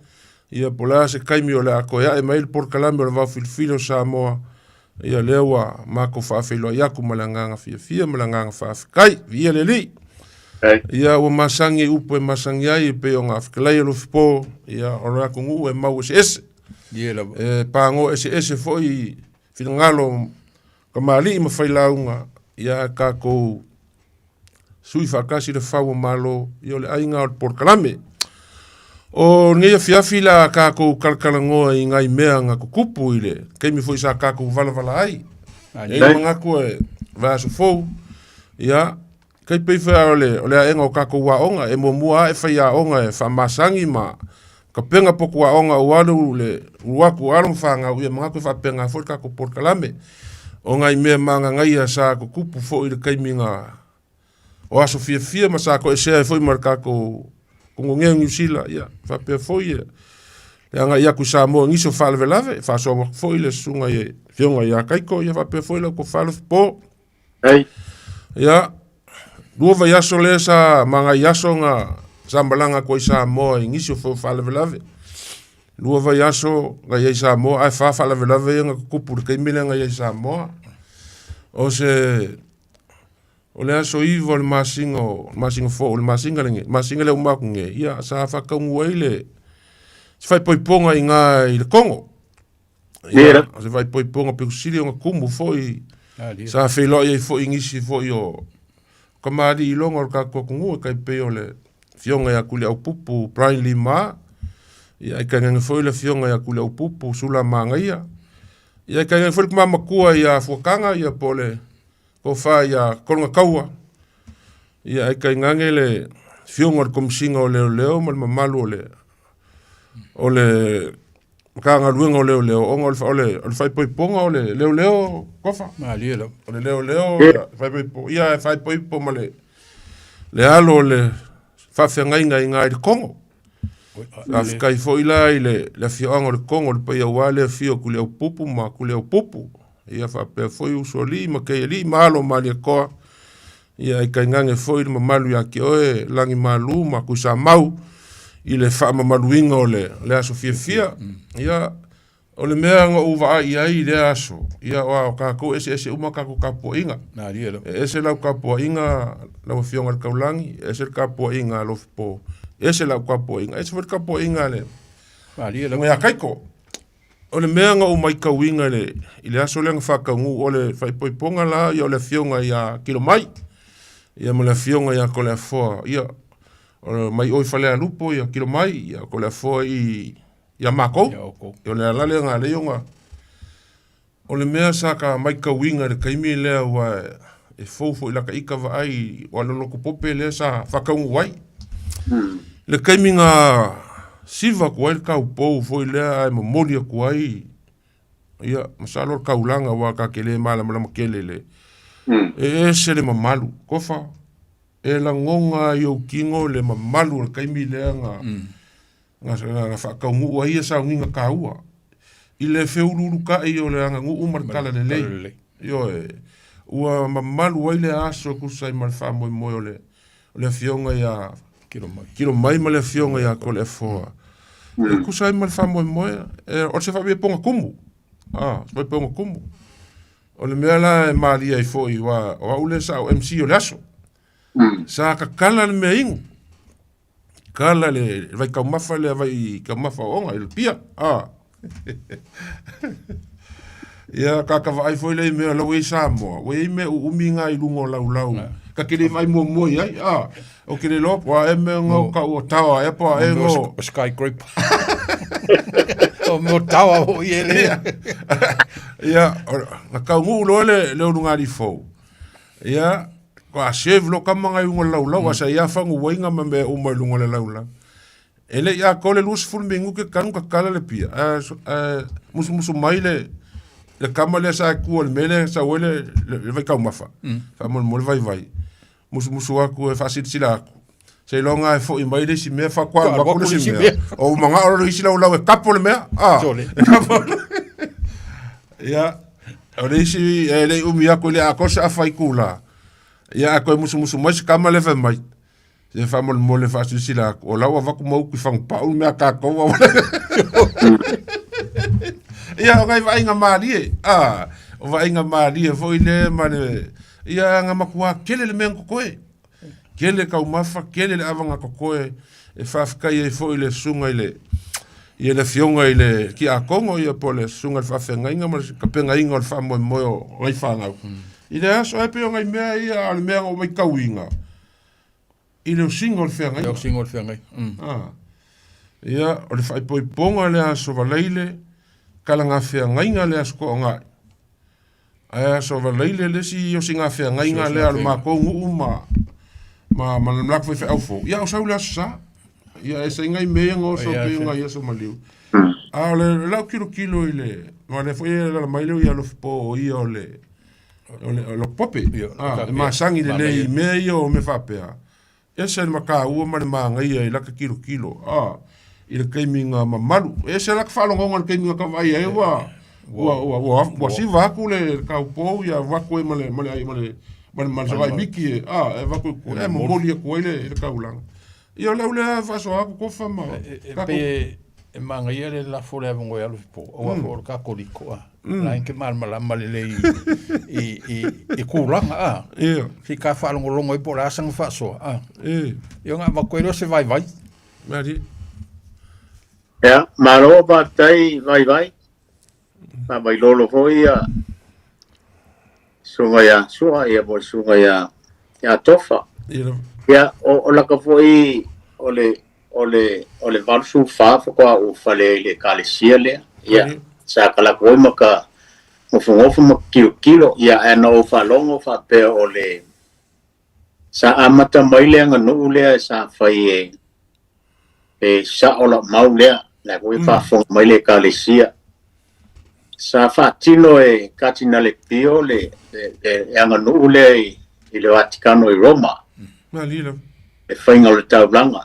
ia po o le a se taimi o le a toe ae mai ai le polokalame o le Vaofilifili o Samoa, ia lea ua matou faafeiloai atu ma le agaga fiafia ma le agaga faafetai. Viia le Alii. Ia ua masani i upu e masani ai e pei ona fetalai e Lofipo, ia o le atunuu e mau eseese. E pagoa eseese foi finagalo o tamalii ma failauga, ia ae tatou sui faatasi le fau o Malo, ia o le aiga o le polokalame. O lenei afiafi la tatou talatalanoa i nai mea na tutupu i le taimi foi sa tatou valavala ai. E i ai le manatu e vaiaso fou, ia, tai pei foi o le, o le aega o tatou aoga, e muamua lava e fai aoga e faamasani ma tapena potu aoga aua le le ulu atu o alo ma fanau, ia manatu e faapena foi le tatou polokalame. O nai mea magagaia sa tutupu foi i le taimi na o aso fiafia ma sa toesea ai foi ma le tatou Kongonea Niu Sila, ia faapea foi le agai atu i Samoa i nisi o faalavelave, faasoa atu foi le susuga i Afioga ia Kaiko, ia faapea foi lau tofa Lofipo. Ia, lua vaiaso lea sa magai aso na sa malaga atu ai Samoa i nisi o foi faalavelave. Lua vaiaso na i ai Samoa, ae fa faalavelave ia na tutupu i le taimi lea na i ai Samoa. O se o le aso 9 o le masina o le masina fou, o le masina lenei, masina lea uma atu nei, ia sa faataunuu ai le se faaipoipoga i ina i le Kogo. Ia, o se faaipoipoga pito sili ona tumu foi, sa feiloai ai foi nisi foi o kamali'i iloga o le tatou atunuu e tai pei o le Afioga ia Tuliaupupu Brian Lima, ia ae tainane foi le Afioga ia Tuliaupupu Sula Magaia, ia ae tainane foi le tama matua ia Fuataga ia po o le Tofa ia Kologataua, ia ae tainane le Afioga o le Komesina o Leoleo ma le mamalu o le o le Matagaluega o Leoleo, ona o le, o le, o le faaipoipoga o le leoleo, Kofa. Malie lava. O le leoleo, ia, faaipoipo, ia e faaipoipo ma le, le alo o le faafeagaiga i ina i le Kogo. Faafetai foi la i le, le afioaga o le Kogo, le paia aua le afio o Tuliaupupu ma Tuliaupupu. Ia faapea foi Usoalii ma Keialii ma alo o Malietoa. Ia ae tainane foi le mamalu ia te oe Langimalu ma Tuisamau i le faamamaluina o le, le aso fiafia. Ia, o le mea na ou vaai i ai i lea aso, ia aua o tatou eseese uma tatou tapuaiga. E ese lau tapuaiga lau Afioga i le Taulagi, e ese le tapuaiga a Lofipo, ese lau tapuaiga, ese foi le tapuaiga a le Susuga ia Kaiko. O le mea na ou matauina i le, i le aso lea na faataunuu, o le faaipoipoga la, ia o le afioga ia Kilomai, ia ma le afioga ia Toleafoa, ia, o mai o i Falealupo ia Kilomai, ia Toleafoa i, ia makou. O le ala lea na ala ai ona, o le mea sa ka matauina i le taimi lea aua e fou foi i lata ita vaai, aua o le loto pope lea sa faataunuu ai. Le taimi na siva atu ai le taupou foi lea ae momoli atu ai, ia, masalo o le taulaga aua ta te le malamalama tele i le, e ese le mamalu. Kofa, e lagona i ou tino le mamalu o le taimi lea na, na, na faataunuu ai ia sauniga taua i le feuluulutai o le aganuu ma le talalelei. Ioe, ua mamalu ai le aso e tusa ai ma le faamoemoe o le, o le afioga ia Kilomai ma le afioga ia Toleafoa. E tusa ai ma le faamoemoe, e, o se faapiapoga tumu. Ah, se faapiapoga tumu. O le mea la e malie ai foi, aua o au lea sa ou MC o le aso. Sa tatala le mea inu. Kala le vaitaumafa lea vai taumafa o ona i le pia. Ah. Ia ka ka vaai foi lea i mea lau i Samoa. Ua i mea uumi ngā i lunga o laulau. Ka ke le vaai muamua i ai. Ah. O ke le loa po a e mea ngau ka ua tawa e po a e ngo. O skyscraper. O mea tawa o i e le. Ia, na kaunuu loa le, le ulugaliifou. Ia, Faatoa serve loa kama ngai luga o le laulau, ae sa i ai lava faguaiga ma mea uma i luga o le laulau. E le i atoa le 20 minute tanu tatala le pia, ae ae musumusu mai le le kama lea sa tua i le mea lea e sau ai le le vaitaumafa, faamolemole vaivai. Musumusu atu e faasilasila atu, seiloga e foi mai le isi mea faatoa alu atu le isi mea. Ou manao loa le isi laulau e kapo le mea, a. E kapo. Ia, o le isi e le i umi atu i le atoa se afa itula. Ia ae toe musumusu mai si kama lea fai mai, se faamolemole faasilasila atu, o la ua avatu ma utu i Fagupau le mea a tatou a Ia, o nai vaaiga malie, a, o vaaiga malie foi lea ma le, ia na matua tele le mea na totoe. Tele taumafa, tele le ava na totoe e faafetai ai foi i le susuga i le ia le afioga i le Tiakono ia po o le susuga i le faafeagaiga ma le tapenaina o le faamoemoe o nai fanau. I le aso e pei o nai mea ia a o le mea na ou matauina i le osiga o le feagaiga. Le osiga o le feagaiga. Ah. Ia, o le faaipoipoga le Aso Faraile, kalagafeagaiga le Aso Toonai. Ae Aso Faraile le isi osigafeagaiga lea a le matou nuu ma ma ma le latou faifeau fou. Ia, o sau le Aso Sa. Ia, e ese nai mea ia na oso pei o nai aso maliu. A o le lau tilotilo i le, aua o lea foi e alaala mai le Alofa po o ia o le o le o le pope. Ah, e masani lelei i mea ia o mea faapea. Ese le mataua ma le manaia i lata tilotilo, a, i le taimi na mamalu. E ese lata faalogoga i le taimi na ta vaai ai ua, ua, ua, ua, ua siva atu le taupou ia avatu ai ma le, ma le, ma le, ma le, ma le savai miki e, a, e avatu i tua, e momoli atu ai le, le taulaga. Ia o le au lea faasoa atu Tofa ma E pei e, e manaia le lafo o le avanoa e alu i po, aua foi o le Katoliko, a. La e te malamalama lelei i, i, i tulaga, a. Ia. Se i ka faalogologo ai po o le a sana faasoa, a. Ia ona avatu ai lea o se vaivai. Malie. Ia, malo faafetai Vaivai. Faavailolo foi ia susuga ia Sua ia po o le susuga ia ia Tofa. Ia. Ia, o, o laka foi o le o le o le 84 faatoa ou fale ai i le ekalesia lea. Ia, sa kalako ai ma ka nofonofo ma tilotilo. Ia, ae na ou faalogo faapea o le sa amata mai le aganuu lea sa fai e e sao lau mau lea, la foi e faafofoga mai le ekalesia. Sa faatino e Katinale Pio le, le, le aganuu lea i, i le Vatikano i Roma. Malie lava. Le faiga o le taulaga.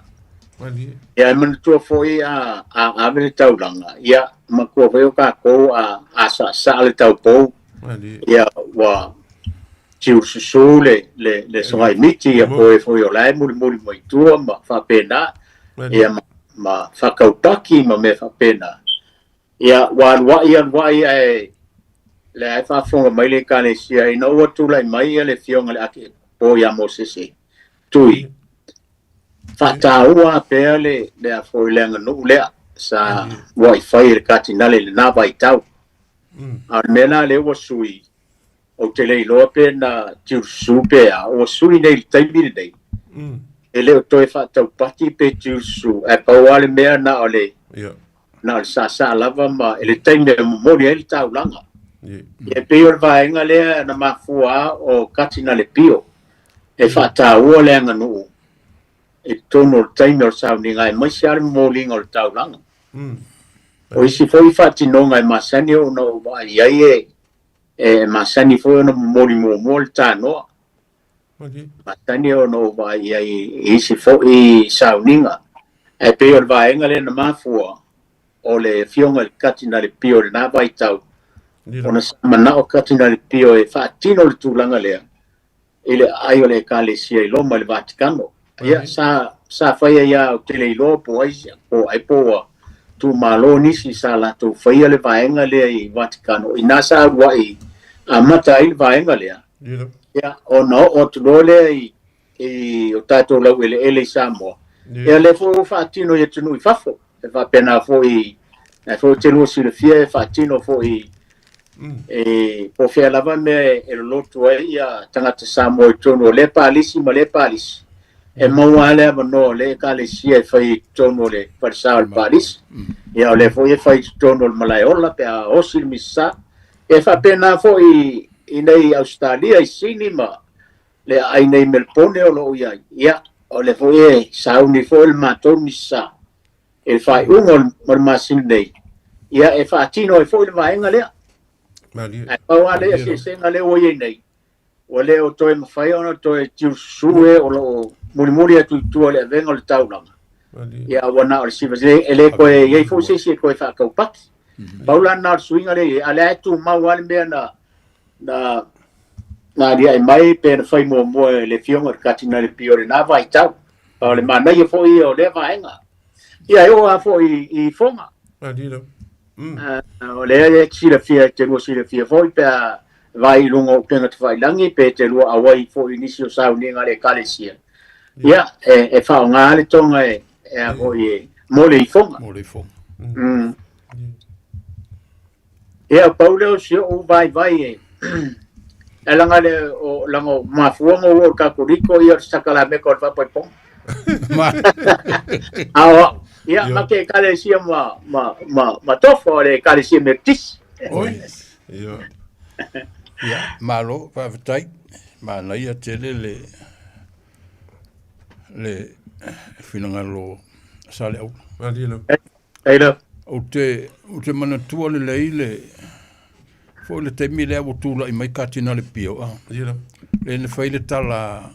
Malie. Ia, e manatua foi a, a ave le taulaga, ia, matua foi o tatou a, a saasaa le taupou. Malie. Ia, ua tiususu le, le, le sogaimiti, ia po e foi o la e mulimuli mai tua ma faapena. Ia, ma, ma faakaupaki ma mea faapena. Ia, ua aluai aluai ae lea e faafofoga mai le Ekalesia ina ua tulai mai ia le Afioga i le Akepo ia Mosese Tui, faataua pea le, le a foi le aganuu lea sa muai fai e le Katinale i lena vaitau. A o le mea la lea ua sui, ou te le iloa pe na tiususu pe a, ua sui nei i le taimi lenei, e le o toe faataupati pe tiususu, ae pau lava le mea na o le, na o le saasaa lava ma i le taimi e momoli ai le taulaga. Ia, e pei o le vaega lea na mafua o Katinale Pio e faataua le aganuu i totonu o le taimi o le sauniga aemaise lava le momoliga o le taulaga. O isi foi faatinoga e masani ona ou vaai ai e, e masani foi ona momoli muamua le tanoa. Masani ona ou vaai ai i isi foi sauniga. Ae pei o le vaega lea na mafua o le Afioga i le Katinale Pio i lena vaitau, ona sa manao Katinale Pio e faatino le tulaga lea i le aai o le Ekalesia i Roma i le Vatikano. Ia, sa, sa fai ai lava, ou te le iloa po o ai, po o ai po ua tuumalo nisi sa latou faia le vaega lea i Vatikano, inā sa uluai amata ai le vaega lea. Ia, ona oo atu loa lea i, i o tatou laueleele i Samoa. Ia, lea foi ua faatino i atunuu i fafo. E faapena foi, na foi te lua silafia e faatino foi e po o fea lava mea e lolotu ai ia tagata Samoa i totonu o lea palisi ma lea palisi. E maua lava le avanoa o lea ekalesia e fai i totonu o le falesa o le palisi. Ia o lea foi e fai i totonu o le malaeola pe a osi le misa. E faapena foi i nei Ausetalia, i Sini ma le aai nei Melepone o lo o i ai, ia, o lea foi e sauni foi le matou Misasa i le faaiuga o le masina nei, ia, e faatino ai foi le vaega lea. Ae pau lava le eseesega lea ua i ai nei, ua le o toe mafai ona toe tiususu e o lo o mulimuli atu i tua i le avega o le taulaga. Ia, ua na o le siva, e le toe i ai foi se isi e toe faataupaki. Pau la lena o le suiga lea e i ai, a o lea e tumau lava le mea na na na aliae mai pe na fai muamua e le Afioga i le Katinai Pio i lena vaitau. O le manaia foi ia o lea vaega. Ia, e oo lava foi i Foga. O lea e te silafia, e te lua silafia foi pe a vaai i luga o upega tafailagi pe te lua auai foi i nisi o sauniga a le Ekalesia. Ia, e faaaoga le toga e, e a foi e, mo le ifoga. Mo le ifoga. Ia, pau lea o si ou vaivai e, e laga le, o, laga o mafua ona ou oo i le Katoliko, ia o le sakalameka o le faapaipoga. A o au, ia, ma ke Ekalesia ma, ma, ma, ma tofa o le Ekalesia Metotisi. Oi, ia. Ia, malo, faafetai. Manaia tele le, le finagalo Saleaula. Ei lava. Ou te, ou te manatua lelei le, foi le taimi lea ua tulai mai Katina le Pio, a. Ia lava. Lea na fai le tala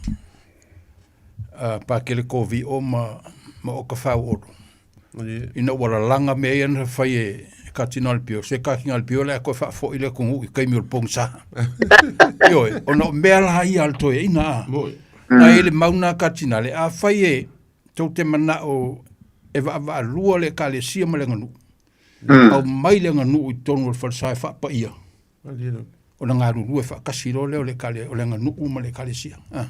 a Pakele Kovio ma, ma Oka Fauolo. Ia. Ina ua lalaga mea ia na fai e Katina le Pio, se Katina le Pio le a toe faafoi le atunuu i taimi o le pogisa. Ioe, ona o mea la ia a le toeaina, a. Moi. Na i le mau na Katina le, afai e, tou te manao e vaavaalua le Ekalesia ma le aganuu, aumai le aganuu i totonu o le falesa e faapaia, ona galulue faatasi loa lea o le ekale, o le aganuu ma le Ekalesia. Ah.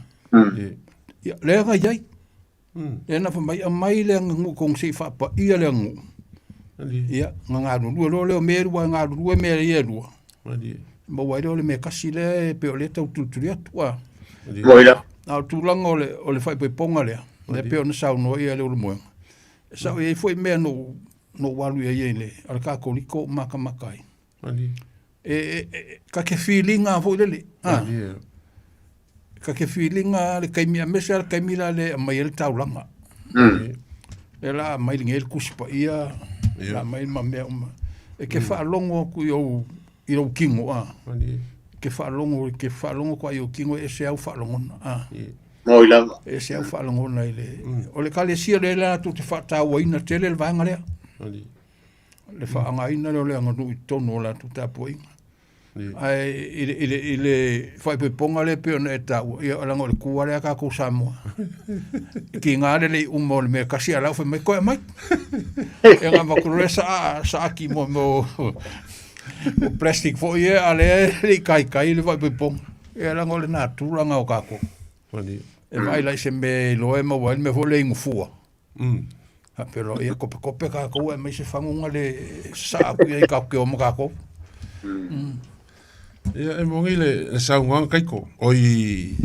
Ia, lea na i ai. Lea na fai mai, aumai le aganuu i totonu se i faapaia le aganuu. Ia, na galulue loa lea o mea e lua, e galulue mea ia e lua. Maua ai lea o le mea tasi lea e pei o lea e tau tulituli atu. Ah. A o tulaga o le, o le faaipoipoga lea, lea pei ona saunoa ia Leulumoega, e sao e i ai foi mea na ou, na ou alu i ai i le, o le Katoliko ou matamata ai. E, e, e, ta te filiga foi lele, a, ta te filiga le taimi, aemaise lava le taimi la lea e aumai ai le taulaga. Lea la aumai lenei le Tusi Paia, la aumai ma mea uma. E te faalogo atu i ou, i lou tino, a. Ke faalogo, ke faalogo atu i ou tino e ese au faalogona, a. Moi lava. E ese au faalogona i le, o le Ekalesia lea latou te faatauaina tele le vaega lea. Le faaaogaina lea o le aganuu i totonu o latou tapuaiga. Ae i le, i le, i le faaipoipoga lea pei ona e taua, ia leaga o le tu lava lea a tatou Samoa. E tiga le lei uma o le mea tasi a o la ua fai mai, toe aumai. Ia ona avatu loa lea saa, saaki mo mea o, o plastic foi ia, a o lea e le i taitai le faaipoipoga. Ia leaga o le natura lena o tatou. E vaai la i se mea e iloa e maua ai le mea foi lea inu fua. Faapea loa, ia kopekope tatou ae aumai se faguga le sasaa atu i ai tatou te o ma tatou. Ia, e moni le, le saunoaga Kaiko, oi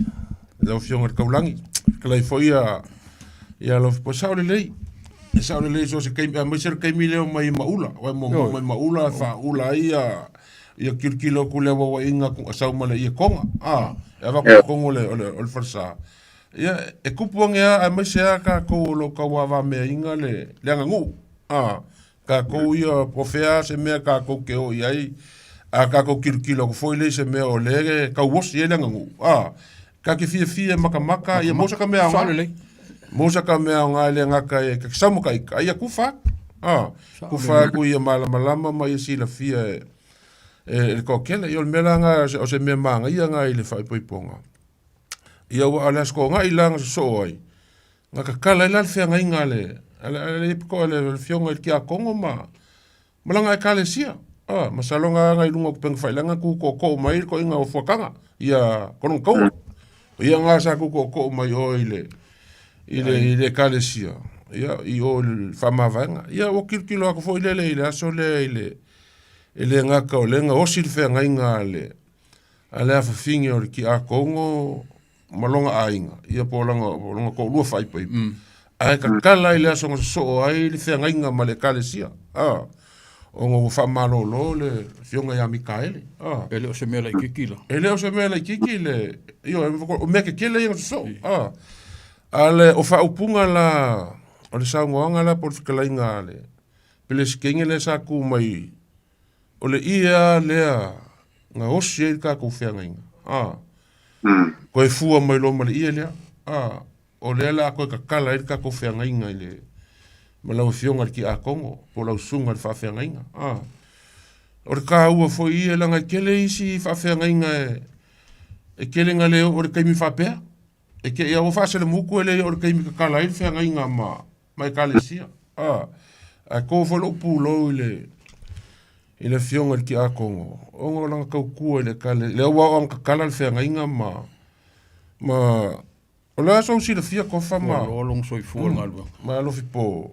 lau Afioga i le Taulagi, fetalai foi ia, ia lau po sao lelei. E sao lelei so se taimi, aemaise le taimi lea o mai Maula, o mo mo mai Maula e faaula ai ia ia kilokilo atu le auauaiga sau ma le ia Tonga. Ah, e avatu i totonu o le o le o le falesa. Ia, e kupu ane lava aemaise lava tatou o lo o tauavameaina le, le aganuu. A, tatou ia, po o fea lava se mea tatou te o i ai, a tatou tilotilo atu foi lea i se mea o lea e tauosi ai le aganuu, a, ta te fiafia e matamata, ia maua sata mea aoga. Maua sata mea aoga e le gata e ta te sau ma ta ita, a ia tufa atu. A, tufa atu ia malamalama ma ia silafia e, e le toatele. Ia o le mea la lena, o se mea manaia lena i le faaipoipoga. Ia ua o le Aso Toonai la na sosoo ai, na tatala ai la le feagaiga a le, a le, a le a le afioga i le Tiakono ma, ma lana Ekalesia. Ah, masalo na aga i luga o upegafailaga tu tootoo mai le toeaina o Fuataga, ia Kologataua. O ia na sa tu tootoo mai o i le, i le, i le Ekalesia, ia, i o i le faamavaega. Ia ua tilotilo atu foi lele i le aso lea i le, e le gata o lea na osi le feagaiga a le, A le afafine o le Tiakono ma lona aiga, ia po o lana, o lona toalua faaipoipo. Ae tatala i le aso na sosoo ai le feagaiga ma le Ekalesia. A. Ona ua faamalolo le afioga ia Mikaele. Ah. E le o se mea laitiiti la. E le o se mea laitiiti le, ioe, o mea tetele ia na sosoo. Ah. A le, o faaupuga la, o le saunoaga la po o le fetalaiga a le Peresetene lea sa tu mai, o le ie lava lea na osi ai le tatou feagaiga. Ah. Toe fua mai loa ma le ie lea. Ah. O lea la a toe tatala ai le tatou feagaiga i le ma lau Afioga i le Tiakono po o lau Susuga i le Faafeagaiga. A. O le taua foi ia leaga e tele isi faafeagaiga e, e tele na le oo i le taimi faapea. E te i a ua faaselemutu e le oo i le taimi tatala ai le feagaiga ma, ma Ekalesia. A. Ae to foi lou pulou i le i le Afioga i le Tiakono ona o lana tautua i le Ekalesia. Lea ua oo ina tatala le feagaiga ma ma O le a sou silafia Kofa ma. Ua loa lona soifua le galuega. Ma alofi po.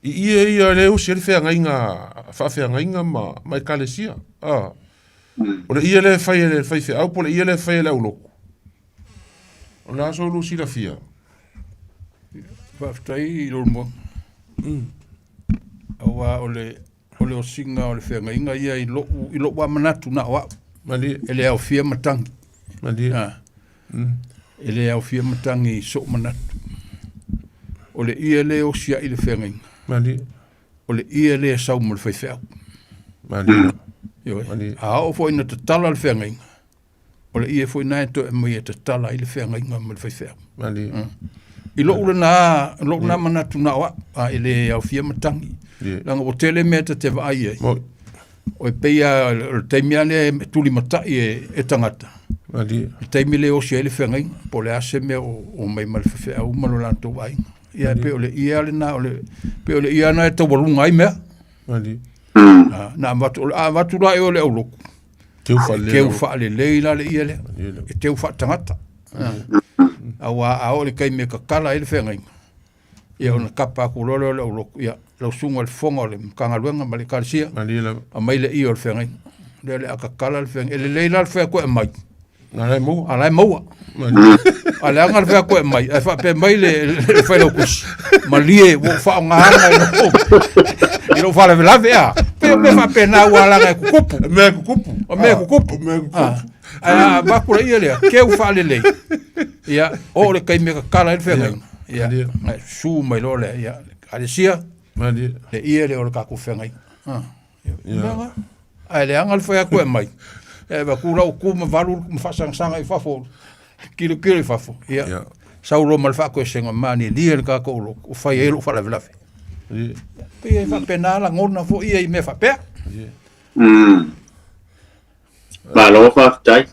I ie ia le usi ai le feagaiga, faafeagaiga ma, ma ekalesia. A. O le ie lea e fai e le faifeau po o le ie lea e fai e le aulotu. O le a sou silafia? Faafetai i lou moa. Aua o le o le osiga o le feagaiga ia i lou i lou manatu na o au. Malie. E le aofia matagi. Malie. Ah. E le aofia matagi i sou manatu. O le ie le osi ai le feagaiga. Malie. O le ie le sau ma le faifeau. Malie. Ioe. Malie. A oo foi ina tatala le feagaiga, o le ie foi na e toe aumai e tatala ai le feagaiga ma le faifeau. Malie. I lou lena, lou lena manatu na o au, a e le aofia matagi. Leaga ua tele mea ta te vaai ai. O e pei lava o le taimi lava lea e tulimatai e, e tagata. Malie. Le taimi lea e osi ai le feagaiga, po o le a se mea o, o mai ma le faifeau ma lo latou aiga. Ia e pei o le ie lava lena, o le, pei o le ie lava lena e taualuga ai mea. Malie. Na avatu, o le a avatu la i o le aulotu. Teu faalelei. Teu faalelei la le ie lea. E teu faatagata. Aua a oo i le taimi e tatala ai le feagaiga, ia ona tapa atu loa lea o le aulotu, ia, lau susuga i le fofoga o le Matagaluega ma le Ekalesia, aumai le ie o le feagaiga. Lea o le a tatala le feagaiga. E lelei la le fai atu e aumai, A la e maua. A la e maua. A leaga le fai atu e aumai, ae faapea mai le, le failautusi, malie ua ou faaaogaina i lou, i lou faalavelave a. Pei o mea faapena ua alaga e tutupu. Mea e tutupu. O mea e tutupu. O mea e tutupu. Ae a avatu le ie lea, keu faalelei. Ia, oo i le taimi e tatala ai le feagaiga. Ia, ae susu mai loa lea, ia, Ekalesia, le ie lea o le tatou feagaiga. Ia. Ae leaga le fai atu e aumai. E avatu lau tu ma valu ma faasagasaga i fafo, kilokilo i fafo. Ia. Ia. Sau loa ma le faatoesega manienie le tatou lotu, ua fai ai lou faalavelave. Ia. Pei e faapena lagona foi ia i mea faapea. Ia. Malo faafetai.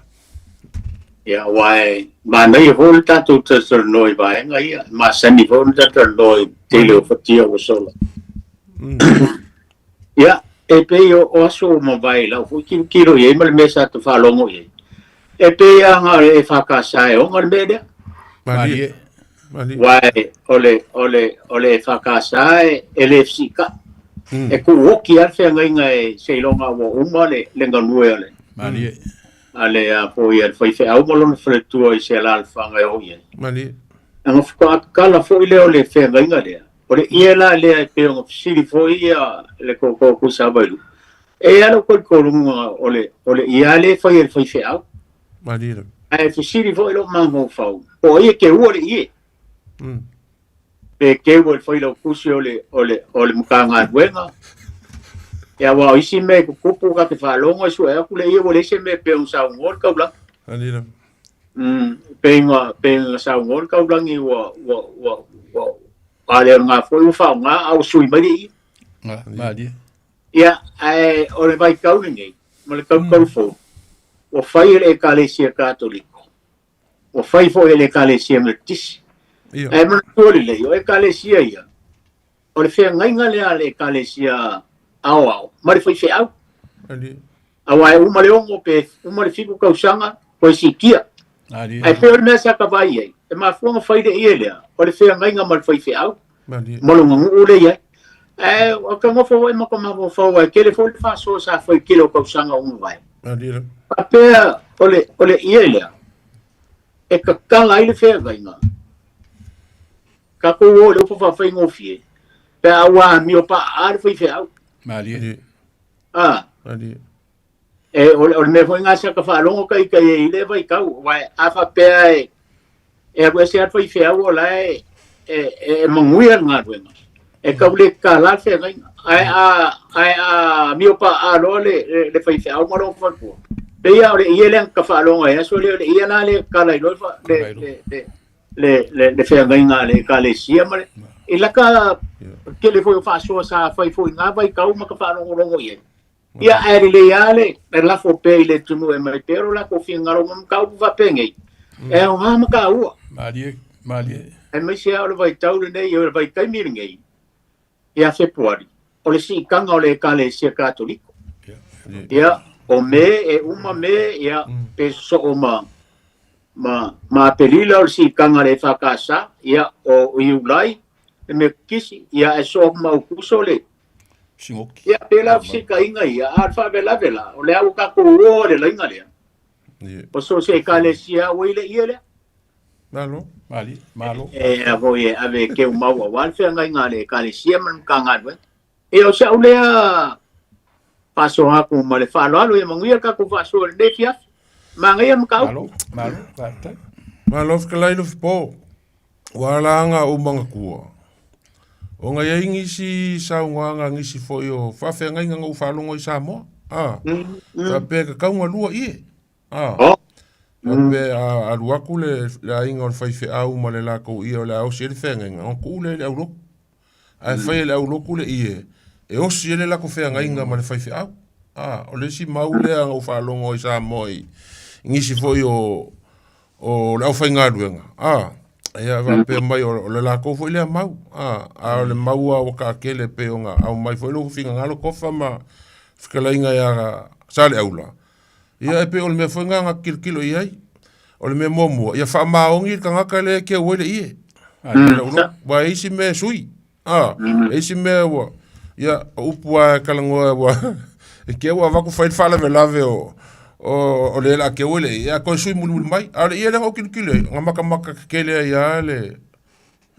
Ia, aua e manaia foi le tatou talatalanoa i vaega ia, e masani foi ona talatalanoa i le tele o fatia ua sola. Ia, e pei o, o aso ua mavae i lau foi tilotilo i ai ma le mea sa ta faalogo i ai. E pei lava na o le EFKS e ona le mea lea. Malie. Malie. Aua e, o le, o le, o le EFKS e, e le fesiitai. E tuuoki lava le feagaiga e seiloga ua uma le, le galue a le, Malie. a le, a foi a le faifeau ma lona faletua i se alaalafaga e oo i ai. Malie. Ona faatoa tatala foi lea o le feagaiga lea. O le ie la lea e pei ona fesili foi ia le tootoo Tuisavailu, e i ai lou talitonuga o le, o le ie lava lea e fai e le faifeau. Malie lava. Ae fesili foi lou mafaufau, po o ai e teua le ie? Pe teu e le failautusi o le, o le, o le Matagaluega? Ia aua o isi mea e tutupu ta te faalogo e sue atu le ie ua leai se mea e pei ona saunoa le taulaga. Malie lava. Pei ona, pei ona saunoa le taulagi ua, ua, ua, ua, a le o lena foi ua faaaoga a ua sui mai le ie. Ah, malie. Ia, ae o le vaitau lenei ma le tautau fou, ua fai e le Ekalesia Katoliko, ua fai foi e le Ekalesia Metotisi. Ia. Ae manatua lelei, o Ekalesia ia, o le feagaiga lea a le Ekalesia Aoao ma le faifeau. Malie. Aua e uma le 6 pe uma le 7 tausaga, toe siitia. Ae pei o le mea sa ta vaai ai, e mafua ona fai le ie lea, o le feagaiga ma le faifeau, ma lona nuu lea i ai. Ae o ta nofo foi ma ta mafaufau aua e tele foi le faasoa sa fai i le tele o tausaga ua mavae. Faapea o le, o le ie lea, e tatala ai le feagaiga, tatou o i le upu faafaigofie, pe a ua amio paa le faifeau. Malie. A. Malie. E, o, o le mea foi ngā sa ka whaalogo ka ika e i le vai kau. Wai, a whapea e, e alu ese atu i whiau o la e, e, e, e manguia le galuega. E kau le kālā le feagaiga. Ae a, ae a mio pa a loa le, le, le faifeau ma lona faletua. Pei a o le ie lea ka faalogo ai aso lea, o le ie la le kala i loa le, le, le, le, le, le, le feagaiga a le ekalesia ma le, i laka tele foi o faasoa sa fai foi i ngā vaitau ma ka faalogologo i ai. Ia, ae lelei lava le, le lafo pea i le atunuu e aumai pea lo latou finagalo ma mataupu faapenei, e aoga mataua. Malie, malie. Aemaise lava o le vaitau lenei, o le vaitaimi lenei, ia Fepuari, o le siitaga o le Ekalesia Katoliko. Ia, o Me, e uma Me, ia, pe sosoo ma, ma, ma Aperila o le siitaga a le EFKS, ia, o Iulai, le Metotisi, ia, ae sosoo atu ma Aukuso le, Sinoki. Ia, pēlā fesetaiga ia, a o le faalavelave la, o lea ua tatou o i le laina lea. O so o se ekalesia ua i le ie lea. Malo. Mali, malo. E a foi e ave e keu mau aua le feagaiga a le ekalesia ma le Matagaluega. Ia, o si au lea faasoa atu ma le faaaloalo, ia manuia le tatou faasoa i lenei afiafi. Manaia le mataupu. Malo, malo, faafetai. Malo fetalai Lofipo. Ua ala aga ou manatua, ona i ai nisi saunoaga nisi foi o faafeagaiga na ou faalogo i Samoa, a, faapea e tatau ona lua ie, a, faapea a alu atu le, le aiga o le faifeau ma le latou ie o le a osi ai le feagaiga, ona tuu lea i le aulotu. Ae fai e le aulotu le ie, e osi ai le latou feagaiga ma le faifeau. A, o le isi mau lea na ou faalogo i Samoa i nisi foi o, o le aufaigaluega, a, ia faapea mai o le latou foi lea mau, a, a o le mau lava ua taatele pei ona aumai foi lou finagalo Tofa ma fetalaiga ia Saleaula, ia e pei o le mea foi lena na tilotilo i ai. O le mea muamua, ia faamaoni le tagata lea e keu ai le ie. Aua e isi mea e sui. A, e isi mea ua, ia, o upu lava e talanoa ua, e keu ua avatu fai le faalavelave o, o, o le o le a keu ai le ie, a toe sui mulimuli mai. A o le ie lea na ou tilotilo i ai, na matamata tetele ai lava le,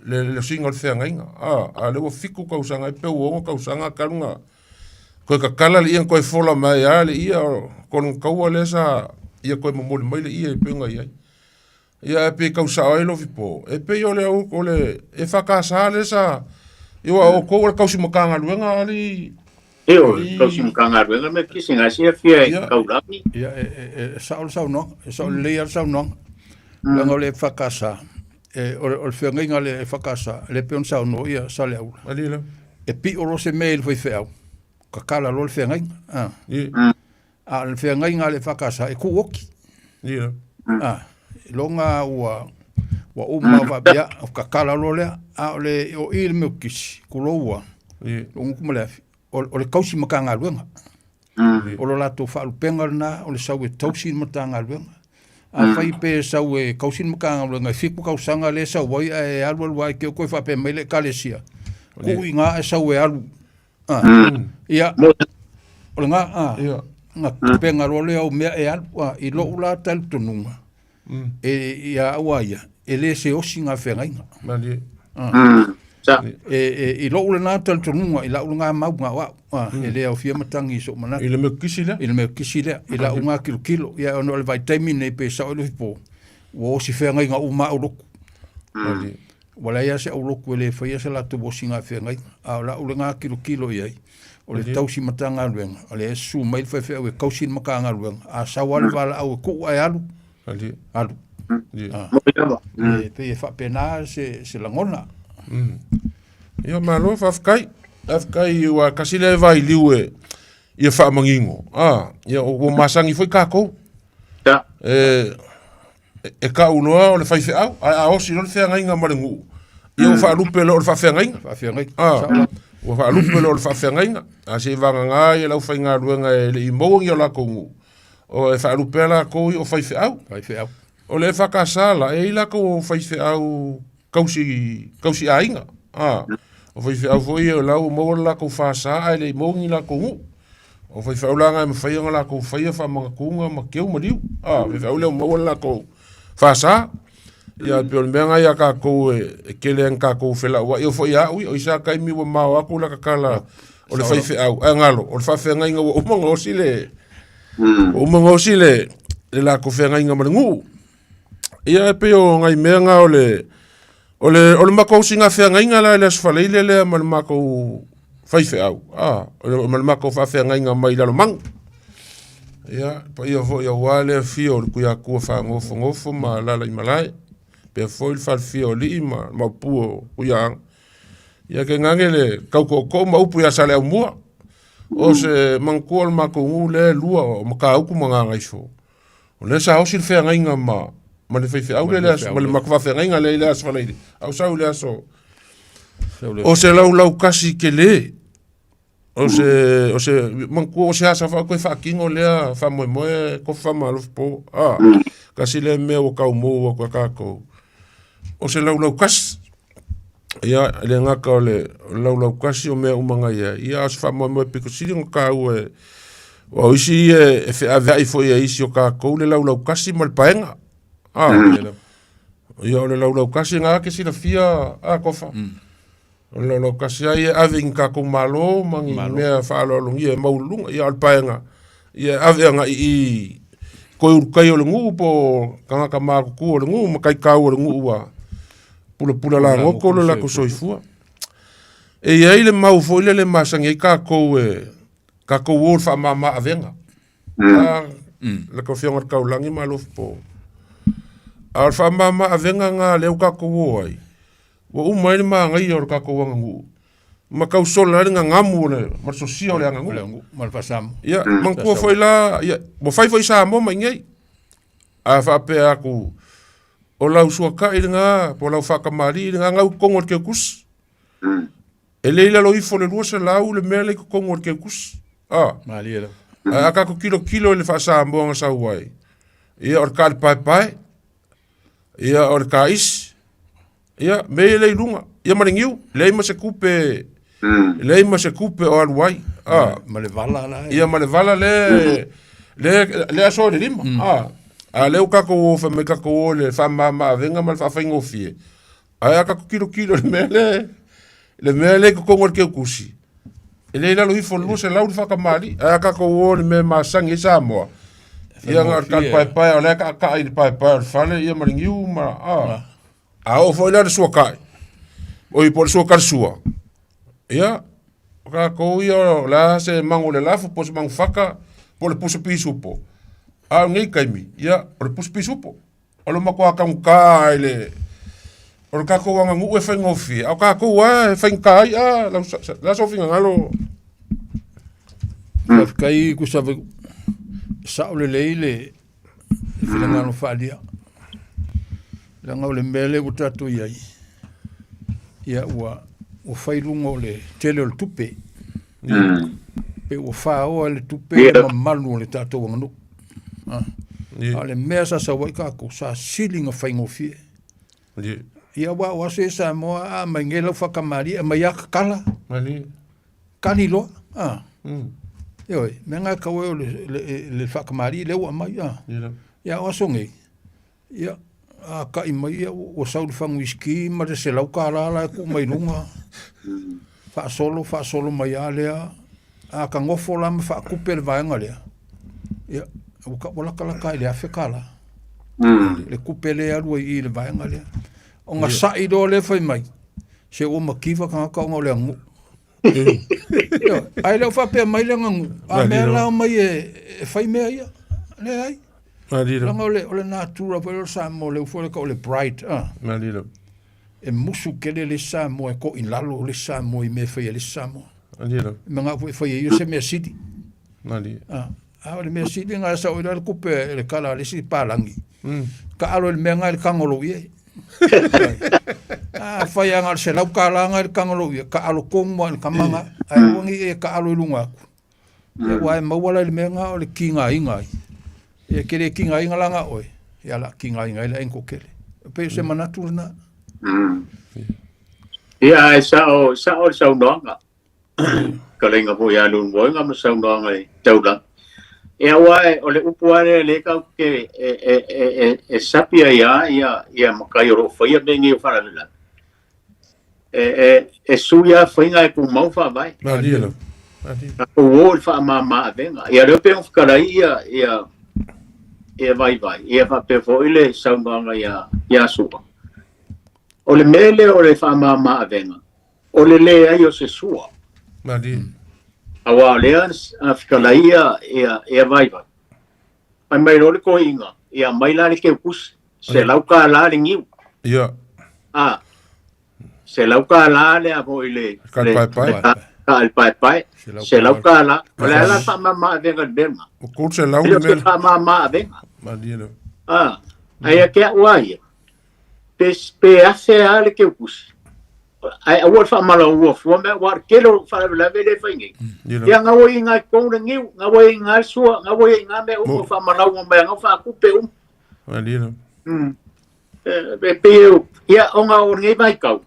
le, le suiga o le feagaiga. A, a o lea ua 7 tausaga ai pe ua 6 tausaga talu na toe tatala le ie na toe fola mai lava le ie, o kona taua lea sa ia toe momoli mai le ie e pei ona i ai. Ia ae pei tau sao ai Lofipo, e pei o le au, o le EFKS lea sa, ia aua o outou o le tausi Matagaluega alii. Ioe, o le tausi Matagaluega me kisi nga silafia e taulagi. Ia, e, e, e sao le saunoaga, e sao lelei lava le saunoaga. Leaga o le EFKS, e, o, o le feagaiga a le EFKS, lea pei ona saunoa ia Saleaula. Malie lava. E pio loa se mea i le faifeau, kakala loa le feagaiga. A. A o le feagaiga a le EFKS, e kuu oki. Ia. A, iloga ua ua uma faapea, kakala loa lea. A o le o i le Metotisi, tulou ua, lou gutu ma le afi, o, o le tausi Matagaluega. O lo latou faalupega lena, o le sau e tausi le Matagaluega. Afai pe sau e tausi le Matagaluega e 7 tausaga lea e sau ai ae alu alu lava i te i toe faapea mai le Ekalesia, tuu i ina ae sau e alu. Ah, ia, o lena, ah, na tapena loa lea o mea e alu, ah, i lou la talitonuga, e, ia au a ia, e le se osi ngā feagaiga. Malie. Ah. E, e, i lou lena talitonuga, i lau lena mau ngā o au, ah, e le aofia matagi i so'u manatu. I le Metotisi lea? I le Metotisi lea, i lau ngā kilokilo, ia ona o le vaitaimi lenei pe sao i le ufipo, ua osi feagaiga uma au lotu. Malie. Ua leai lava se aulotu e le faia se latou osiga feagaiga, a o lau lena tilotilo i ai, o le tausi Matagaluega, o lea e susu mai le faifeau e tausi le Matagaluega, a sau lava le valaau e tuu ae alu, alu. E pei e faapena se, se lagona. Ia, malo, faafetai. Faafetai, ua tasi lea vailiu e ia faamanino. Ah, ia, ua masani foi tatou. E, e tau loa o le faifeau, ae a osi loa le feagaiga ma le nuu, ia ua faalupe loa o le faafeagaiga. Faafeagaiga. Ah, ua faalupe loa o le faafeagaiga. A se i vagana ia le aufaigaluega e le i maua ni o latou nuu, o e faalupea latou ia o faifeau. Faifeau. O le EFKS la, e i ai latou faifeau tausi, tausi aiga. Ah, o faifeau foi ia o la ua maua le latou FSA ae le i maua ni latou nuu. O faifeau la na e mafai ona latou faia faamanatuga ma keu ma liu. Ah, faifeau lea ua maua le latou FSA. Ia, e pei o le mea lena ia tatou e, e tele ai na tatou felauai. E oo foi ia au ia, o i sa taimi ua mao atu la tatala. O le faifeau, ae galo, o le faafeagaiga ua uma ona osi le, ua uma ona osi le, le latou feagaiga ma le nuu. Ia e pei o nai mea na o le, o le, o le matou siga feagaiga la i le Aso Faraile lea ma le matou faifeau, a, ma le matou faafeagaiga mai Lalomanu. Ia, paia foi aua le afio o le Tuiatua faanofonofo ma alaala i malae, pea foi le falefia o alii ma le maopu o Tuiaaga. Ia tainane le tau tootoo ma upu ia Saleaaumua. O se manatua o le matou nuu lea e lua o Matautu ma Gagaifo. O lea sa osi le feagaiga ma ma le faifeau lea i le aso ma le matou faafeagaiga lea i le Aso Faraile. A ou sau i le aso o se laulau kasi tele. O se o se manatua o se asa foi toe faatino lea faamoemoe tofa ma alofa po. Tasi lea mea ua tau mou atu e tatou. O se laulau kasi. Ia, e le gata o le laulau kasi o mea uma na i ai, ia a o se faamoemoe pito sili ona taua e aua o isi ia e feaveai foi e isi o tatou le laulau kasi ma le paega. A, ia o le laulau kasi na te silafia a Tofa. O le laulau kasi lava ia e ave i ni tatou malo ma ni mea faaaloalogia e maualuluga, ia a o le paega, ia e ave agai i i toe ulutai o le nuu po o tagata matutua o le nuu ma taitau o le nuu ua pulapula lagoto lo latou soifua. E i ai le mau foi lele e masani ai tatou e tatou o i le faamama avega. Le tou Afioga i le Taulagi ma Alofa po. A o le faamama avega lena lea ua tatou o ai, ua uma ai le manaia o le tatou aganuu ma tau sola ai le gagamu o le ma le sosia o le aganuu. Ma le faasamoa. Ia, manatua foi la, ia, ua fai foi Samoa mai nei. A faapea atu, o lau suatai lena, po o lau faatamalii lena, gau i totonu o le teutusi. E le i lalo ifo o le 200 le mea lea i totonu o le teutusi. A. Malie lava. Ae a tatou tilotilo i le faa-Samoa na sau ai, ia o le talipaepae, ia o le taisi, ia mea ia lea i luga, ia ma le niu, leai ma se tupe, leai ma se tupe o alu ai. A. Ma le vala la. Ia ma le vala lea, lea, lea aso i le lima. A. A lea ua tatou o fai mai tatou o i le faamama-avega ma le faafaigofie. Ae a tatou tilotilo i le mea lea, le mea lea i totonu o le teutusi, e le i lalo ifo o le 200 le faatamalii. Ae a tatou o i le mea e masani ai Samoa, ia na o le talipaepae o la e taataa i le paepae o le fale ia ma le niu ma a. A oo foi la i le suatai, oi po o le suatalisua, ia, o tatou ia o le a se mago o le lafo po o se manufaka po o le pusa pisupo. A o lenei taimi, ia, o le pusa pisupo. O le matua taugata i le o le tatou aganuu e faigofie, a o tatou lava e faigata ai a lau le a sou finagalo? Faafetai Kusave, sao lelei le finagalo faaalia. Leaga o le mea lea ua tatou i ai, ia ua ua fai luga o le tele o le tupe. Pe ua faoa e le tupe le mamalu o le tatou aganuu. A o le mea sa sau ai tatou, sa sili ona faigofie. Ia aua o aso ia Samoa, a aumai nei lau faatamalii, aumai lava tatala, kali loa. A. Ioe, mea na e tatau ai o le faatamalii lea ua aumai. A. Ia a o aso nei, ia, a ta'i mai, ia ua sau le fagu uisiki ma le $100 la e tuu mai luga, faasolo faasolo mai lava lea. A ta nofo la ma faatupe le vaega lea, ia, ua ua latalata i le $1,000 le tupe lea e alu ai i i le vaega lea. Ona sa'i loa lea fai mai, se ua mativa tagata ona o le aganuu. Ioe, ae le o faapea mai le aganuu, a mea la omai e fai mea ia. Leai. Leaga o le natura foi lea o le Samoa, lea foi e tau o le pride, a. E musu tele le isi Samoa e toilalo le isi Samoa i mea e fai e le isi Samoa. E manao foi e fai e ia se mea sili. A, a o le mea sili na sao i le tupe e le kala a le isi palagi. Taalo i le mea na i le tago lou ie. A fai lava na o le $100 na i le tago lou ie, taalo tonu lava i le tama na. Ae aua ne i e taalo i luga atu. Ia aua e maua la i le mea na o le tigaina ai. Ia e te le tigaina la na oe, ia o le a tigaina ai le aiga toatele. E pei o se manatu lena. Ia, ae sao, sao le saunoaga. Fetalaiga foi ia Leulumoega ma saunoaga i taulaga. Ia aua o le upu lava lea lea tatou te e sapi ai lava ia ia matai o lo o faia mea nei o faalavelave. E sui lava faiga ae tumau faavae. Malie lava. Tatou o i le faamama avega. Ia lea pei ona fetalai ia ia ia Vaivai, ia faapea foi le saunoaga ia ia Su'a. O le mea lea o le faamama avega, o le leai o se sua. Malie. Aua o lea na fetalai ia ia ia Vaivai. Fai mai loa le toeaina, ia aumai la le teukusi, $100 le niu. Ia. A, $100 le a foi le le paepae. Le paepae, $100. O le a la faamama avega i le mea lena? O $300 le mea. Faamama avega. Malie lava. A, ae ia te au lava ia, pe, pe $1,000 lava le teukusi, ae aua le faamalaua fua mea, aua o le tele o faalavelave lea e fai nei. Ia gaua i ina i totonu le niu, gaua i ina le sua, gaua i ina mea uma, faamalaua mai gau faatupe uma. Malie lava. E pei e, ia, ona o lenei vaitau,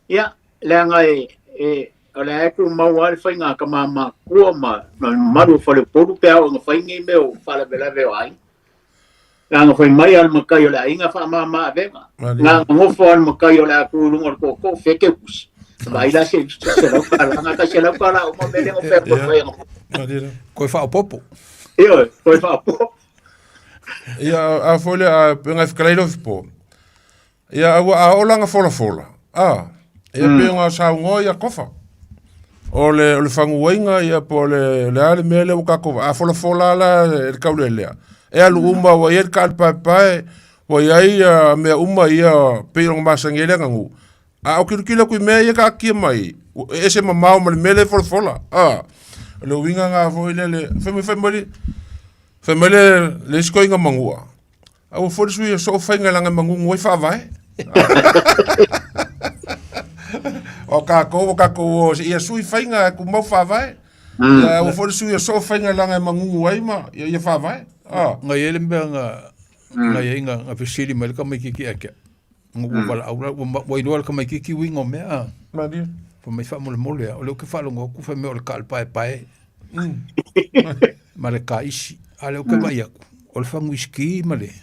ia, leaga e, e, o lea e tumau lava le faiga a tama matutua ma le mamalu o faleupolu pe a oo ina fai nei mea o faalavelave o aiga. Leaga fai mai a le matai o le aiga faamama avega. Na nofo a le matai o le a tu i luga o le tootoo feke usi. Vaai la se $100, na tai $100 uma mea lea na fai atu ai. Koe faaopoopo. Ioe, koe faaopoopo. Ia, a foi le a penga fekalai lo fipo. Ia, ua a o langa folafola. A, ia pe nga saunoa ia kofa. O le, o le faguaiga ia po o le, le a le mea lea ua tatou a folafola la e le taulelea. E alu uma ua i ai le taalepaepae, ua i ai ia mea uma ia pei ona masani ai le aganuu. A o kilokilo atu i mea ia taatia mai, e ese mamao ma le mea lea e folafola. A, o le uiga lena foi lele, fai mai, fai mai, fai mai le, le isi toeaina manua, Aua foi le sui o soo faiga leaga e magugu ai faavae. O tatou, o tatou o ia sui faiga e tumau faavae. Ia aua foi le sui o soo faiga leaga e magugu ai ma ia, ia faavae. Ah. Nga i ai le mea nga nga i ai nga nga fesili mai le tamaititi ia te au. Nga ua valaau la ua ua iloa e le tamaititi uiga o mea a. Malie. Fai mai faamolemole a o lea ou te faalogo atu fai mai o le taalepaepae. Ma le kaisi. A lea ou te vaai atu, o le fagu uisiki ma le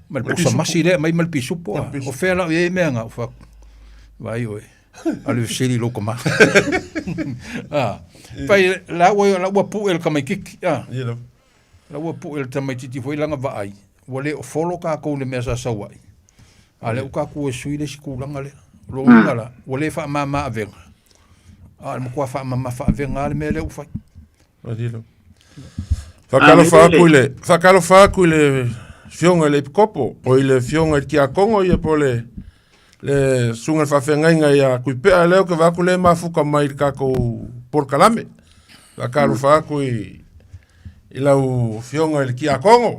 ma le posa masi lea aumai ma le pisupo. A. O fea la o i ai mea na? Ou fai atu, vaai oe, alu e fesili i lou tama. A, fai la ua la ua pue le tamaititi. A, la ua pue le tamaititi foi lana vaai, ua le o follow tatou i le mea sa sau ai. A lea ua tatou o e sui le isi tulaga lea. O lona uiga la, ua le faamama avega, a o le matua faamamafa avega lava le mea lea ua fai. Faatalofa atu i le faatalofa atu i le afioga i le Epikopo, o i le afioga i le Tiakono ia po o le le susuga i le faafeagaiga ia Tuipea lea ou te vaai atu lea e mafuta mai i le tatou polokalame. Faatalofa atu i i lau afioga i le Tiakono.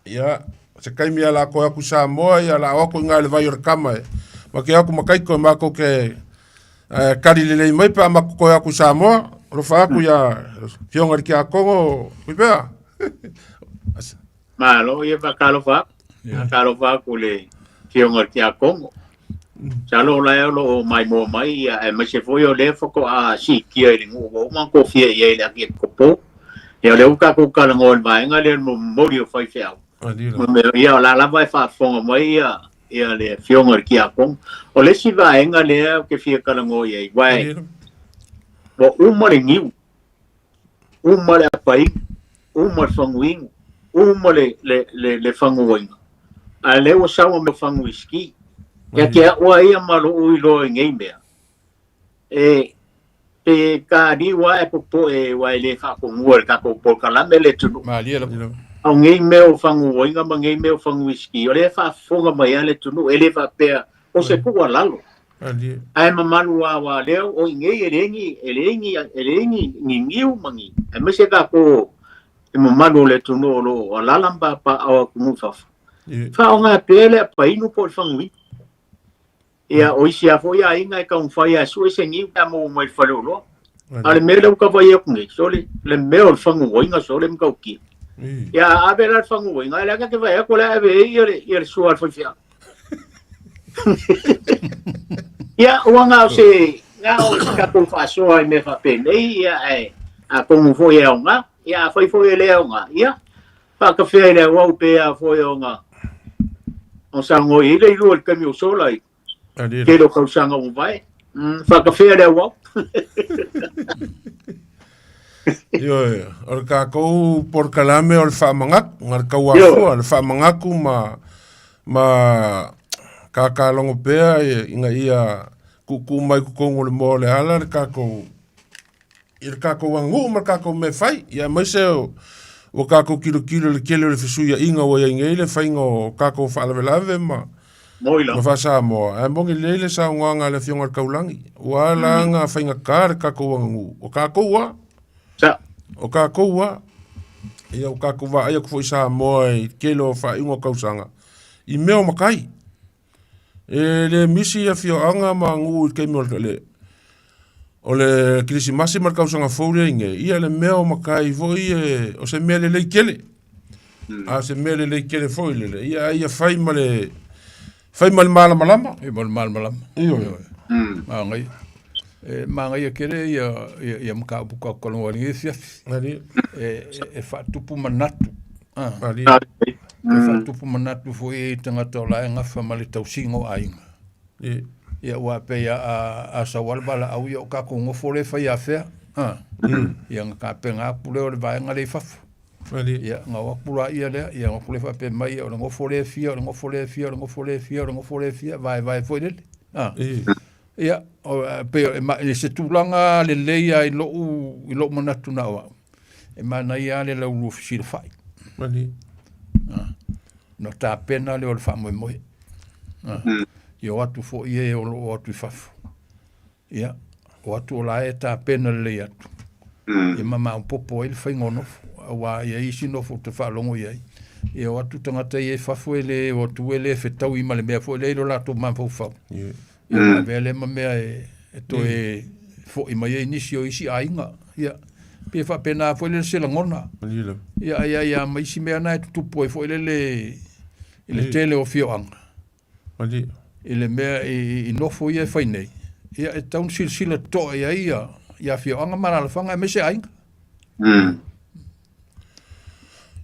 Ia, se taimi lava o le a toe atu i Samoa, ia o le a o atu i ina i le vai o le tama e make atu ma taito e matou te tali lelei mai pe a matou toe atu i Samoa. Alofa atu ia Afioga i le Tiakono Tuipea. Malo, ia faatalofa atu. Faatalofa atu i le Afioga i le Tiakono. Masalo o la e o lo o maimoa mai, ia, aemaise foi o lea faatoa siitia i le nuu ua uma ona tofia i ai le Arkiepikopo. Ia o lea ua tatou talanoa i le vaega lea o le momoli o faifeau. Ma mea, ia o la lava e faafofoga mai ia, ia le Afioga i le Tiakono. O le isi vaega lea ou te fia talanoa i ai, aua ua uma le niu, uma le apainu, uma le faguinu, uma le, le, le, le faguaina, a lea ua sau a mea fagu uisiki. Ia te au a ia ma lou iloa i nei mea, e, pe taliu lava e popoe aua e le faatonua i le tatou polokalame le atunuu. Malie lava. A o nei mea o faguaina ma nei mea o fagu uisiki, o lea e faafofoga mai lava le atunuu, e le faapea o se tuualalo. Ae mamalu lava aua lea o i nei e leai ni, e leai ni, e leai ni, ni niu ma ni, aemaise tatou le mamalu o le atunuu o lo o alaala ma papaaao atunuu i fafo, faaaoga pea le apainu po o le faguinu. Ia, o isi lava foi aiga e taumafai lava e sue se niu pe a maua mai i le faleoloa. A o le mea lea ua tau atu nei, sole, le mea o le faguaina sole matautia. Ia, a ave la le faguaina, o lea ta te vaai atu o le a ave ai ia le, ia le sua a le faifeau. Ia, ua na o se, na o se tatou faasoa i mea faapenei, ia, ae atonu foi e aoga, ia, afai foi e le aoga, ia, faatafea i le auau pe a foi ona o saunoa i ai le ilua i le taimi o sola i tele o tausaga ua mavae. Faatafea i le auau. Ioe, o le kākou polokalame o le faamagaku, na le tauafua, le faamagaku ma, ma kākālogo pea ina ia tuutuu mai totonu o le moa o le ala le kākou, i le kākou aganuu ma le kākou mea e fai. Ia aemaise o, ua kākou tilotilo i le tele o le fesuiaiga ua i ai nei le faiga o kākou faalavelave ma, Ma faa-Samoa, ae moni lelei le saunoaga a le Afioga i le Taulagi, ua ala ona faigata le tatou aganuu. O tatou lava. O tatou lava. Ia ua tatou vaai atu foi i Samoa i le tele o faaiuga o tausaga, i mea o matai. E le misi afioaga ma nuu i le taimi o le o le Kerisimasi ma le tausaga fou lea i nei, ia le mea o matai foi e, o se mea lelei tele. A o se mea lelei tele foi lele, ia ai ia fai ma le fai ma le malamalama. Fai ma le malamalama. Ioe. Manaia. E manaia tele ia ia, ia mataupu tatou talanoa ai i lenei afiafi. E, e faatupu manatu. Ah. E faatupu manatu foi i tagata o la e gafa ma le tausiga o aiga. Ia aua pei a, a, a sau lava le valaau ia o tatou nofo lea e fai afea. Ah. Ia ona tapena atu lea o le vaega lea i fafo. Ia ona o atu laia lea, ia ona o atu lea faapea mai, o le nofo lea e fia, o le nofo lea e fia, o le nofo lea e fia, o le nofo lea e fia, vaevae foi lele. Ah. Ia, o, pei o, e ma, i se tulaga lelei lava i lou, i lou manatu na o au, e manaia lava le laulua fesilafai. Ah. Ona tapena lea o le faamoemoe. Ah. Ia o atu foi e o lo o atu i fafo. Ia, o atu o la e tapena lelei atu. Ia ma maopoopo ai le faiga o nofo. Aua e i ai isi nofo ou te faalogo i ai, ia o atu tagata ia i fafo e le o atu e le fetaui ma le mea foi lea i lo latou mafaufau. Ia ona avea lea ma mea e, e toe foi mai ai nisi o isi aiga. Ia, pei e faapena foi lele se lagona. Ia, ai ai lava ma isi mea na e tutupu ai foi lele i le tele o afioaga. I le mea i nofo ia e fai nei, ia e tatau ona silasila totoa i ai ia, ia afioaga ma alaalafaga aemaise aiga.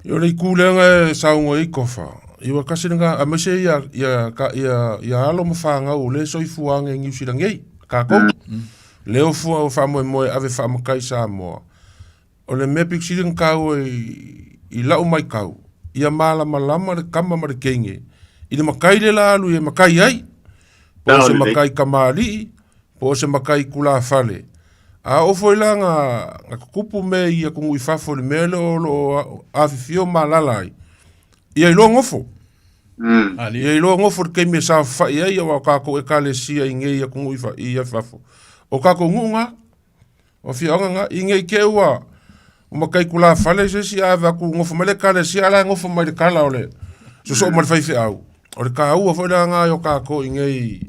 Ia o le itu lea e saunoa ai Tofa, ia ua tasi lena, aemaise ia, ia, ia, ia alo ma fanau o lea e soifua ane i Niu Sila nei, tatou. Lea o fua o faamoemoe e ave faamatai i Samoa. O le mea pito sili ona taua i, i lau maitau, ia malamalama le tama ma le teine i le matai lea la alu e matai ai. Po o se matai kamali'i, po o se matai tulafale. A oo foi la na, na tutupu mea i atunuu i fafo i le mea lea o lo o afifio ma alaala ai, ia iloa nofo. Ia iloa nofo i le taimi e saofafai ai, aua o tatou ekalesia i nei atunuu i, i fafo. O tatou nuu na. O afioaga na, i nei te ua matai tulafale se isi ave atu nofo mai le ekalesia ae la e nofo mai le tala o le sosoo ma le faifeau. O le taua foi lea na o tatou i nei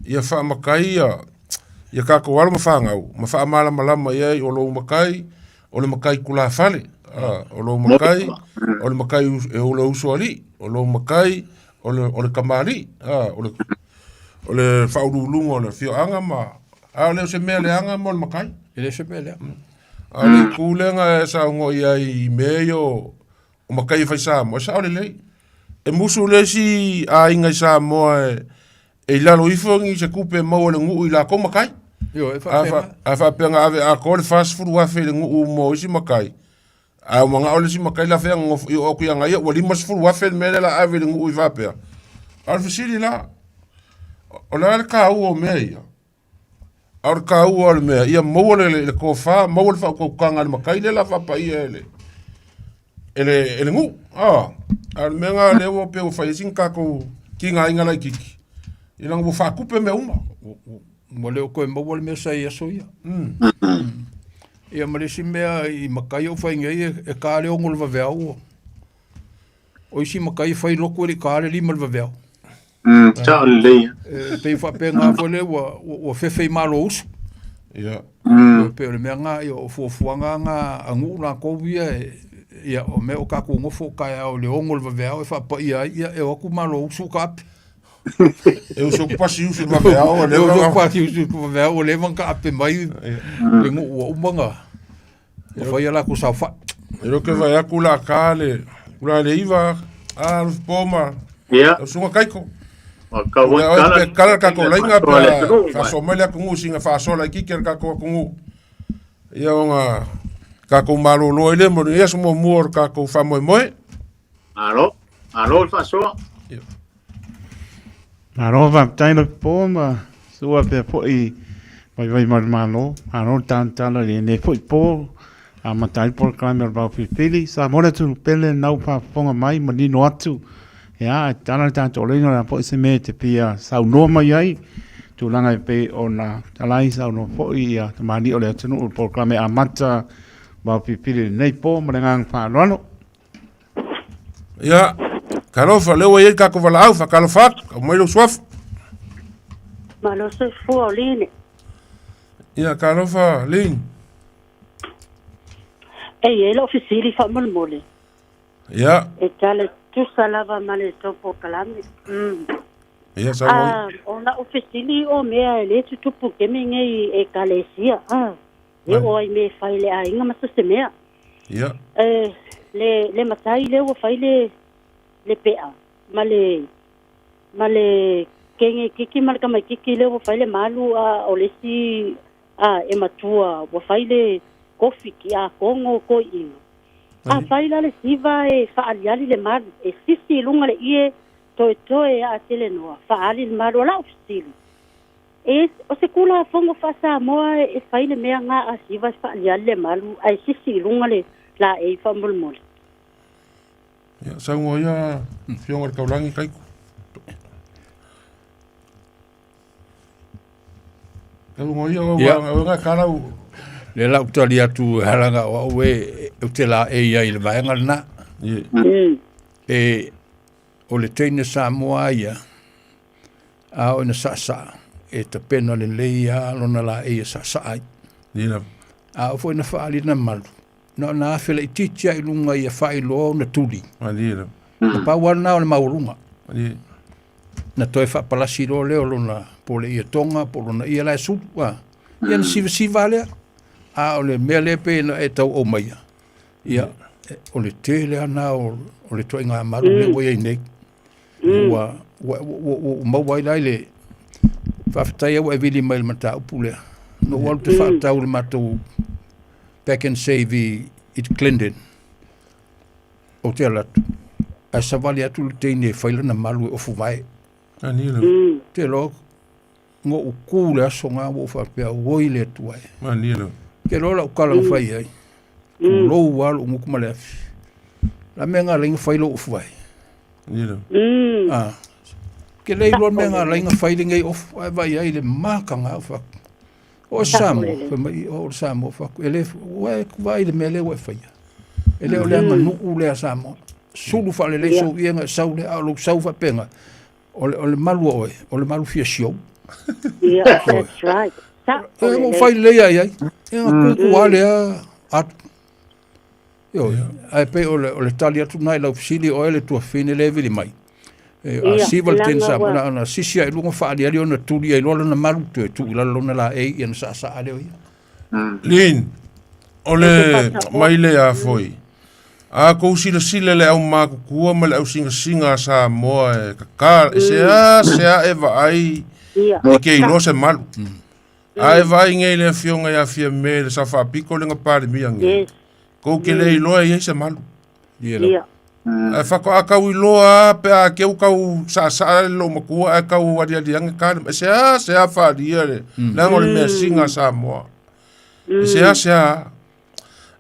ia faamatai ia ia tatou alo ma fanau ma faamalamalama i ai o lou matai o le matai tulafale, o lou matai o le matai e o le usoalii, o lou matai o le o le tamalii, o le o le faauluuluga o le afioaga ma a o le o se mea leaga mo le matai. E le o se mea leaga. A o le itu lea na e saunoa i ai i mea ia o o matai e fai Samoa, e sao lelei. E musu le isi aiga i Samoa e, e i lalo ifo ni se tupe e maua e le nuu i latou matai. Ioe, e faapena. A faapea na ave atoa le 40,000 i le nuu mo isi matai, A ua manao le isi matai la fea nofo i oo atu ia ia ua 50,000 le mea lea la ave i le nuu i faapea. A o le fesili la, o le a le taua o mea ia? A o le taua o le mea, ia maua le, le, le tofa, maua le faautautaga a le matai lea la faapaia e le, e le, e le nuu. A, a o le mea lena lea ua pei ua fai ai sina tatou tigaina laitiiti, i leaga ua faatupe mea uma. Ua le o toe maua le mea sa i aso ia. Ia ma le isi mea i matai o fai nei e ta le 6 le vaveao. O isi matai e fai lotu e le i ta le 5 le vaveao. Sao lelei. E pei faapena foi lea ua, ua fefe i malo usu. Ia. Pei o le mea na, ia, o fuafuaga na a nuu latou ia, e, ia, o mea o tatou nofo taeao i le 6 le vaveao e faapaia ai, ia, e o atu malo usu taape. E uso pasi usu le vaveao. E uso pasi usu le vaveao ua leva ona taape mai le nuu ua uma ona fai a latou saofai. E lo ke vai aku la ka le kula le iva a lo po ma. Ia. O sunga kaiko. O ka wa kala. Pe kala ka ko lainga pe faasoa mai le atunuu singa faasoa laitiiti a le tatou atunuu. Ia ona Tatou malolo ai lea mo lenei aso muamua o le tatou faamoemoe. Malo, malo le faasoa. Malo faafetai le po ma sua pea foi vaivai mai le Malo. Malo le talatala i lenei foi po. Amata ai le polokalame o le Vaofilifili. Samoa le atunuu pele lenau faafofoga mai manino atu. Ia, ae tatala le tatou laina o le a foi se mea e te fia saunoa mai ai. Tulaga e pei ona talai saunoa foi ia tamalii o le atunuu i le polokalame amata Vaofilifili i lenei po ma le agaga faaaloalo. Ia, talofa, lea ua i ai le tatou valaau, faatalofa atu, aumai lou suafa. Malo soifua o Line. Ia, talofa, Line. E i ai lau fesili faamolemole. Ia. E tala tusa lava ma le tou polokalame. Mm. Ia, saunoa. Ah, o lau fesili o mea e le tutupu i taimi nei i ekalesia. Ah, e oo ai i mea e fai i le aiga ma so se mea. Ia. E, le, le matai lea ua fai le, le pea ma le, ma le keneititi ma le tamaititi lea ua fai le malu, a o le isi a e matua ua fai le kofi tiakono toeaina. A fai la le siva e faaaliali le malu, e sisi i luga le ie toetoe a tele noa, faaali le malu. O lau fesili, e, o se Tulafono faa-Samoa e fai le mea na a siva e faaaliali le malu ae sisi i luga le laei faamolemole? Ia, saunoa ia Afioga i le Taulagi Taito. Saunoa ia, o ngā karau. Le lau tali atu e halanga o au e o te la e ia i le vaega lena. E o le teine Samoa ia, a o ina saasaa, e tapena lelei a lona la e ia saasaa ai. A o foi na faalina malu, na ona afe laitiiti lava i luga ia faailoa ona tuli. Na pau lava lena o le maualuga. Na toe faapalasi loa lea o lona po o le ietoga po o lona ia la e sulu. A. Ia na sivasiva lava lea. A o le mea lea pei ona e tau aumaia, ia, o le tele lava lena o, o le ituaiga malu lea ua i ai nei. Ua, ua, ua, ua, ua maua ai la i le faafetai ua e vili mai i le mataupu lea. Na ou alu te faatau i le matou Pack and Save i, i Glendon. Ou te alu atu, ae savali atu le teine e fai lana malu e ofu vae. Te loa, na ou ku le aso nga ua ou faapea, oi le Atua e. Te loa lau tala na fai ai, tulou lava lou gutu ma le afi. La mea nga laina fai lou ofu vae. Ah. Ke le iloa le mea nga laina fai lenei ofu, ae vaai ai le mataga au fai atu. O Samoa, fai mai, o le Samoa, fai atu, e le, ua e vaai i le mea lea ua e faia. E le o le aganuu lea a Samoa. Sulu faalelei sou ie ona e sau lea, a o lou sau faapena, o le, o le malu a oe, o le malu fia siou. Yeah, that's right. Sa, E, ua ou fai lelei lava i ai. Ia, na kuku lava lea atu. Ioe, ae pei o le, o le tali atu lena i lau fesili, o oe le tuafafine lea e vili mai. E, a Ia, siva le teni leaga sa, ua- na, na sisi ai i luga faaaliali ona tuli ai loa lona malu, toe tuu i lalo lona laei, ia ona saasaa lea o ia. Lin, o le mai lea foi. A kou silasila i le aumatutua ma le ausingasinga a Samoa e kaka, e sea sea e vaai e ke iloa se malu. A e vaai nei le afioga ia Fiame le Sao Faapito le na Palemia nei. Kou ke le iloa e i ai se malu. Ia. Ae faatoa tau iloa a pe a keu tau saasaa le lou matua ae tau aliali ane ka le, e seasea faaalia le, leaga o le measina a Samoa. E seasea.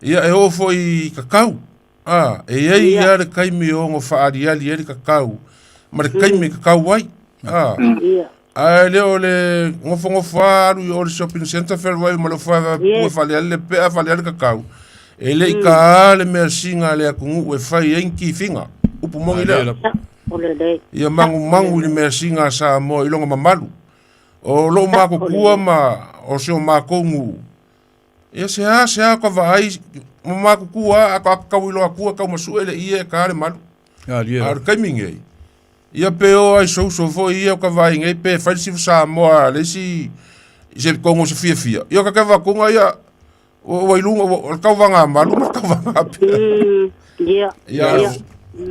Ia e oo foi i kakau. A, e i ai lava le taimi e ono faaaliali ai le kakau ma le taimi e kakau ai. A, ae le o le nofonofo lava alu i o i le shopping centre fealuai ma lou pue faaaliali le pea faaaliali le kakau. E le i taā le measina a le atunuu e fai ai ni tifiga. Upu moni lea. Ia magumagu i le measina a Samoa i lona mamalu. O lou matutua ma o si o matou nuu, Ia seasea ka vaai ma matutua a ka tau iloa atu e tau masue le ie e ta le malu. A o le taimi nei, ia pe o ai souso foi ia o ka vaai nei pe fai le sifa Samoa a le isi i se tonu o se fiafia. Ia o ka keva atuga ia ua i luga o le tauvaga malu ma le tauvaga pea. Ia. Ia.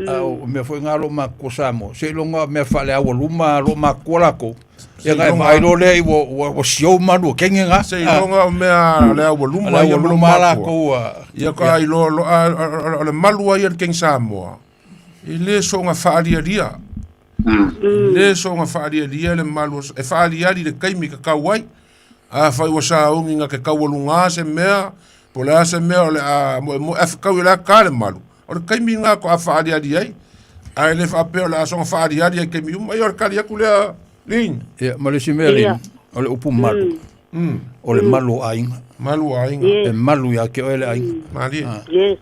A o mea foi nga lo matutua Samoa, seiloga o mea faaleaualuma a lo matutua latou. Ia ngai vaai loa lea i ua ua ua siou malu o kenge nga. Seiloga o mea le au ua luma ia ma luma lakou Ia ka ai loa o le malu ai a le kenge Samoa e le soga faalialia. E le soga faalialia le malu e faaliali le taimi ka kau ai. Afai ua sauni na ke taualuga se mea, po o le a se mea o le a moemoe, ae fetau o le a ta le malu, o le taimi lena faatoa faaaliali ai. Ae le faapea o le a soona faaaliali ai i taimi uma. Ia o le tali atu lea, Lin. Ia, ma le isi mea, Lin, o le upu malu, o le malu o aiga. Malu o aiga. E malu ia te oe le aiga. Malie. Yes.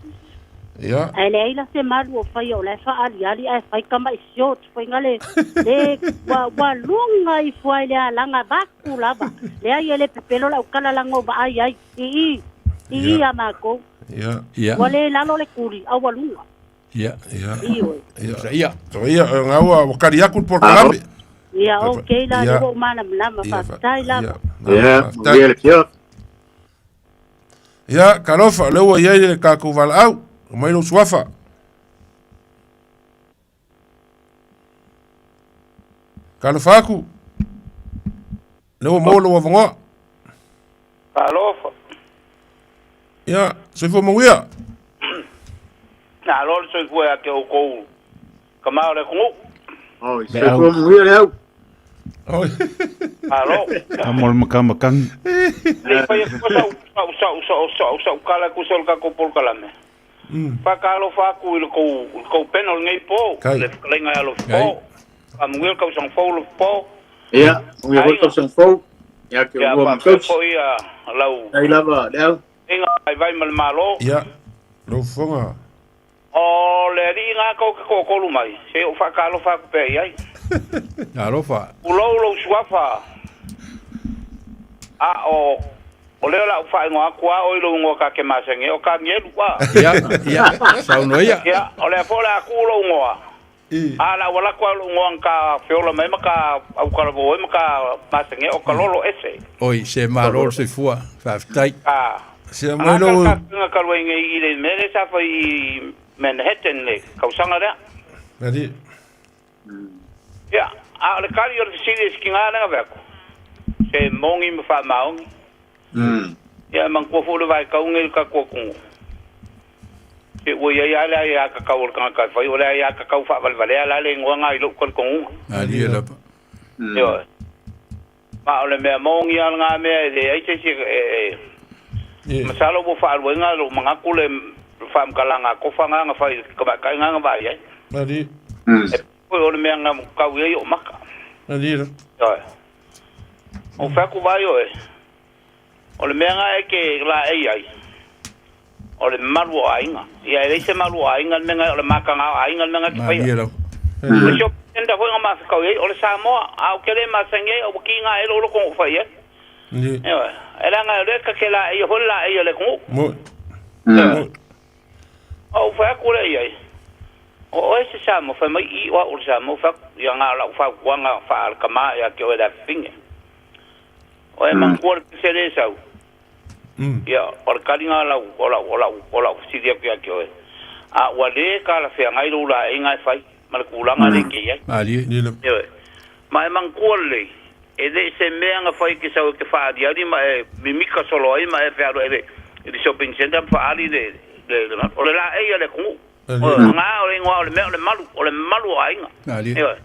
Ia. Ae leai la se malu o faia o la e faaaliali ae fai tama i short foi nga le le ua ua luga ifo ai le alaga vaku lava. Leai e le pepelo lau tala laga o vaai ai i i i i a matou. Ia. Ia. Ua le lalo le tuli a ua luga. Ia. Ia. Ioe. Ia. Ia. Ia, nga ua ua kali aku le polokalame. Ia, okay la, Ia. lea ua ou malamalama. Faafetai lava. Ia, manuia le fiofi. Ia, talofa, o lea ua i ai le tatou valaau. Aumai lou suafa. Talofa atu. Lea ua maua lou avanoa. Talofa. Ia, soifua manuia. Malo le soifua ia te outou tama o le atunuu. Oi, soifua manuia le au. Oi. Malo. Tama o le makamakagi. Le i fai atu sau sau sau sau sau sau tala e tusa o le tatou polokalame. Faatalofa atu i le tou i le tou pena o lenei po, le fetalaiga ia Alofipo. Faamanuia le tausaga fou Alofipo. Ia, manuia foi le tausaga fou. Ia te Ia oulua ma faapea tausi. foi ia lau Faafetai lava le au. Inga vaivai ma le Malo. Ia, lau fofoga. O le alii na tou te toatolu mai, se i ou faatalofa atu pea i ai. Alofa. Tulou lou suafa, a o, o lea o le a ou faaigoa atu a oe i lou igoa ta te masani ai, o Tanielu, a. Ia, ia, saunoa ia. Ia, o lea foi o le a tuu lou igoa, a o le a ou alu atu lava i lou igoa na ta feola mai ai ma ta autalavou ai ma ta masani ai, o Kalolo Ese. Oi, se malo le soifua, faafetai. A. Se aumai lou. A ta talu ai nei i le mea lea sa fai i Manhattan le tausaga lea. Nani. Ia, a o le tali o le fesili e sikiga lea na fai atu, se moni ma faamaoni. Ia, e manatua foi le vaitau lenei i le tatou atunuu, se ua i ai lava le aiatatau a le tagata e fai, o le aiatatau faavalevalea la le igoa lena i lou talitonuga. Malie lava. Ioe. Ma o le mea moni lava lena mea e leai se isi e, e masalo ua faaluaina lou manatu le faamatalaga a Tofa lena na fai i le tamaitai lena na vaai ai. Malie. E pei o le mea na tau i ai ou maka. Malie la. Ioe. Ou fai atu vaai oe, o le mea lena e te laei ai, o le malu o aiga. Ia e leai se malu o aiga le mea lena, o le mataga o aiga le mea lena e te faia. Malie lava. O le shopping centre foi na mafekau i ai, o le Samoa, a ou te le masani ai, ua kiga ai lou loto na ou fai i ai. Ioe. E leaga o lea ta te laeia foi le laei a le atunuu. Ioe. Ou fai atu lea i ai, O oe se Samoa? Fai mai, I, o au o le Samoa. Ou fai atu, Ia na o lau fautuaga faa-le-tama ia te oe le afafine. O e manatua le pese lea e sau. Ia, o le taliga o lau, o lau, o lau, o lau fesili atu ia te oe, a ua le talafeagai lou laeiga e fai ma le tulaga lea e te i ai. Malie. Ioe. Ma e manatua lelei, e le se mea na fai e te sau e te faaaliali ma e mimika solo ai ma e fealuai i le, i le shopping centre ma faaali le, le, le, o le laei a le atunuu. O na o le igoa o le mea o le malu, o le malu o aiga. Ioe.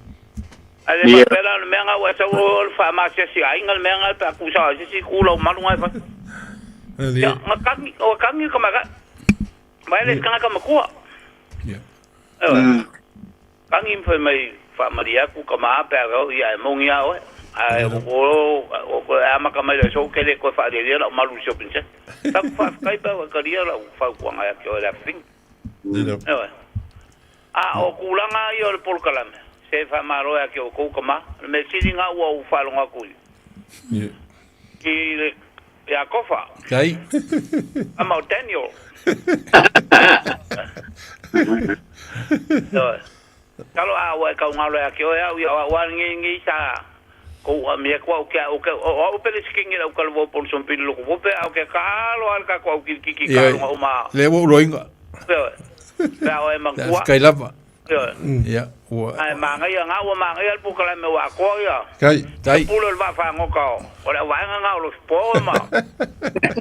Ae le faapea la o le mea na ua e sau o le faamasiasi aiga le mea na pe a tuusao ai se isi itu lau malu na e fai. Ia, na kagi, ua kagi le tamaitai. Ma e le se tagata matua. Ioe. Kagi ma fai mai, faamalie atu tama pe a ia e moni lava oe. Ae o o e amata mai le aso ou te le toe faalialia lau malu i le shopping centre. Taku faafetai pe a ua e talia lau fautuaga ia te oe le afafine. Ioe. A o tulaga ia o le polokalame, se faamalo ia te outou tama. O le mea sili na ua ou faalogo atu i i le ia Tofa. Tai. Tama o Daniel. Ioe. Talo a ua e kaugalo ia te oe au ia o au a lenei nei sa kou amia atu au ke au ke o au pele sikingi lau kalavo pon sompili loko vope au ke kaalo al ka ko au kilikiki Ia, ka lunga uma. le ua uloinga. Ioe. Pe a oe mangua. Faafetai lava. Ia, ua. Ae manaia na ua manaia le polokalame ua atoa ia. Tai. Tai. Pule o le vaafagota o le auvaega na o Lofipō ma.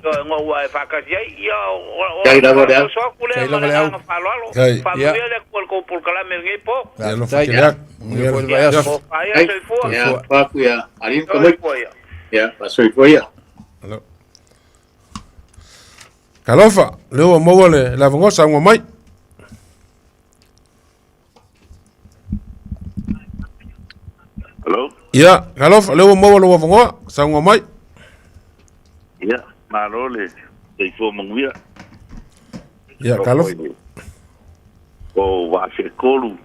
Ioe, ina ua e faatasi ai, ia o Tai lava le au. oso atu lea Tai ma lava le le au. agaga faaaloalo. Tai. Faamanuia le Atua i le tou polokalame i lenei po. Ia alofa tele atu. Manuia foi le Ia, vaiaso. tofa ia, Tai. soifua. Ia, faatu ia. Alii ma tamaiti. Soifua ia. Ia, faasoifua ia. Alo. Talofa, lea ua maua le le avanoa saunoa mai. Hello? Ia, talofa, lea ua maua lou avanoa, saunoa mai. Ia, malo le soifua manuia. Ia, talofa. O vaa fetolu.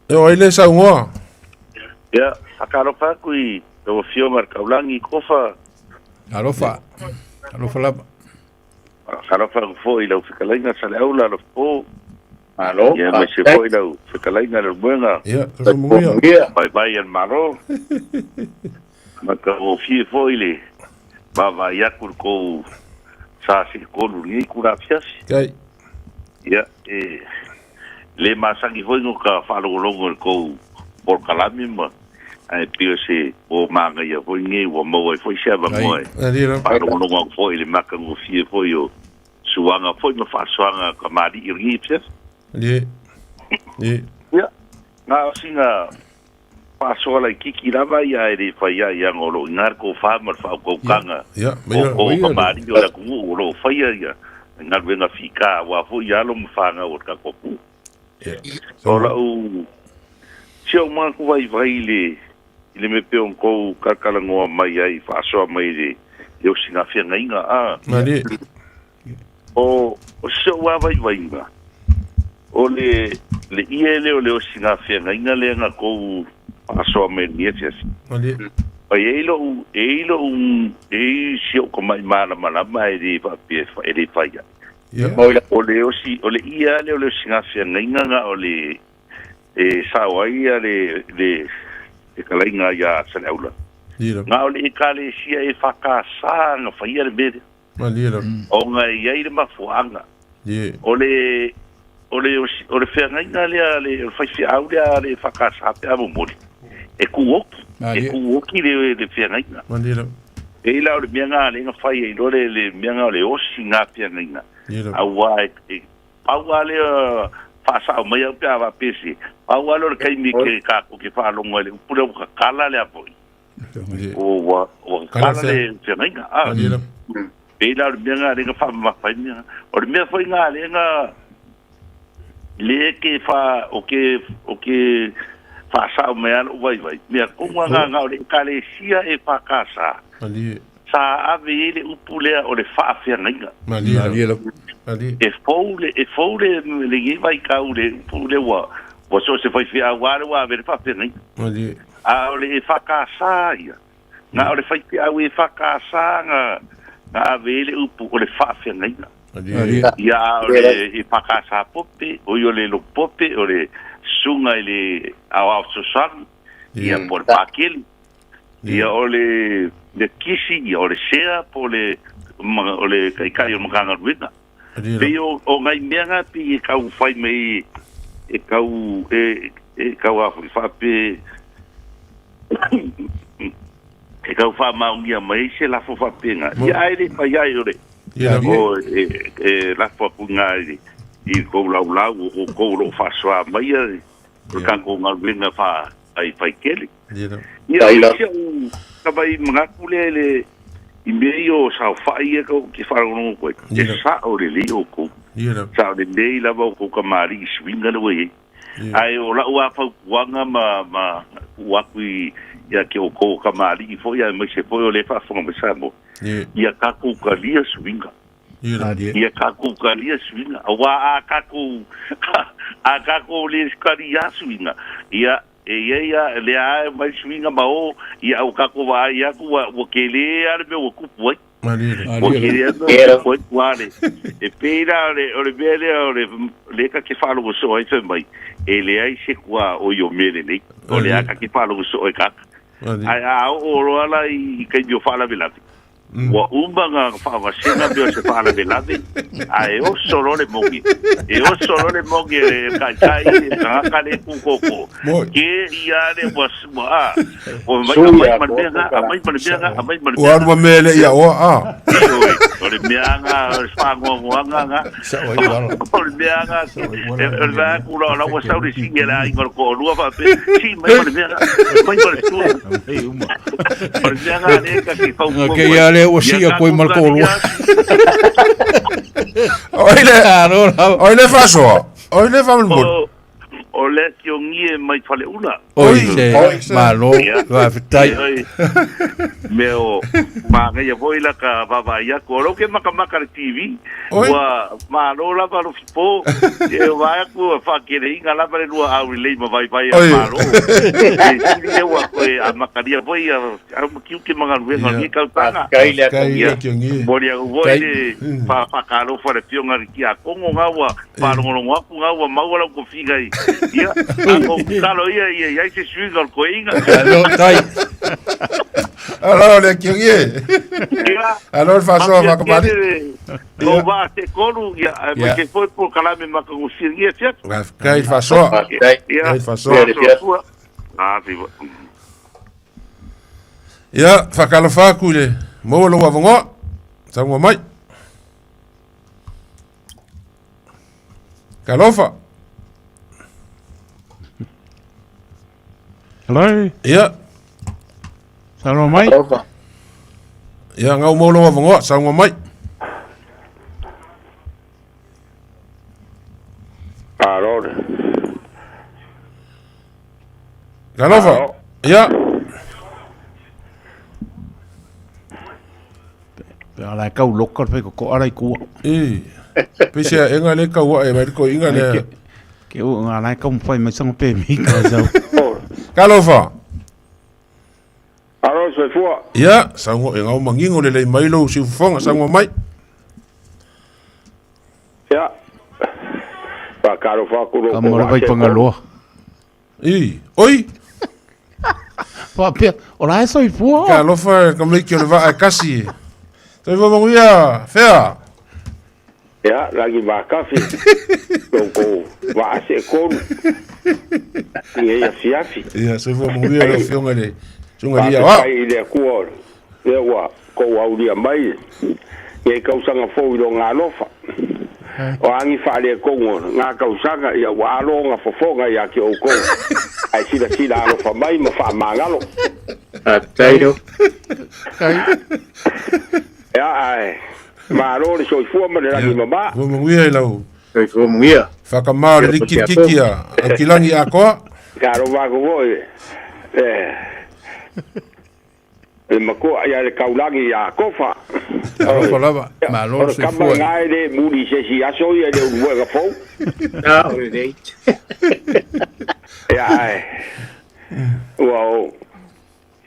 E o ai le saunoa. Ia, faatalofa atu i lau Afioga i le Taulagi Kofa. Alofa. Alofa lava. Faatalofa atu foi i lau fetalaiga Saleaula Alofapo. Malo. Ia, aemaise Faafetai. foi lau fetalaiga Leulumoega. Ia, soifua manuia. Manuia. Vaivai a le Malo. Matagofie foi le vaavaai atu i le tou sa seetolu i lenei itula afiafi. Tai. Ia, e le masani foi no ka faalogologo i le tou polokalame ma ae pei o se po manaia foi lenei ua maua ai foi se avanoa e Malie lava. faalogologo atu foi i le matagofie foi o suaga foi ma faasoaga a kamali'i o lenei afiafi. Malie. Malie. Ia, na o sina faasoa laitiiti lava ia e le fai ai ia o loo iga le tofā ma le faautautaga Ia, o maia. o kamali'i o le atunuu o loo faia ia galuega fitā auā foi alo ma fanau o le tatou atunuu. Ia. O la'u si o'u manatu vaivai i le i le mea pei ona tou talatalanoa mai ai faasoa mai i le le osigafeagaiga a Malie. o o si o'u avaivaiga o le le ie lea o le osigafeagaiga lea na tou faasoa mai i lenei afiafi. Malie. Ai e lo'u e i lo'u e i si o'u tama'i malamalama e lē faapea e lē fai ai. Ia. O le osi o le ie a lea o le osigafeagaiga na o le e sao ai ia le le le kalaiga iā Saleaula. Malie lava. Na o le ekalesia e faakasā na faia le mea lea. Malie lava. Ona e iai le mafuaaga. Ie. O le o le osi- o le feagaiga lea le o le faifeau lea le faakasā pe a momoli. E kuoki. E Malie. kuoki le le feagaiga. Malie lava. E i la o le mea ngā le nga fai e ilo le le mea ngā o le osi ngā feagaiga. Malie lava. Auā e, e pau a lea faasao mai au pe a vaapese. Pau a lea o le kaimi ke kākou ke faalogo ai le upu lea ua kakala lea foi. Malie. O ua ua Kala kakala fea. le feagaiga. Ah. Malie lava. E i la o le mea ngā le nga faamamafa ai mea. O le mea foi ngā le nga le ke fa o ke o ke faasao mai a lou vaivai. Mea konga ngā ngā o le ekalesia e whakasa. Malie. Sa ave i le upu lea o le faafeagaiga. Malie Malie lava. lava. Malie. E fou le e fou le le ngi vai kau le upu le ua ua so se faifeau a le ua ave le faafeagaiga. Malie. A o le e whakasa ia. Ngā o le faifeau e whakasa ngā ngā ave i le upu o le faafeagaiga. Malie. Ia o le e whakasa pope, o i o le loko pope, o le sunga i le ao ao sosani, ia po le pākeli. Ia o le le kisi, ia o le sea, po le o le kaikai o makanga ruina. Malie Pei lava. o, o ngai mea ngā pi e kau whai mei e kau e, e kau a whai whape e kau wha maungia mai se lafo whapenga. Ia ai le whai ai o le Ia lava. o e, e lafo aku ngā i, i kou lau lau o kou lo whasoa mai a o kako ngā ruinga wha ai whai kele. Malie lava. Ia, Tai lava. o sia u ka mai mangaku lea le i mea ia o saofa'i ia kau ke faalogologo koe. E Ia. sa'o lelei oukou. Ia lava. Sa'o lelei lava o kou kamali'i i suiga le ua iai. Ia. Ae o la'u afautuaga ma ma uu atu i ia ke oukou o kamali'i fo'i aemaise foi o le faafofoga mai Samoa. Ia. Ia tatou kalia suiga. Ia lava. Malie. Ia tatou kalia suiga. Auā a tatou a tatou lē kalia suiga. Ia e ia ia lea ae mai suiga ma o ia au tatou vaai atu ua ua kelē a le mea ua tupu ai. Malie lava. Ua Malie kelē lava. a le mea ua tupu ai ua le. E pei la o le o le mea lea o le le ka ke faalogo soo ai fai mai. E leai se kua o i o mea lenei. O le a ka ke faalogo soo ai kaka. Malie. Ae a oo loa la i kaimi o faalavelave. Ua uma na faavasega mea o se faalavelave, ae oso loa le mogi. E oso loa le mogi e le taitai le tagata lea e tu koko. Ke ia le ua ua a. Ua mai aumai ma le mea na, aumai ma le mea na, aumai ma le mea na. Ua alu ma mea e le i aoa a. Ioe, o le mea na, o le faanoanoaga na. O le mea na, o le vaai atu la o la ua sau le sigi a le aiga o le toalua faapea, sii mai ma le mea na, mai ma le tua. O le mea na lea ta te fautua Ke ia lea ua sii atu ai ma le toalua. Oi le, oi le faasoa, oi le faamolemole. O le Tiongie mai Faleula. Oi se malo, faafetai. Oi, mea o manaia foi la ka vaavaai atu. O lou ke makamaka le TV, ua malo lava lo fipo. E vaai atu ua faakeleina lava le lua au lelei ma vaivai a malo. E sili lea ua toe amatalia foi ia au ma tiute ma galuega o lenei tausaga. Faafetai le Atua. Momoli atu foi le faakalofa i le Afioga i le Tiakono na ua faalogologo atu na ua maua lau tofiga i ia tatou tatalo ia ia i ai se suiga o le toeaina. Malo tai. Alo le Kiongi e. Alo le faasoa fakamali. O vaa se tolu ia aemaise foi polokalame matagofie i lenei afiafi. Faafetai le faasoa. Faafetai le faasoa. Ia, faatalofa atu i le maua lou avanoa. Saunoa mai. Talofa. Hello. Ia. Saunoa mai. Talofa. Ia, ngau mau lou avanoa, saunoa mai. Alo. Talofa. Ia. Pe ala e kau loka pe ko ko ara i kua. E. Pe se enga le kau e mai ko inga le. Ke o ngā lai kau mwhai mai sanga pe mi ka zau. Talofa. Alo, soifua. Ia, saunoa e ngau mangingo le lei mai lou siufofoga, saunoa mai. Ia. Faatalofa atu lo Ka mora vai pangaloa. I, oi! Faapea, o la e soifua. Ka alofa ka meiki o le vaa e kasi. Soifua manuia, fea? Ia, lagi makafi. Loukou vaa se kolu. I nei afiafi. Ia, soifua manuia lau afioga i le susuga i le Ia. Faafetai i le Atua lea ua kou aulia mai nei kausaga fou i lona alofa. O a ni faaletonu o na kausaga, ia ua alo ona fofoga ia te oukou, ae silasila alofa mai ma faamagalo. Faafetai lo. Ia, ae malo le soifua ma le lagi mama. Soifua manuia i lau. Soifua manuia. Whakamā o le rikirikiki a Aukilagi Akoa. Ka alofa atu foi le le matua ia le kaulagi ia Kofa. Alofa lava, malo le soifua. O le kama lena e le muli i se isi aso ia i le uluega fou. Na, o le date. Ia ae, ua ou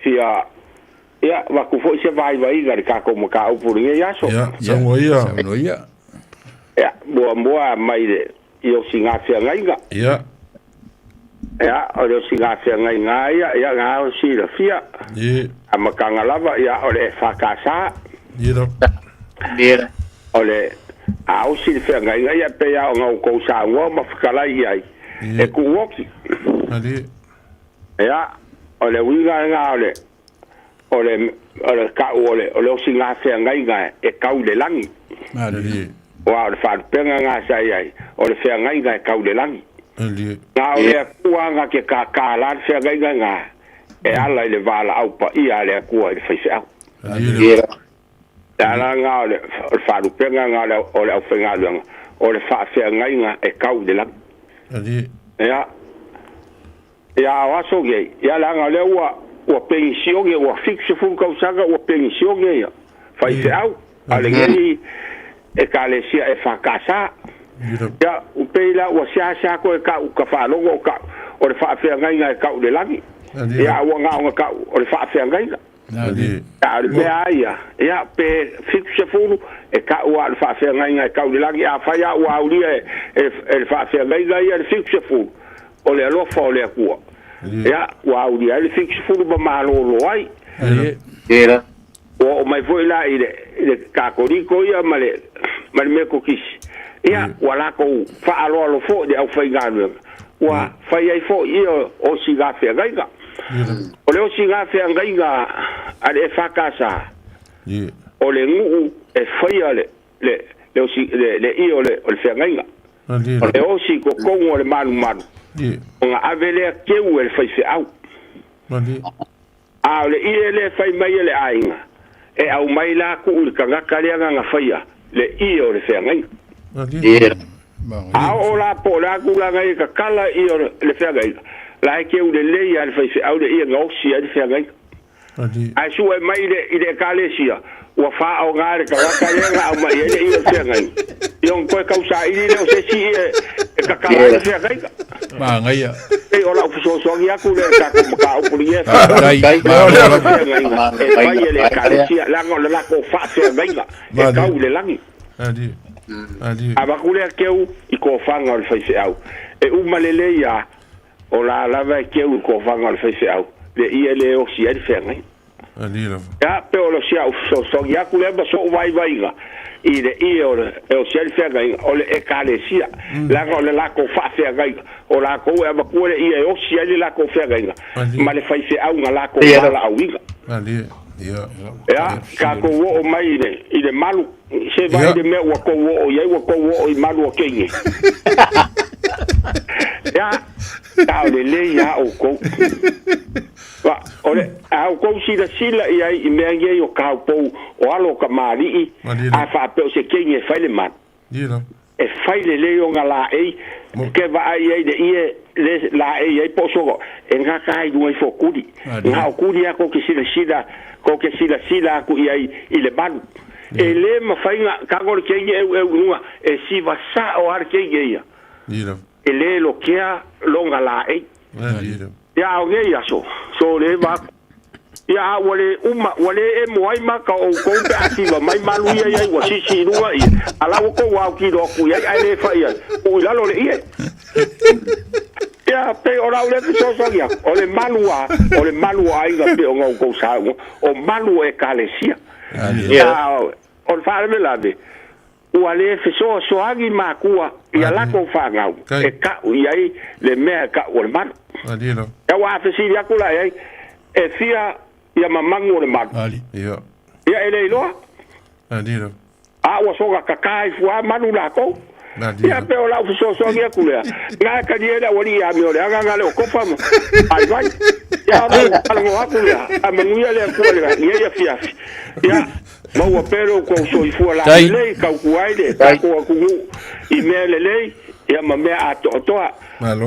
fia, ia, avatu foi se vaivaiga i le tatou mataupu i lenei aso. Ia, saunoa ia. Saunoa ia. Ia, muamua mai le i osigā feagaiga. Ia. Ia, o le osigā feagaiga ia, ia, na o silafia. Ie. Amataga lava, ia, o le EFKS. Ie lava. Ie. O le a osi le feagaiga, ia, e pei lava ona outou saunoa ma fetalai i ai, e tuu oki. Ali. Ia, o le uiga lena o le, o le, o le ka'u o le, o le osigā feagaiga e kau i le lagi. Ali. Aua o le faalupega lena sa i ai, o le feagaiga e kau i le lagi. Ali. Na o le Atua na te kākā la le feagaiga lena e ala i le valaau paia a le Atua i le faifeau. Ali. Le ala lena o le, o le faalupega lena o le, o le aufaigaluega, o le faafeagaiga e kau i le lagi. Ali. Ia, Ia o aso nei, ia leaga o lea ua ua penisione, ua 70 tausaga ua penisione ia faifeau a lenei Ekalesia EFKS. Ia, u pei la ua seasea koe ka'u ka faalogo o ka'u o le faafeagaiga e ka'u i le lagi. Ia, a ua na ona ka'u o le faafeagaiga. Ia, o le mea a ia, ia, pe 70 e ka'u a o le faafeagaiga e ka'u i le lagi. Afai a ua aulia e e le faafeagaiga ia le 70, o le alofa o le Atua, ia, ua aulia ai le 70 ma malolo ai. Ua oo mai foi la i le, i le Katoliko ia ma le, ma le Metotisi, ia, ua latou faaaloalo foi i le aufaigaluega, ua fai ai foi ia osigafeagaiga. O le osigafeagaiga a le EFKS, o le nuu e faia le, le, le, osi, le, le ie o le, o le feagaiga. E osi i totonu o le malumalu, ona ave lea keu e le faifeau. A o le ie lea e fai mai e le aiga, e aumai la tuu i le tagata lea na na faia le ie o le feagaiga. A oo la po o le a tulaga ia e tatala ie o le feagaiga, la e keu lelei lava e le faifeau le ie na osi ai le feagaiga. Ae sue mai i le, i le Ekalesia, ua faaaoga e le tagata lea na aumai ai le ie o le feagaiga, ia ona toe tausaili lea o se isi ie e tatala ai le feagaiga. Manaia. Pei o lau fesoasoani atu lea i le tatou mataupu i lenei aso. Faafetai. O le feagaiga e fai e le Ekalesia, leaga o le latou faafeagaiga e tau i le lagi. Avatu lea keu i tofaga o le faifeau. E uma lelei lava, O la lava e keu i le tofaga o le faifeau, le ie le osi ai le feagaiga. Ia, pe o le si au fesoasoani atu lea ma so'u vaivaiga i le ie o le e osi ai le feagaiga, o le Ekalesia, leaga o le latou faafeagaiga, o latou e avatua le ie e osi ai le latou feagaiga ma le faifeau na latou valaauina. Ia, tatou oo mai i le, i le malu, se vaai le mea ua tou oo i ai, ua tou oo i malu o teine. Ia, a o lelei lava outou. Ba, o le, a outou silasila i ai i mea nei o kaupou o alo o kamali'i, a faapea o se teine e fai le malu. E fai lelei ona laei, ke vaai ai le ie le laei ai po o solo, e gata ai i luga ifo o tuli. Na o tuli lava tou te silasila, tou te silasila atu i ai i le malu. E le mafai na tago le teine eueu i luga, e siva sao lava le teine ia. E le lokea lona laei. Ia a o nei aso, so le va atu. Ia a ua le uma, ua le emo ai maka o outou pe a siva mai malu ia i ai ua sisi i luga ie, a la ua tou autilo atu i ai ae le fai ai, tuu i lalo le ie. Ia, pei o lau lea fesoasoani atu, o le malu a, o le malu o aiga pei ona outou saunoa, o malu o Ekalesia. A o le faalavelave, Ua le fesoasoani matua i a latou fanau e ka'u i ai le mea e ka'u o le malu. Ia ua fesili atu la i ai, e fia ia mamanu o le malu? Ia e le iloa. A ua soga kaka ai fua malu lakou. Ia pe o lau fesoasoani atu lea, na e talie le aualii ia Amioleaga na le o Kopa ma Vaivai. Ia o lau talanoa atu lea, a manuia le Atua i lenei afiafi. Ia Maua pea lo outou soifua laulelei, tautua ai le tatou atunuu i mea lelei ia ma mea atoatoa.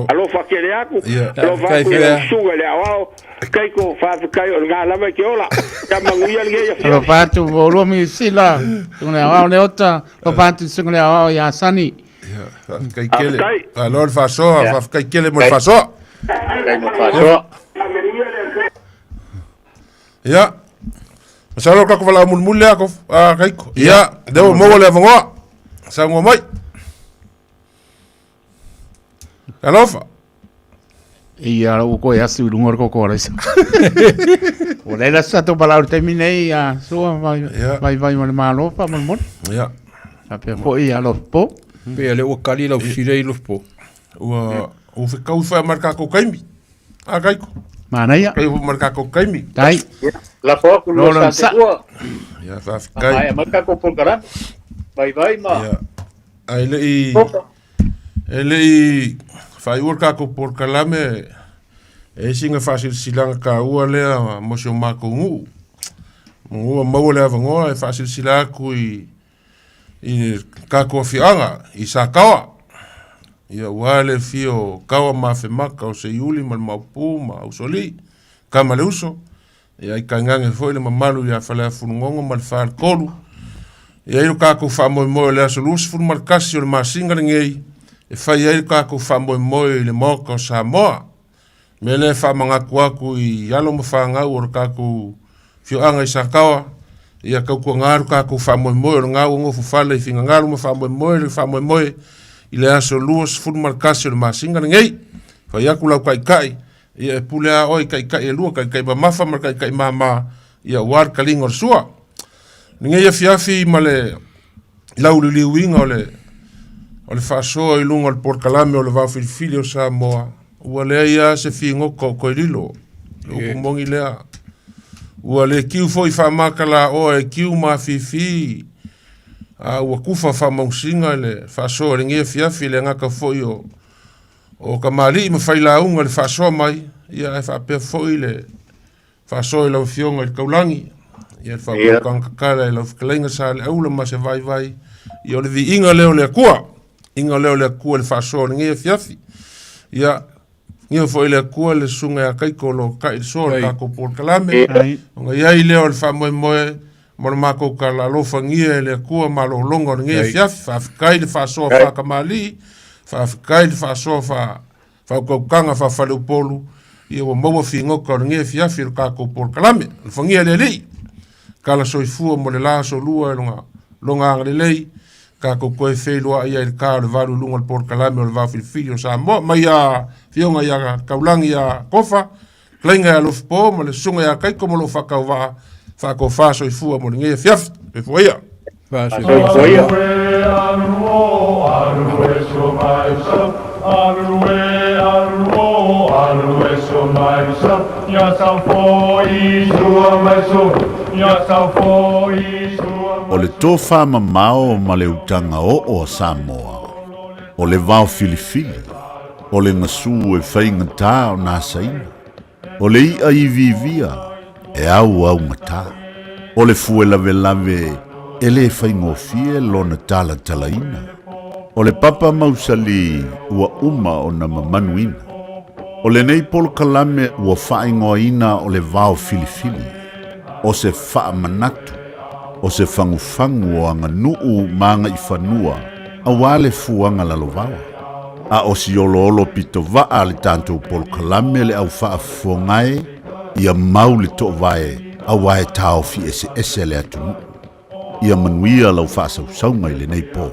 Alofa tele atu, alofa atu i lau susuga i le aoao, Keiko, faafetai o lena lava e te ola. Ia manuia lenei afiafi. Alofa atu oulua Miusila, susuga i le aoao Leota, alofa atu susuga i le aoao ia Sani. Faafetai tele. Malo le faasoa, faafetai tele mo le faasoa. Faafetai mo le faasoa. Ia. Masalo ka ko vala mulimuli lea ko a Kaiko. Ia, lea ua maua le avanoa. Saunoa mai. Alofa. Ia, ua koe asu i luga o le koko a Raisa. Ua leai la se tatou valaau i le taimi nei, a sua vai vai vai ma le malo faamolemole. Ia. Faapea foi ia Lopo. Pei o lea ua kali lau fesili i Lopo. Ua ua fekau fai ma le tatou taimi. A Kaiko. Manaia. Kai ma le tatou taimi. Tai. Lafo atu Lo lua lona sa sa. te lua. Ia, faafetai. Maea mai tatou polokalame. Vaivai ma. Ia. Ae le i e le i faaiua le tatou polokalame e ai sina faasilasilaga taua lea mo si o matou nuu. Ua maua le avanoa e faasilasila atu i i le tatou afioaga i Sataoa. Ia ua le afio o Taoa ma Afemata o Seiuli ma le Maopu ma Usoalii, Tama le Uso, ia ai tainane foi le mamalu ia Faleafulugogo ma le Faletolu. E i ai lo tatou faamoemoe o le aso 21 o le masina lenei e fai ai le tatou faamoemoe i le Maota o Samoa. Mea lea e faamanatu atu i alo ma fanau o le tatou afioaga i Sataoa, ia tautuana lo tatou faamoemoe o lena ua nofo fale i finagalo ma faamoemoe le faamoemoe i le aso 21 o le masina lenei. Fai atu lau taitai, ia e pule lava oe i taitai e lua, taitai mamafa ma le taitai mama, ia aua le taliga o le sua. Lenei afiafi ma le lauliliuina o le o le faasoa i luga o le polokalame o le vaofilifili o Samoa, ua leai lava se figota o toe lilo. Le upu moni lea. Ua le kiu foi faamakalaoa e kiu ma afifi, a ua kufa faamausiga le faasoa i lenei afiafi, le gata foi o o kamali'i ma failauga i le faasoa mai, ia ae faapea foi le faasoa i lau Afioga i le Taulagi, ia le faautautaga tatala i lau fetalaiga Saleaula ma se vaivai, ia o le viiga lea o le Atua, iga lea o le Atua i le faasoa o lenei afiafi. Ia, Ia foi le Atua le susuga ia Kaiko o lo o ta'i le soa o le tatou polokalame, ona i ai lea o le faamoemoe mo le matou tala alofagia e le Atua malologa o lenei afiafi. Faafetai le faasoa faatamalii, faafetai le faasoa faautautaga faafaleupolu, ia ua maua figota o lenei afiafi o le tatou polokalame. Alofagia le Alii, tala soifua mo le la asolua i lona agalelei, tatou toe feiloai ai i le ta o le 8 i luga o le polokalame o le Vaofilifili o Samoa. Mai a Afioga ia Taulagi ia Kofa, Talaiga ia Alofipo ma le Susuga ia Kaiko ma lou faatauvaa, faatofa soifua mo lenei afiafi. Soifua ia. Soifua ia. O le tofamamao ma le utaga oo a Samoa, o le vao filifili, o le gasu e faigata ona asaina, o le i'a iviivia e auaugata, o le fue lavelave e lē faigofie lona talatalaina, o le papa mausali ua uma ona mamanuina. O lenei polokalame ua faaigoaina o le vao filifili, o se faamanatu, o se fagufagu o aganuu ma agaifanua auā le fuaga lalovaoa. A o si oloolo pitovaa a le tatou polokalame le au faafofoga e, ia mau le toovae auā e taofi eseese le atunuu. Ia manuia lau faasausauga i lenei po.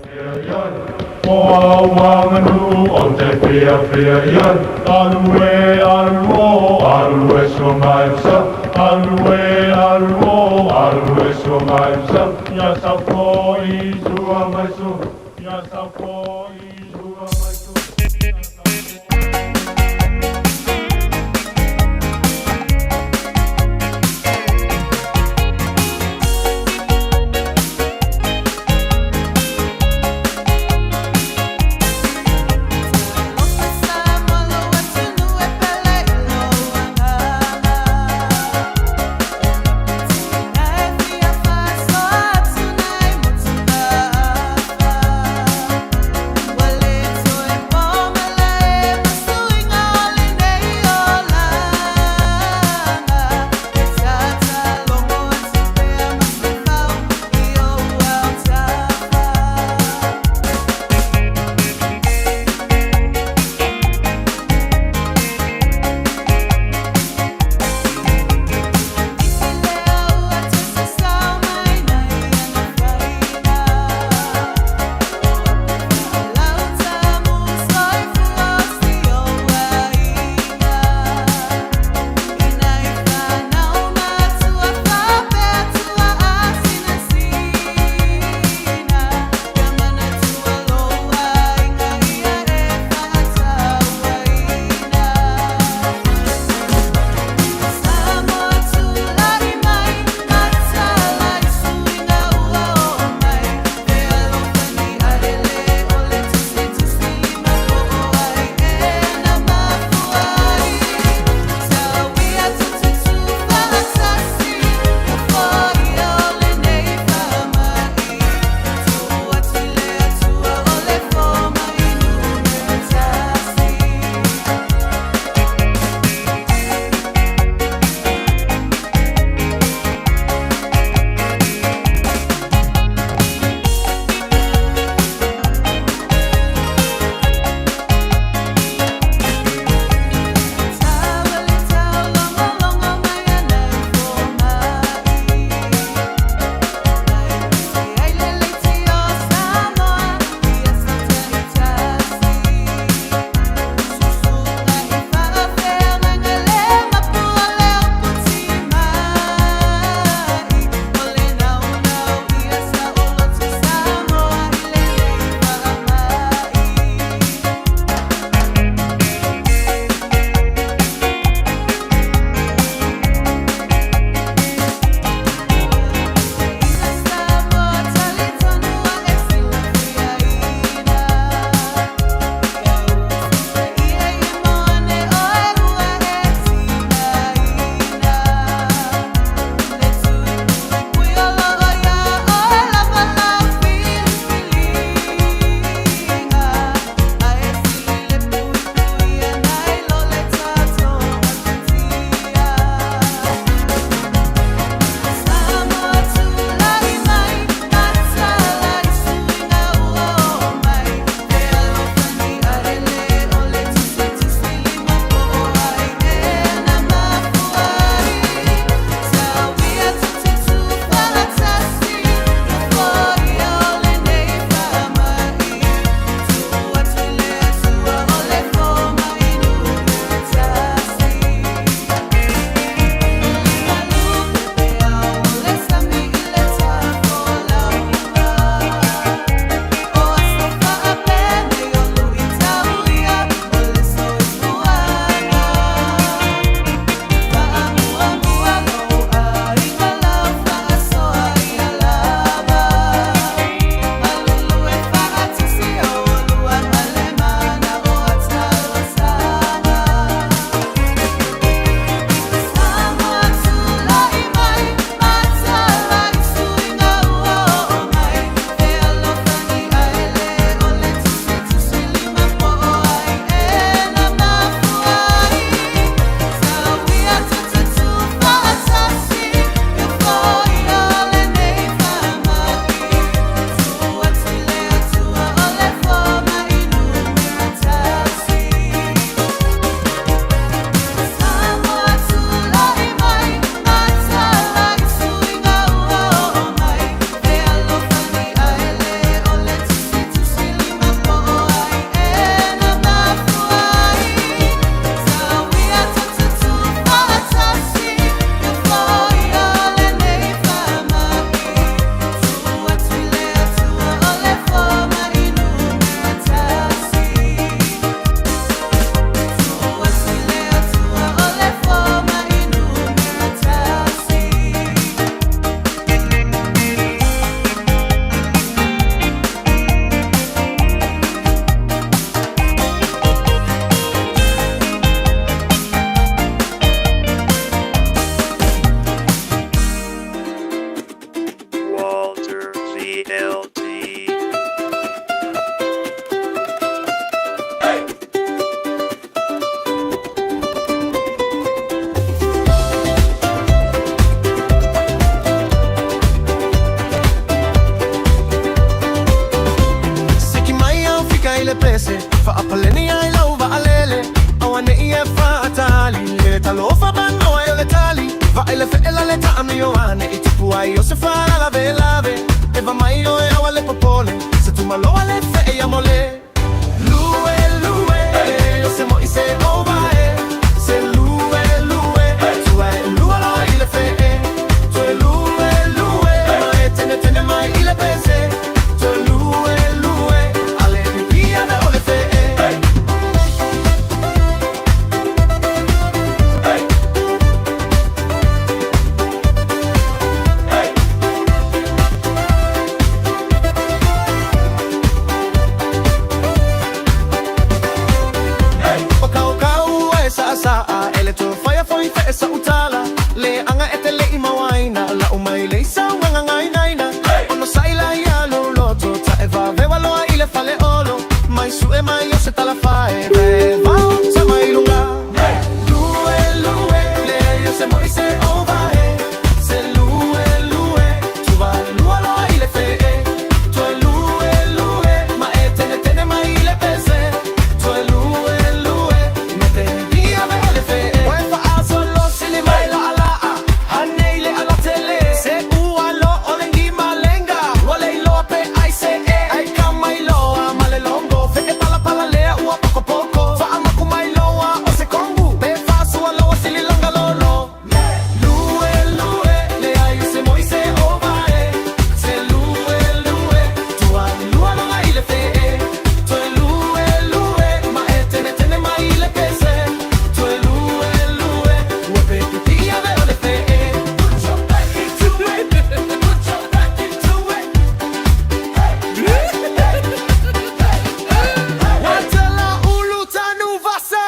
Talofa manoa e o le tali Vaai le fe'ela le ta'a Ioane I tupu ai o se fa'alavelave E va mai oe aua le popole Se tumaloa le fe'e ia mo le Lue lue o se mo'i se ova e Se lue lue Tua e lua loa i le fe'e Toe lue lue Ma e tene tene mai i le pese Toe lue lue Ale pipia ve o le fe'e. O kau kau e sa sa a ele to fire foi fe sa utala le anga e te le i mawaina la o mai le sa wanga ngai nai na ono sa ila ia lo loto ta e va ve waloa i le fale olo mai su e mai o se tala fa e ve va sa mai lunga. Lue lue le yo se moi se ova e se lue lue tu va lua loa i le fe e toe lue lue ma e tene tene mai i le pese toe lue lue me te ia ve o le fe e fa a solo sili mai la ala hanei le ala tele se ua lo o le ngi malenga wale i loa pe ai se e ai ka mai loa male longo fe e pala pala lea ua poko poko fa amaku mai loa o se kongu pe fa sua loa sili langa lolo lue lue le ai se moi se ova e se lue lue tua lua loa i le fe e toe lue lue ma e tene tene mai i le pese toe lue lue ua pe pipia ve o le fe e. Put your back into it, put your back into it. Watala ulu tanu vasa.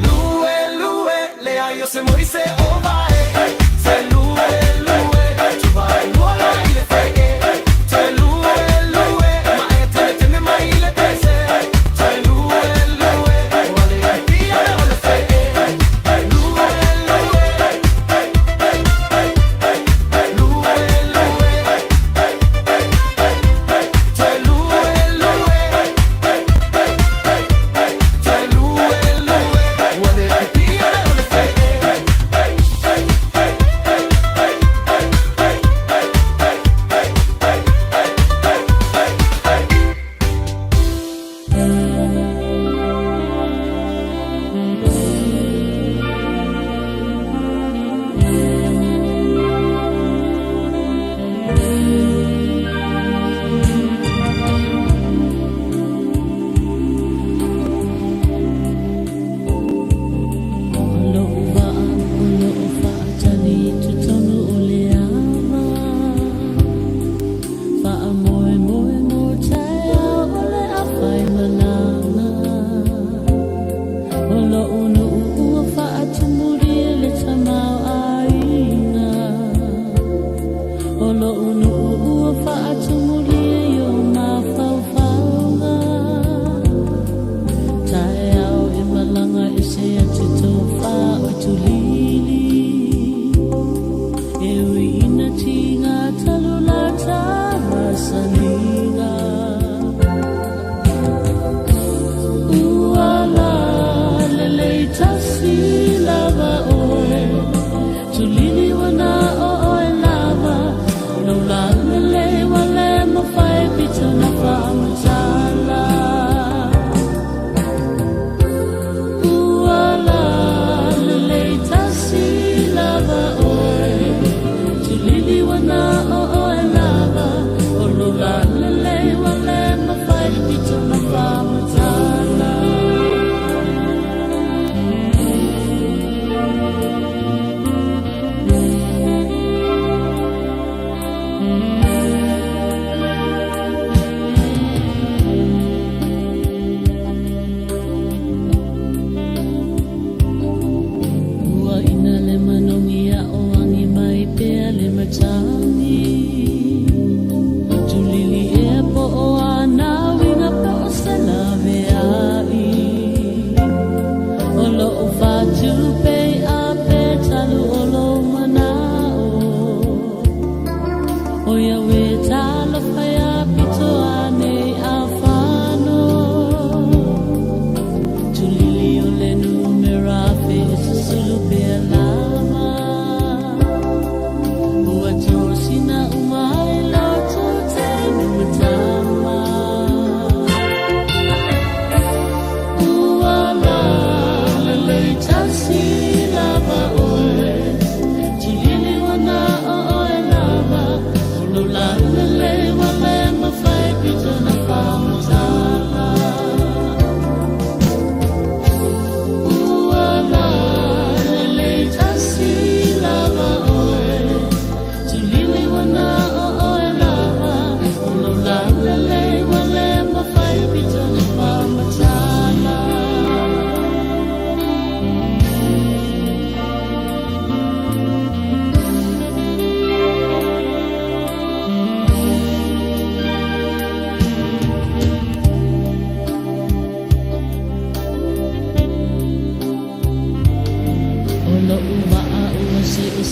Lue lue le ai o se moi se ova e Se lue lue tu vai lua la i le fe e Toe lue lue ma e tene tene mai i le pese Toe lue lue wale pia o le fe e Lue lue lue lue Toe lue lue Toe lue lue wale pia o le fe e.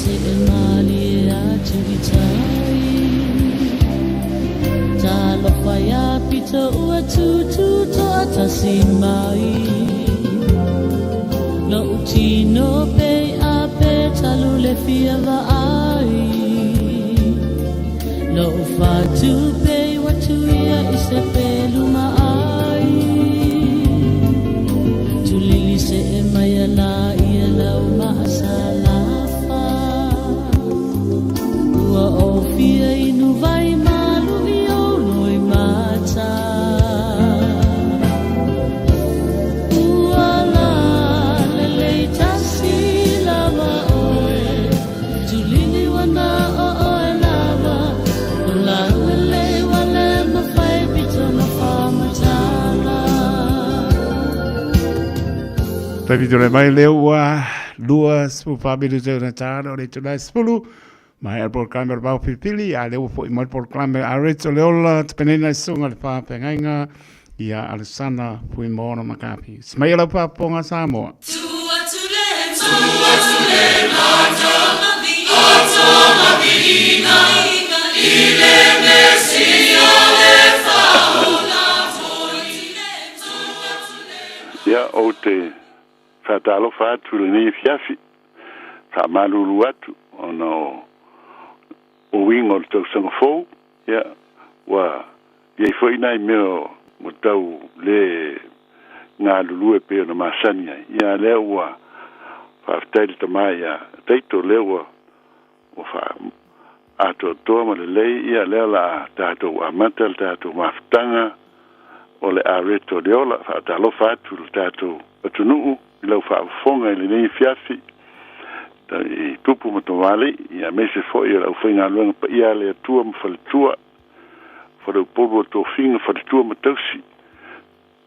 se e malie atu i tai. Talofa ia pito ua tūtū toatasi mai. Lo'u tino pe a pe talu le fia vaai. Lo'u fatu pe watu ia i se pelu maai. Tulili se e mai ala ia lau maasalafa. Ua ofia inu vai malu i o loi mata. Ua la lelei tasi lava oe. Tulili wana o oe lava. O la lelei wale mawhai pito na whamatala. Taimi tole mai lea ua 24 minute ona tāna o le itula e 10. Mai a le polokalame o le Vao Pilipili, a lea ua foi mai le polokalame a Rachel Leola, tapenaina e Susuga le Faafeagaiga ia Alesana Fuimaono Makapi. Semaia lau faafofoga Samoa. Ia, ou te faatalofa atu i lenei afiafi, faamalulu atu ona o o uiga o le tausaga fou, ia, ua i ai foi nai mea ua tau lē galulue pei ona masani ai, ia a lea ua faafetai i le Tama ia Taito lea ua ua faaatoatoa ma lelei, ia lea o le a tatou amata le tatou mafutaga o le areto o le ola. Faatalofa atu i le tatou atunuu i lau faafofoga i lenei afiafi i tupu ma tamalii, ia aemaise foi o le aufaigaluega paia a le Atua ma faletua, faleupolu o tofiga, faletua ma tausi,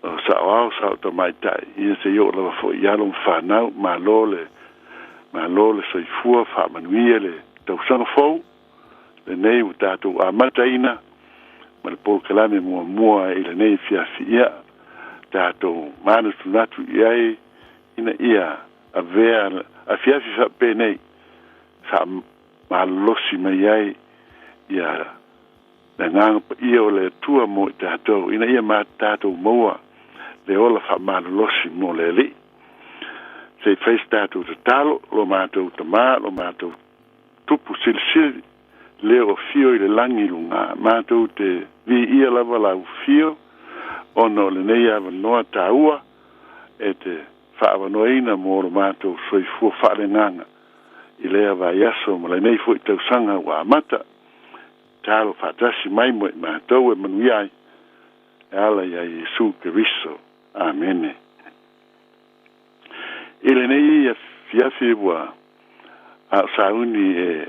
o saoao, sao tamaitai, ia seia oo lava foi i alo ma fanau. Malo le malo le soifua, faamanuia le tausaga fou lenei ua tatou amataina ma le polokalame muamua i lenei afiafi. Ia tatou manatunatu i ai ina ia avea afiafi faapenei faamalolosi mai ai ia le Agaga Paia o le Atua mo i tatou, ina ia ma tatou maua le ola faamalolosi mo le Alii. Se i fai se tatou tatalo, lo matou Tama, lo matou Tupu Silisili, lea ua afio i le lagi i luga, matou te viia lava lau afio, ona o lenei avanoa taua e te faaavanoaina mo lo matou soifua faaleagaga i lea vaiaso ma lenei foi tausaga ua amata. Tatalo faatasi mai mo i matou e manuia ai, e ala iā Iesu Keriso. Amene. I lenei afiafi ua a o sauni e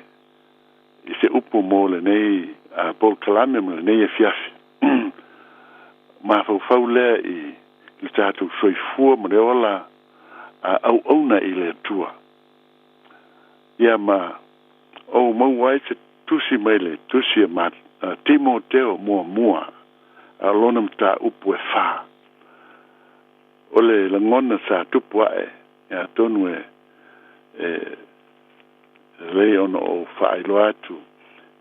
i se upu mo lenei polokalame ma lenei afiafi. Mafaufau lea i le tatou soifua ma le ola a auauna i le Atua. Ia ma ou maua ai se tusi mai le tusi a Timoteo muamua, a o lona mataupu e fa. O le lagona sa tupu ae, atonu e e lelei ona ou faailoa atu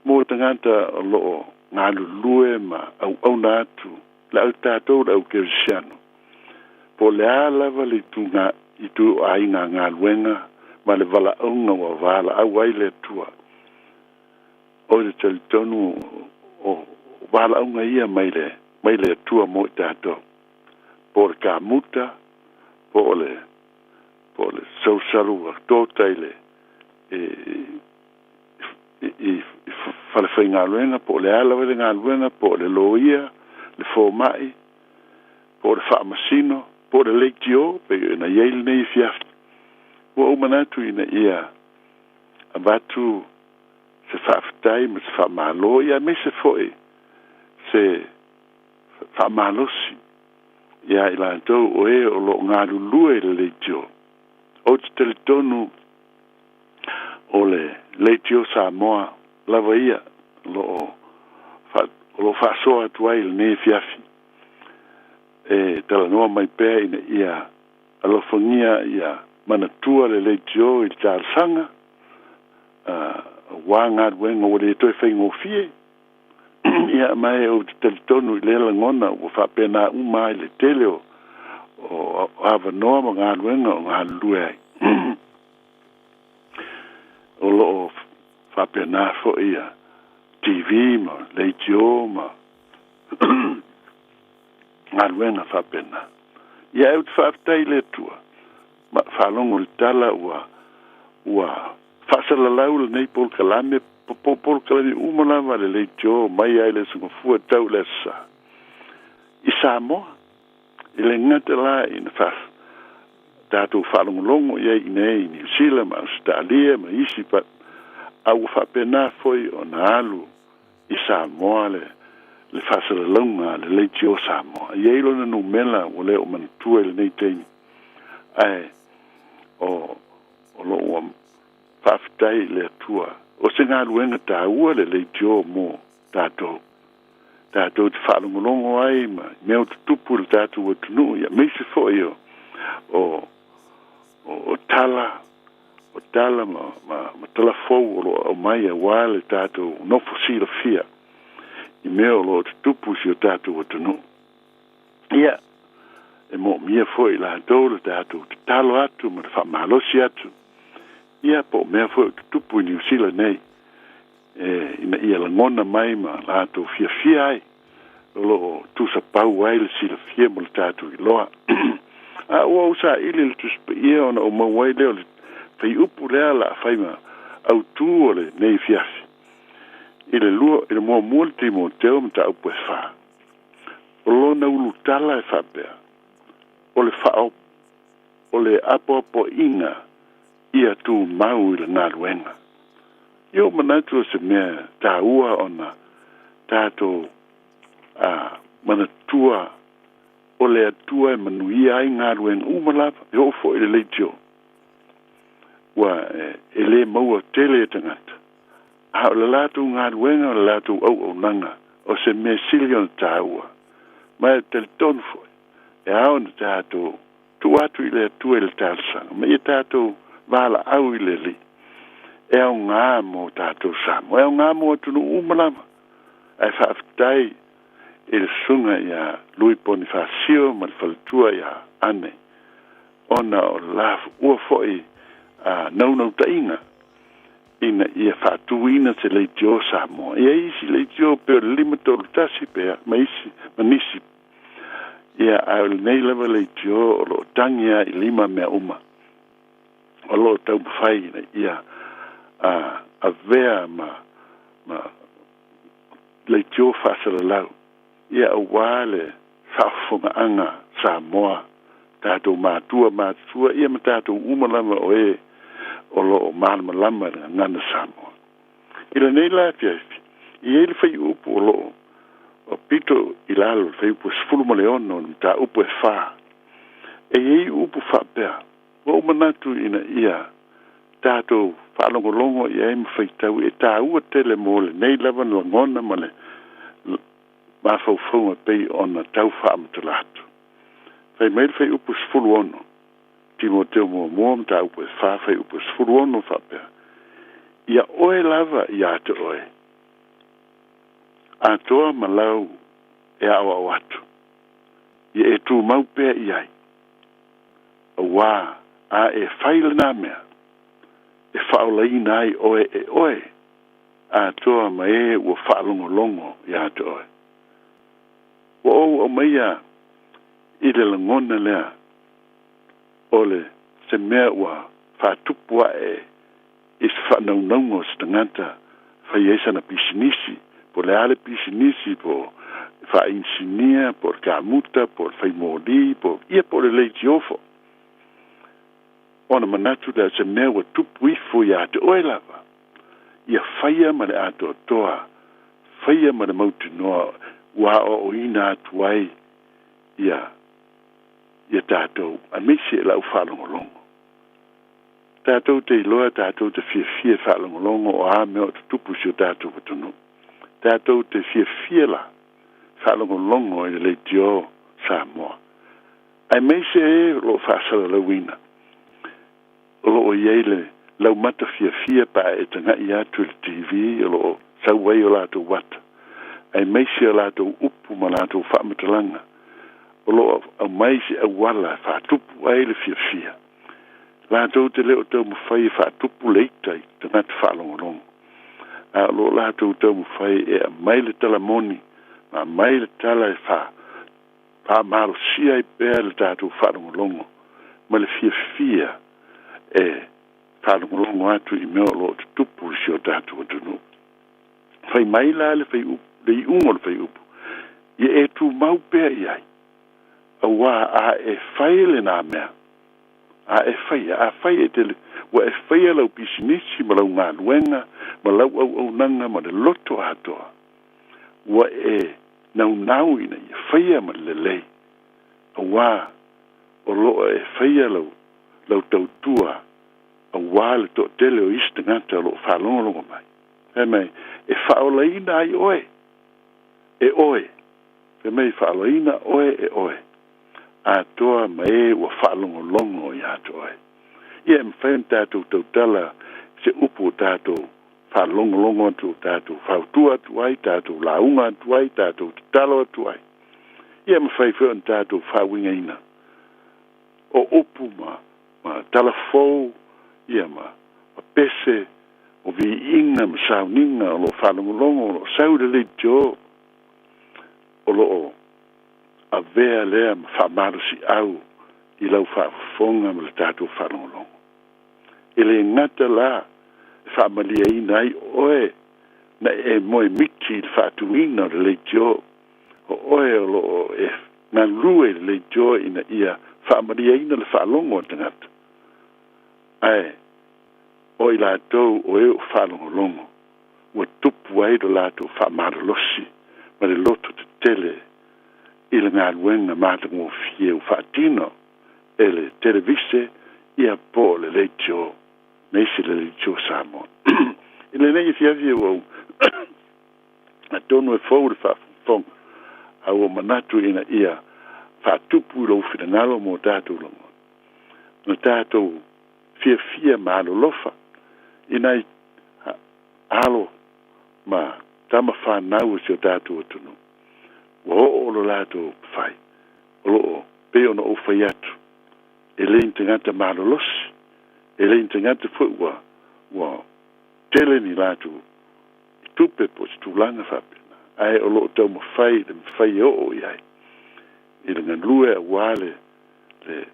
mo tagata o lo o galulue ma auauna atu le au tatou le au kerisiano, po o le a lava le ituga ituaiga galuega ma le valaauga ua valaau ai le Atua. Ou te talitonu o valaauga ia mai le mai le Atua mo i tatou, po o le kamuta, po o le po o le salusalu ua tota i le i i i fale faigaluega, po o le a lava le galuega, po o le loia, le fomai, po o le faamasino, po o le leitio, pei ona i ai lenei afiafi. Ua ou manatu ina ia avatu se faafetai ma se faamalo, ia aemaise foi se faamalosi iā i latou o e o lo o galulue i le leitio. Ou te talitonu o le leitio Samoa lava ia o lo o o lo o faasoa atu ai i lenei afiafi e talanoa mai pea ina ia alofagia ia manatua le leitio i le talosaga Auā galuega ua lē toe faigofie. Ia ma e ou te talitonu i lea lagona ua faapena uma ai le tele o o avanoa ma galuega o galulue ai. O loo faapena foi ia TV ma leitio ma galuega faapena. Ia ae ou te faafetai i le Atua ma faalogo i le tala ua ua faasalalau lenei polokalame po polokalame uma lava a le leitio mai lava i le Aso Gafua tau i le Aso Sa i Samoa. E le gata la ina fa tatou faalogologo i ai i inei i Niu Sila ma Ausetalia ma isi pa a ua faapena foi ona alu i Samoa le le faasalalauga a le Leitio Samoa. E i ai lona numela ua le o manatua i lenei taimi, ae o o lo ua faafetai i le Atua o se galuega taua le leitio mo tatou. Tatou te faalogologo ai ma mea o tutupu i le tatou atunuu, ia aemaise foi o o o tala o tala ma ma ma tala fou o lo o aumai auā le tatou nofo silafia i mea o lo o tutupu i si o tatou atunuu. Ia, e moomia foi i latou le tatou tatalo atu ma le faamalosi atu, ia po o mea foi o tutupu i Niu Sila nei, e ina ia lagona mai ma latou fiafia ai o lo o tusapau ai le silafia ma le tatou iloa. A ua ou saili i le Tusi Paia ona ou maua ai lea o le faiupu lea o le a fai ma autū o lenei afiafi. I le lua, i le muamua le Timoteo mataupu e fa. O lona ulutala e faapea, o le faaop, o le apoapoaiga ia tumau i le galuega. Ia ou manatu o se mea taua ona tatou a manatua o le Atua e manuia ai galuega uma lava, e oo foi i le leitio, ua e lē maua tele e tagata, a o le latou galuega o le latou auaunaga o se mea sili ona taua. Ma e talitonu foi, e ao ona tatou tuu atu i le Atua i le talosaga, ma ia tatou valaau i le Alii, e aoga mo tatou Samoa, e aoga mo atunuu uma lava. Ae faafetai i le susuga ia Lui Ponifasio ma le faletua ia Ane, ona o le lafuua foi a naunautaiga ina ia faatuina se leitio Samoa. E i ai isi leitio pei o le 531 pea ma isi ma nisi Ia, ae o lenei lava leitio o lo o tagi lava i lima mea uma o lo o taumafai ina ia a avea ma ma leitio faasalalau, ia auā le faafofogaaga Samoa, tatou matua matutua, ia ma tatou uma lava o e o lo o malamalama i le gagana Samoa. I lenei la afiafi, e i ai le faiupu o lo o o pito i lalo le faiupu e 16 o le mataupu e fa. E i ai upu faapea, Ua ou manatu ina ia tatou faalogologo i ai ma faitau e taua tele mo lenei lava lagona ma le mafaufauga pei ona tau faamatala atu. Fai mai le faiupu 16, Timoteo muamua mataupu e fa faiupu e 16 faapea, Ia oe lava ia te oe, atoa ma lau e aoao atu, ia e tumau pea i ai, auā a e fai lenā mea, e faaolaina ai oe e oe, atoa ma e ua faalogologo iā te oe. Ua ou aumaia i le lagona lea o le se mea ua faatupu ae i se faanaunauga o se tagata fai ai sana pisinisi, po o le a le pisinisi, po o le faainisinia, po o le kamuta, po o le fai moli, po o, ia po o le leitiofo. Ona manatu lea o se mea ua tupu ifo iā te oe lava, ia faia ma le atoatoa, faia ma le mautinoa ua aoaoina atu ai ia, ia tatou, aemaise i lau faalogologo. Tatou te iloa, tatou te fiafia e faalogologo o a mea o tutupu i si o tatou atunuu. Tatou te fiafia la e faalogologo i le leitio Samoa. Aemaise e o lo o faasalalauina, o lo o i ai le Laumata fiafia pe a e taga'i atu i le TV o lo'o sau ai o latou ata, aemaise a latou upu ma latou faamatalaga o lo'o aumai i se auala e faatupu ai le fiafia. Latou te le o taumafai e faatupu le ita i tagata faalogologo, a o lo'o latou taumafai e aumai le tala moni ma aumai le tala e faa faamalosia ai pea le tatou faalogologo ma le fiafia e faalogologo atu i mea o lo o tutupu i si o tatou atunuu. Fai mai la le fuaiupu, le iuga o le fuaiupu, ia e tumau pea i ai, auā a e fai lenā mea, a e faia, afai e te ua e faia lau pisinisi ma lau galuega ma lau auaunaga ma le loto atoa, ua e naunau ina ia faia ma le lelei, auā o lo o e faia lau lau tautua auā le toatele o isi tagata o lo o faalogologo mai. Fai mai, e faaolaina ai oe e oe. Fai mai, e faaolaina oe e oe atoa ma e ua faalogologo iā te oe. Ia, e mafai ona tatou tautala i se upu ua tatou faalogologo atu, ua tatou fautua atu ai, tatou lauga atu ai, tatou tatalo atu ai. Ia, e mafai foi ona tatou faauigaina o upu ma ma tala fou, ia ma ma pese o viiga ma sauniga o lo o faalogologo o lo o sau i le leitio o lo o avea lea ma faamalosiau i lau faafofoga ma le tatou faalogologo. E le gata la e faamalieina ai oe na e moe miti i le faatuina o le leitio, o oe o lo o e galulue i le leitio ina ia faamalieina le faalogo a tagata, ae o i latou o e o faalogologo ua tupu ai lo latou faamalolosi ma le loto tetele i le galuega matagofie ua faatino e le televise ia po o le leitio, aemaise le Leitio Samoa. I lenei afiafi ua ou atonu e fou le faafogafoga, a ua manatu ina ia faatupu i lou finagalo mo tatou lagona, na tatou fiafia ma alolofa i nai alo ma tama fanau o si o tatou atunuu ua oo lo latou fai o lo o pei ona ou fai atu, e le ni tagata malolosi, e le ni tagata foi ua ua tele ni latou tupe po o se tulaga faapena, ae o lo o taumafai i le mafai e oo i ai i le galue auā le le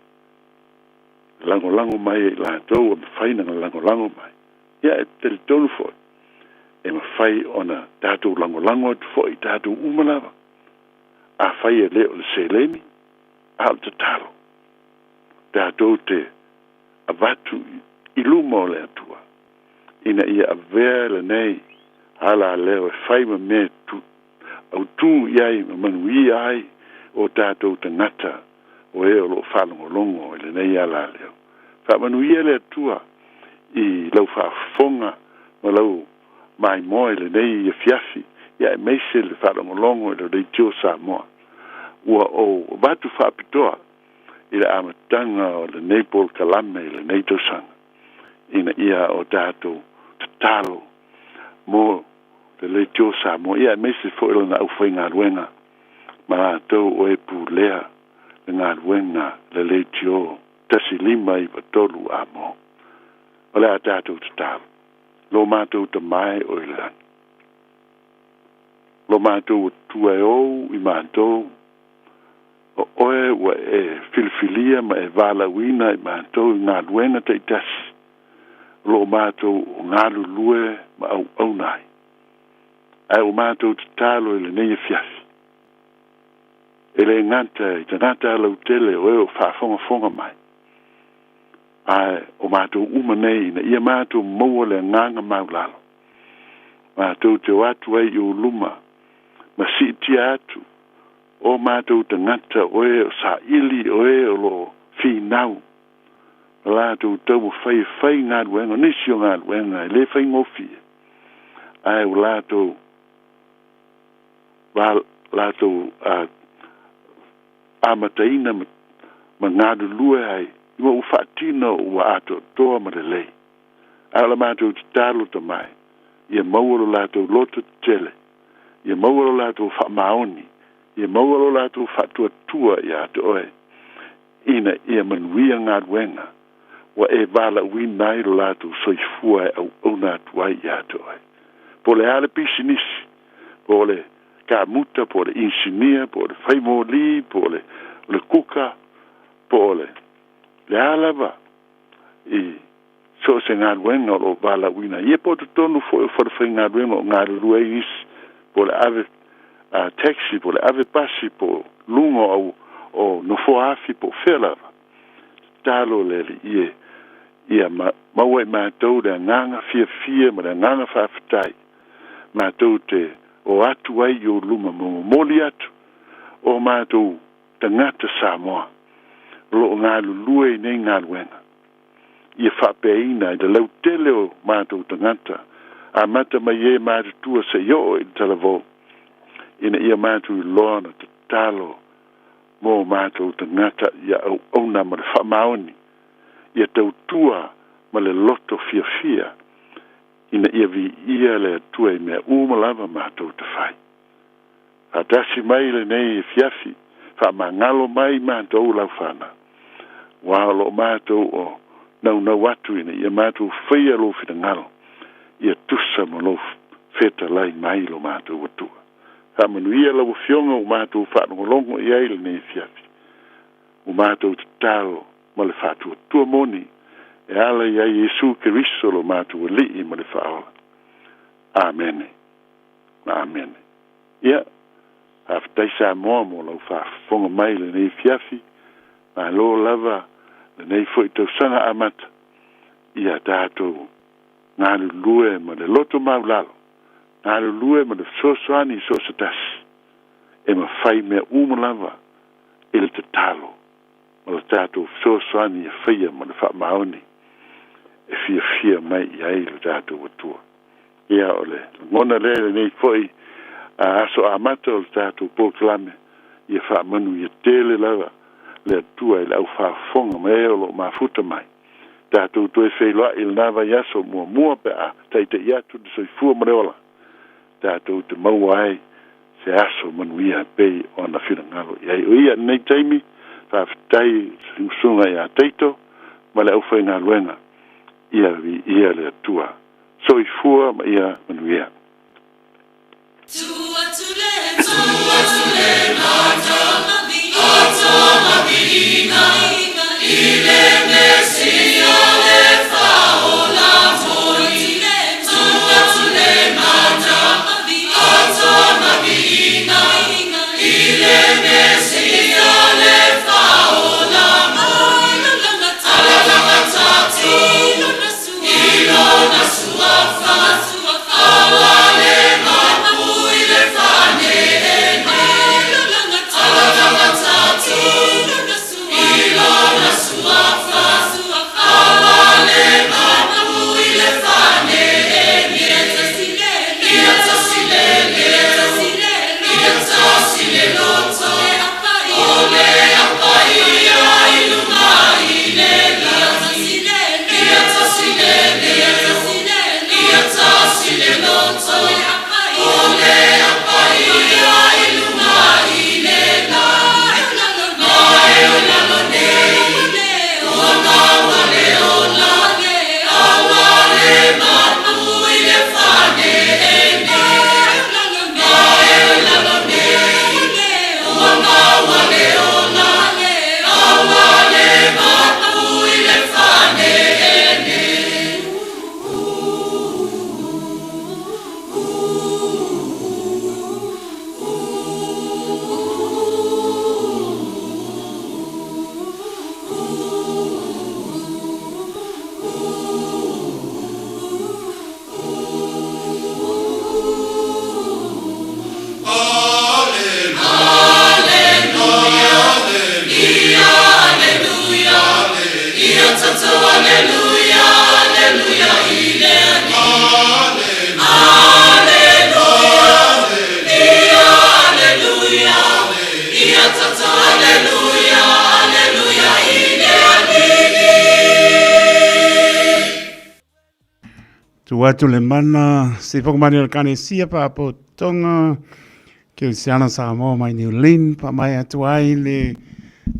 lagolago mai e i latou ua mafai ona lagolago mai. Ia, e talitonu foi e mafai ona tatou lagolago atu foi i tatou uma lava, afai e le o le seleni a o le tatalo tatou te avatu i luma o le Atua ina ia avea lenei alaleo e fai ma mea autū i ai ma manuia ai o tatou tagata o e o lo o faalogologo i lenei alaleo. Faamanuia le Atua i lau faafofoga ma lau maimoa i lenei afiafi, ia aemaise le faalogologo i le Leitio Samoa. Ua ou avatu faapitoa i le amataga o lenei polokalame i lenei tausaga ina ia o tatou tatalo mo le Leitio Samoa, ia aemaise foi lana aufaigaluega ma latou o e pulea le galuega le Leitio 1593 Amo. O le a tatou tatalo. Lo matou Tama e o i le lagi, lo matou Atua e ou i matou, o oe ua e filifilia ma e valaauina i matou i galuega taitasi o lo o matou o galulue ma auauna ai. Ae ua matou tatalo i lenei afiafi, e le gata i tagata alautele o e o faafogafoga mai, ae o matou uma nei ina ia matou maua le agaga maulalo, matou te o atu ai i ou luma ma siitia atu o matou tagata o e o saili o e o lo o finau ma latou taumafai e fai galuega, o nisi o galuega e le faigofie, ae ua latou latou amataina ma galulue ai, ma ua faatino ua atoatoa ma lelei. A o le matou tatalo Tama e, ia maua lo latou loto tetele, ia maua lo latou faamaoni, ia maua lo latou faatuatua ia te Oe, ina ia manuia galuega ua E valaauina ai lo latou soifua e auauna atu ai ia te Oe. Po o le a le pisinisi, po o le kamuta, po o le inisinia, po o le faimoli, po o le, o le kuka, po o le, le a lava i so o se galuega o lo o valaauina ai, ia po o totonu foi o falefaigaluega o galulue ai nisi, po o le ave taxi, po o le ave pasi, po o luga o au o nofoa afi, po o fea lava. Tatalo le Alii e, ia maua i matou le agaga fiafia ma le agaga faafetai, matou te o atu ai i ou luma ma momoli atu o matou tagata Samoa o lo o galulue i nei galuega. Ia faapeaina i le lautele o matou tagata, amata mai e matutua seia oo i le talavou, ina ia matou iloa ona tatalo mo matou tagata ia auauna ma le faamaoni, ia tautua ma le loto fiafia, ina ia viia le Atua i mea uma lava matou te fai. Faatasi mai lenei afiafi, faamagalo mai matou lau fanau, aua o lo o matou o naunau atu ina ia matou faia lou finagalo, ia tusa ma lou fetalai mai lo matou Atua. Faamanuia lau Afioga ua matou faalogologo i ai lenei afiafi, ua matou tatalo ma le faatuatua moni e ala ia Iesu Keriso lo matou Alii ma le Faaola. Amene. Ma amene. Ia, faafetai Samoa mo lau faafofoga mai i lenei afiafi, malo lava lenei foi tausaga amata, ia tatou galulue ma le loto maulalo, galulue ma le fesoasoani i so o se tasi, e mafai mea uma lava i le tatalo ma le tatou fesoasoani e faia ma le faamaoni e fiafia mai i ai lo tatou Atua. Ia, o le lagona lea i lenei foi aso amata o le tatou polokalame, ia faamanuia tele lava le Atua i le au faafofoga ma e o lo o mafuta mai. Tatou toe feiloai i lena vaiaso muamua pe a taita'i atu le soifua ma le ola, tatou te maua ai se aso manuia e pei ona finagalo i ai o ia. I lenei taimi, faafetai i le usuga ia Taito ma le aufaigaluega, ia viia le Atua. Soifua ma ia manuia. Tu atu le mana, se whakamani o le Kanesia Pāpotonga, Kerisiana Samoa mai New Lynn, pa mai atu ai le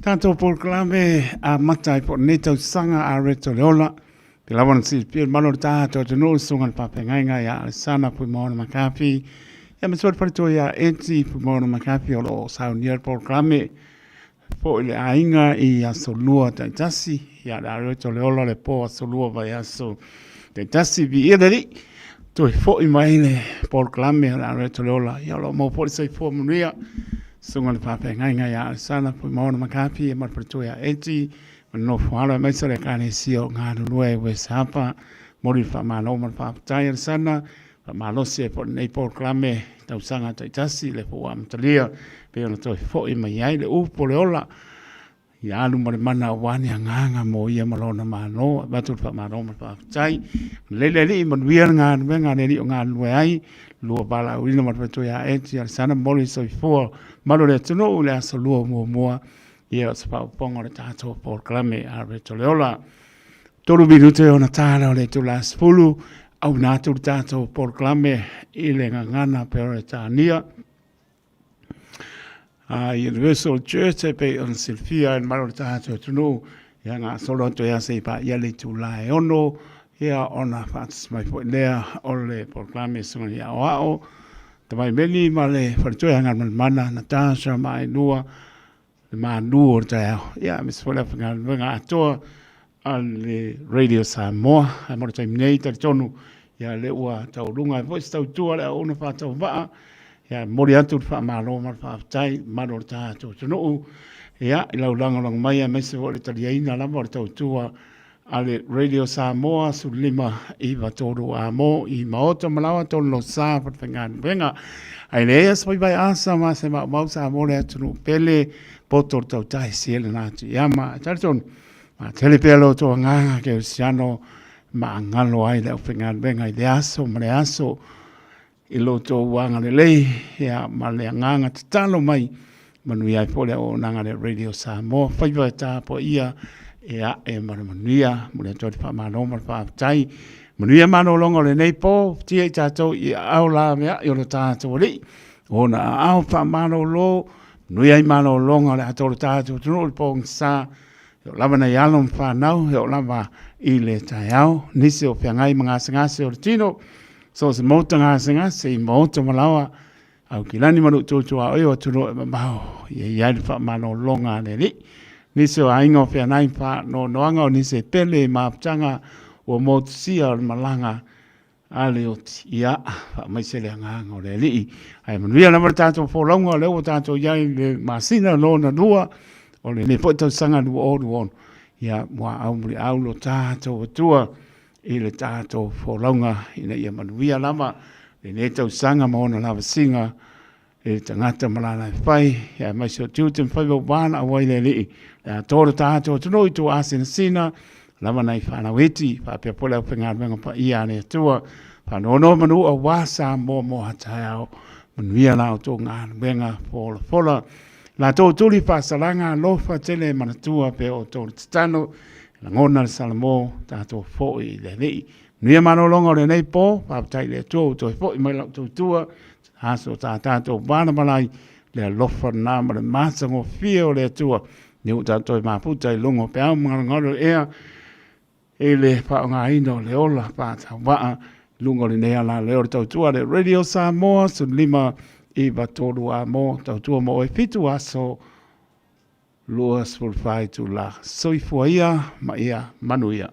tātou polokalame a mata i po nei tausaga a Reto le Ola. Pe lava na silafia le malo o le tātou atunuu, le susuga i le faafeagaiga ia Alesana Fuimaono McCarthy, ia ma le faletua ia Eti Fuimaono McCarthy o lo o saunia le polokalame foi le aiga i aso lua taitasi, ia le Areto le Ola le po aso lua vaiaso taitasi, viia le Alii, toe foi mai le polokalame o le Areto le Ola, ia o lo o maua foi le soifua manuia, susuga i le faafeagaiga ia Alesana Fuimaono McCarthy ia ma le faletua ia Eti Nofo alo aemaise o le Ekalesia o galulue i West Harbour. Momoli le faamalo ma le faafetai Alesana, faamalosi ai foi lenei polokalame i tausaga taitasi, lea foi ua amatalia pei ona toe foi mai ai le upu o le ola ia alu ma le mana aua ni agaga mo ia ma lona Malo. Avatu le faamalo ma le faafetai. Lelei le Alii, manuia le galuega a le Alii o galulue ai, lua valaauina ma le faletua ia Eti Alesana, momoli le soifua malu o le atunuu i le aso lua muamua Ia, o se faaopoopoga o le tatou polokalame a Reto le Ola. 3 minute ona tala o le itula 10, auina atu le tatou polokalame i le gagana Peretania. A Universal Church e pei ona silafia e le mamalu o le tatou atunuu, ia gasolo atu ai se i paia le itula e 6, ia ona faatasi mai foi lea o le polokalame Susuga i Aoao, Tamai Meli ma le Faletua ia Galumalemana, Natasha ma Ainua, le malu o le taeao. Ia, aemaise foi le aufaigaluega atoa a le Radio Samoa. Ae mo le taimi nei, talitonu, ia lea ua taualuga ai foi se tautua a le auauna faatauvaa. Ia, e momoli atu le faamalo ma le faafetai i le mamalu o le tatou atunuu. Ia, i lau lagolago mai aemaise foi o le taliaina lava o le tautua a le Radio Samoa 1593 Amo i Maota Malawa tonu lo sa faigaluega. Ai le ea se vai asa ma se maumau sa mo le atunuu pele poto le tautai si ele na atu iama. E talitonu, ma tele pea lo to agaga ke usiano ma angalo ai le aufaigaluega i le aso ma le aso i lo outou agalelei ia ma le agaga tatalo mai manuia ai foi le auaunaga le Radio Samoa. Faiva e tapuaia e a'e ma le manuia. Momoli atu ai le faamalo ma le faafetai. Manuia malologa o lenei po, tia i tatou i aao laveai o lo tatou Alii, ona aao faamalolo, manuia ai malologa o le atoa o lo tatou atunuu i le pogisa, e oo lava nai alo ma fanau, e oo lava i le taeao, nisi o feagai ma gasegase o le tino, So o se maota gasegase i maota malaoa, au kilani ma lou tuatuaoi o atunuu e mamao, ia i ai le faamalologa a le Alii. Nisi o aiga o feanai ma faanoanoaga o nisi e pele i mafutaga ua motusia o le malaga a le oti. Ia, faamaise le agaga o le Alii. Ae manuia lava le tatou folauga o lea ua tatou i ai i le masina lona lua o lenei foi tausaga 2026. Ia, muaau muliau lo tatou Atua i le tatou folauga ina ia manuia lava lenei tausaga ma ona lavasiga i le tagata ma lana e fai, aemaise o tiute ma faiva ua na auai le Alii, le atoa o le tatou atunuu i tuaasinasina, lava nai fanau iti, faapea foi le aufaigaluega paia a le Atua, faanonomanu aua Samoa mo a taeao, manuia la outou galuega folafola. La tou tuli faasalaga alofa tele e manatua pe o outou le tatalo, lagona le Salamo, tatou foi i le Alii. Manuia malologa o lenei po, faafetai i le Atua ua toe foi mai lau tautua, aso sa tatou valavala ai, le alofa lena ma le matagofie o le Atua, lea ua tatou toe mafuta i luga o peau ma galogalo o le ea, i le faaaogaina o le ola faatauvaa i luga o lenei alaleo o le tautua le Radio Samoa 15 93 a mo tautua mo oe 7 aso 24 itula. Soifua ia ma ia manuia.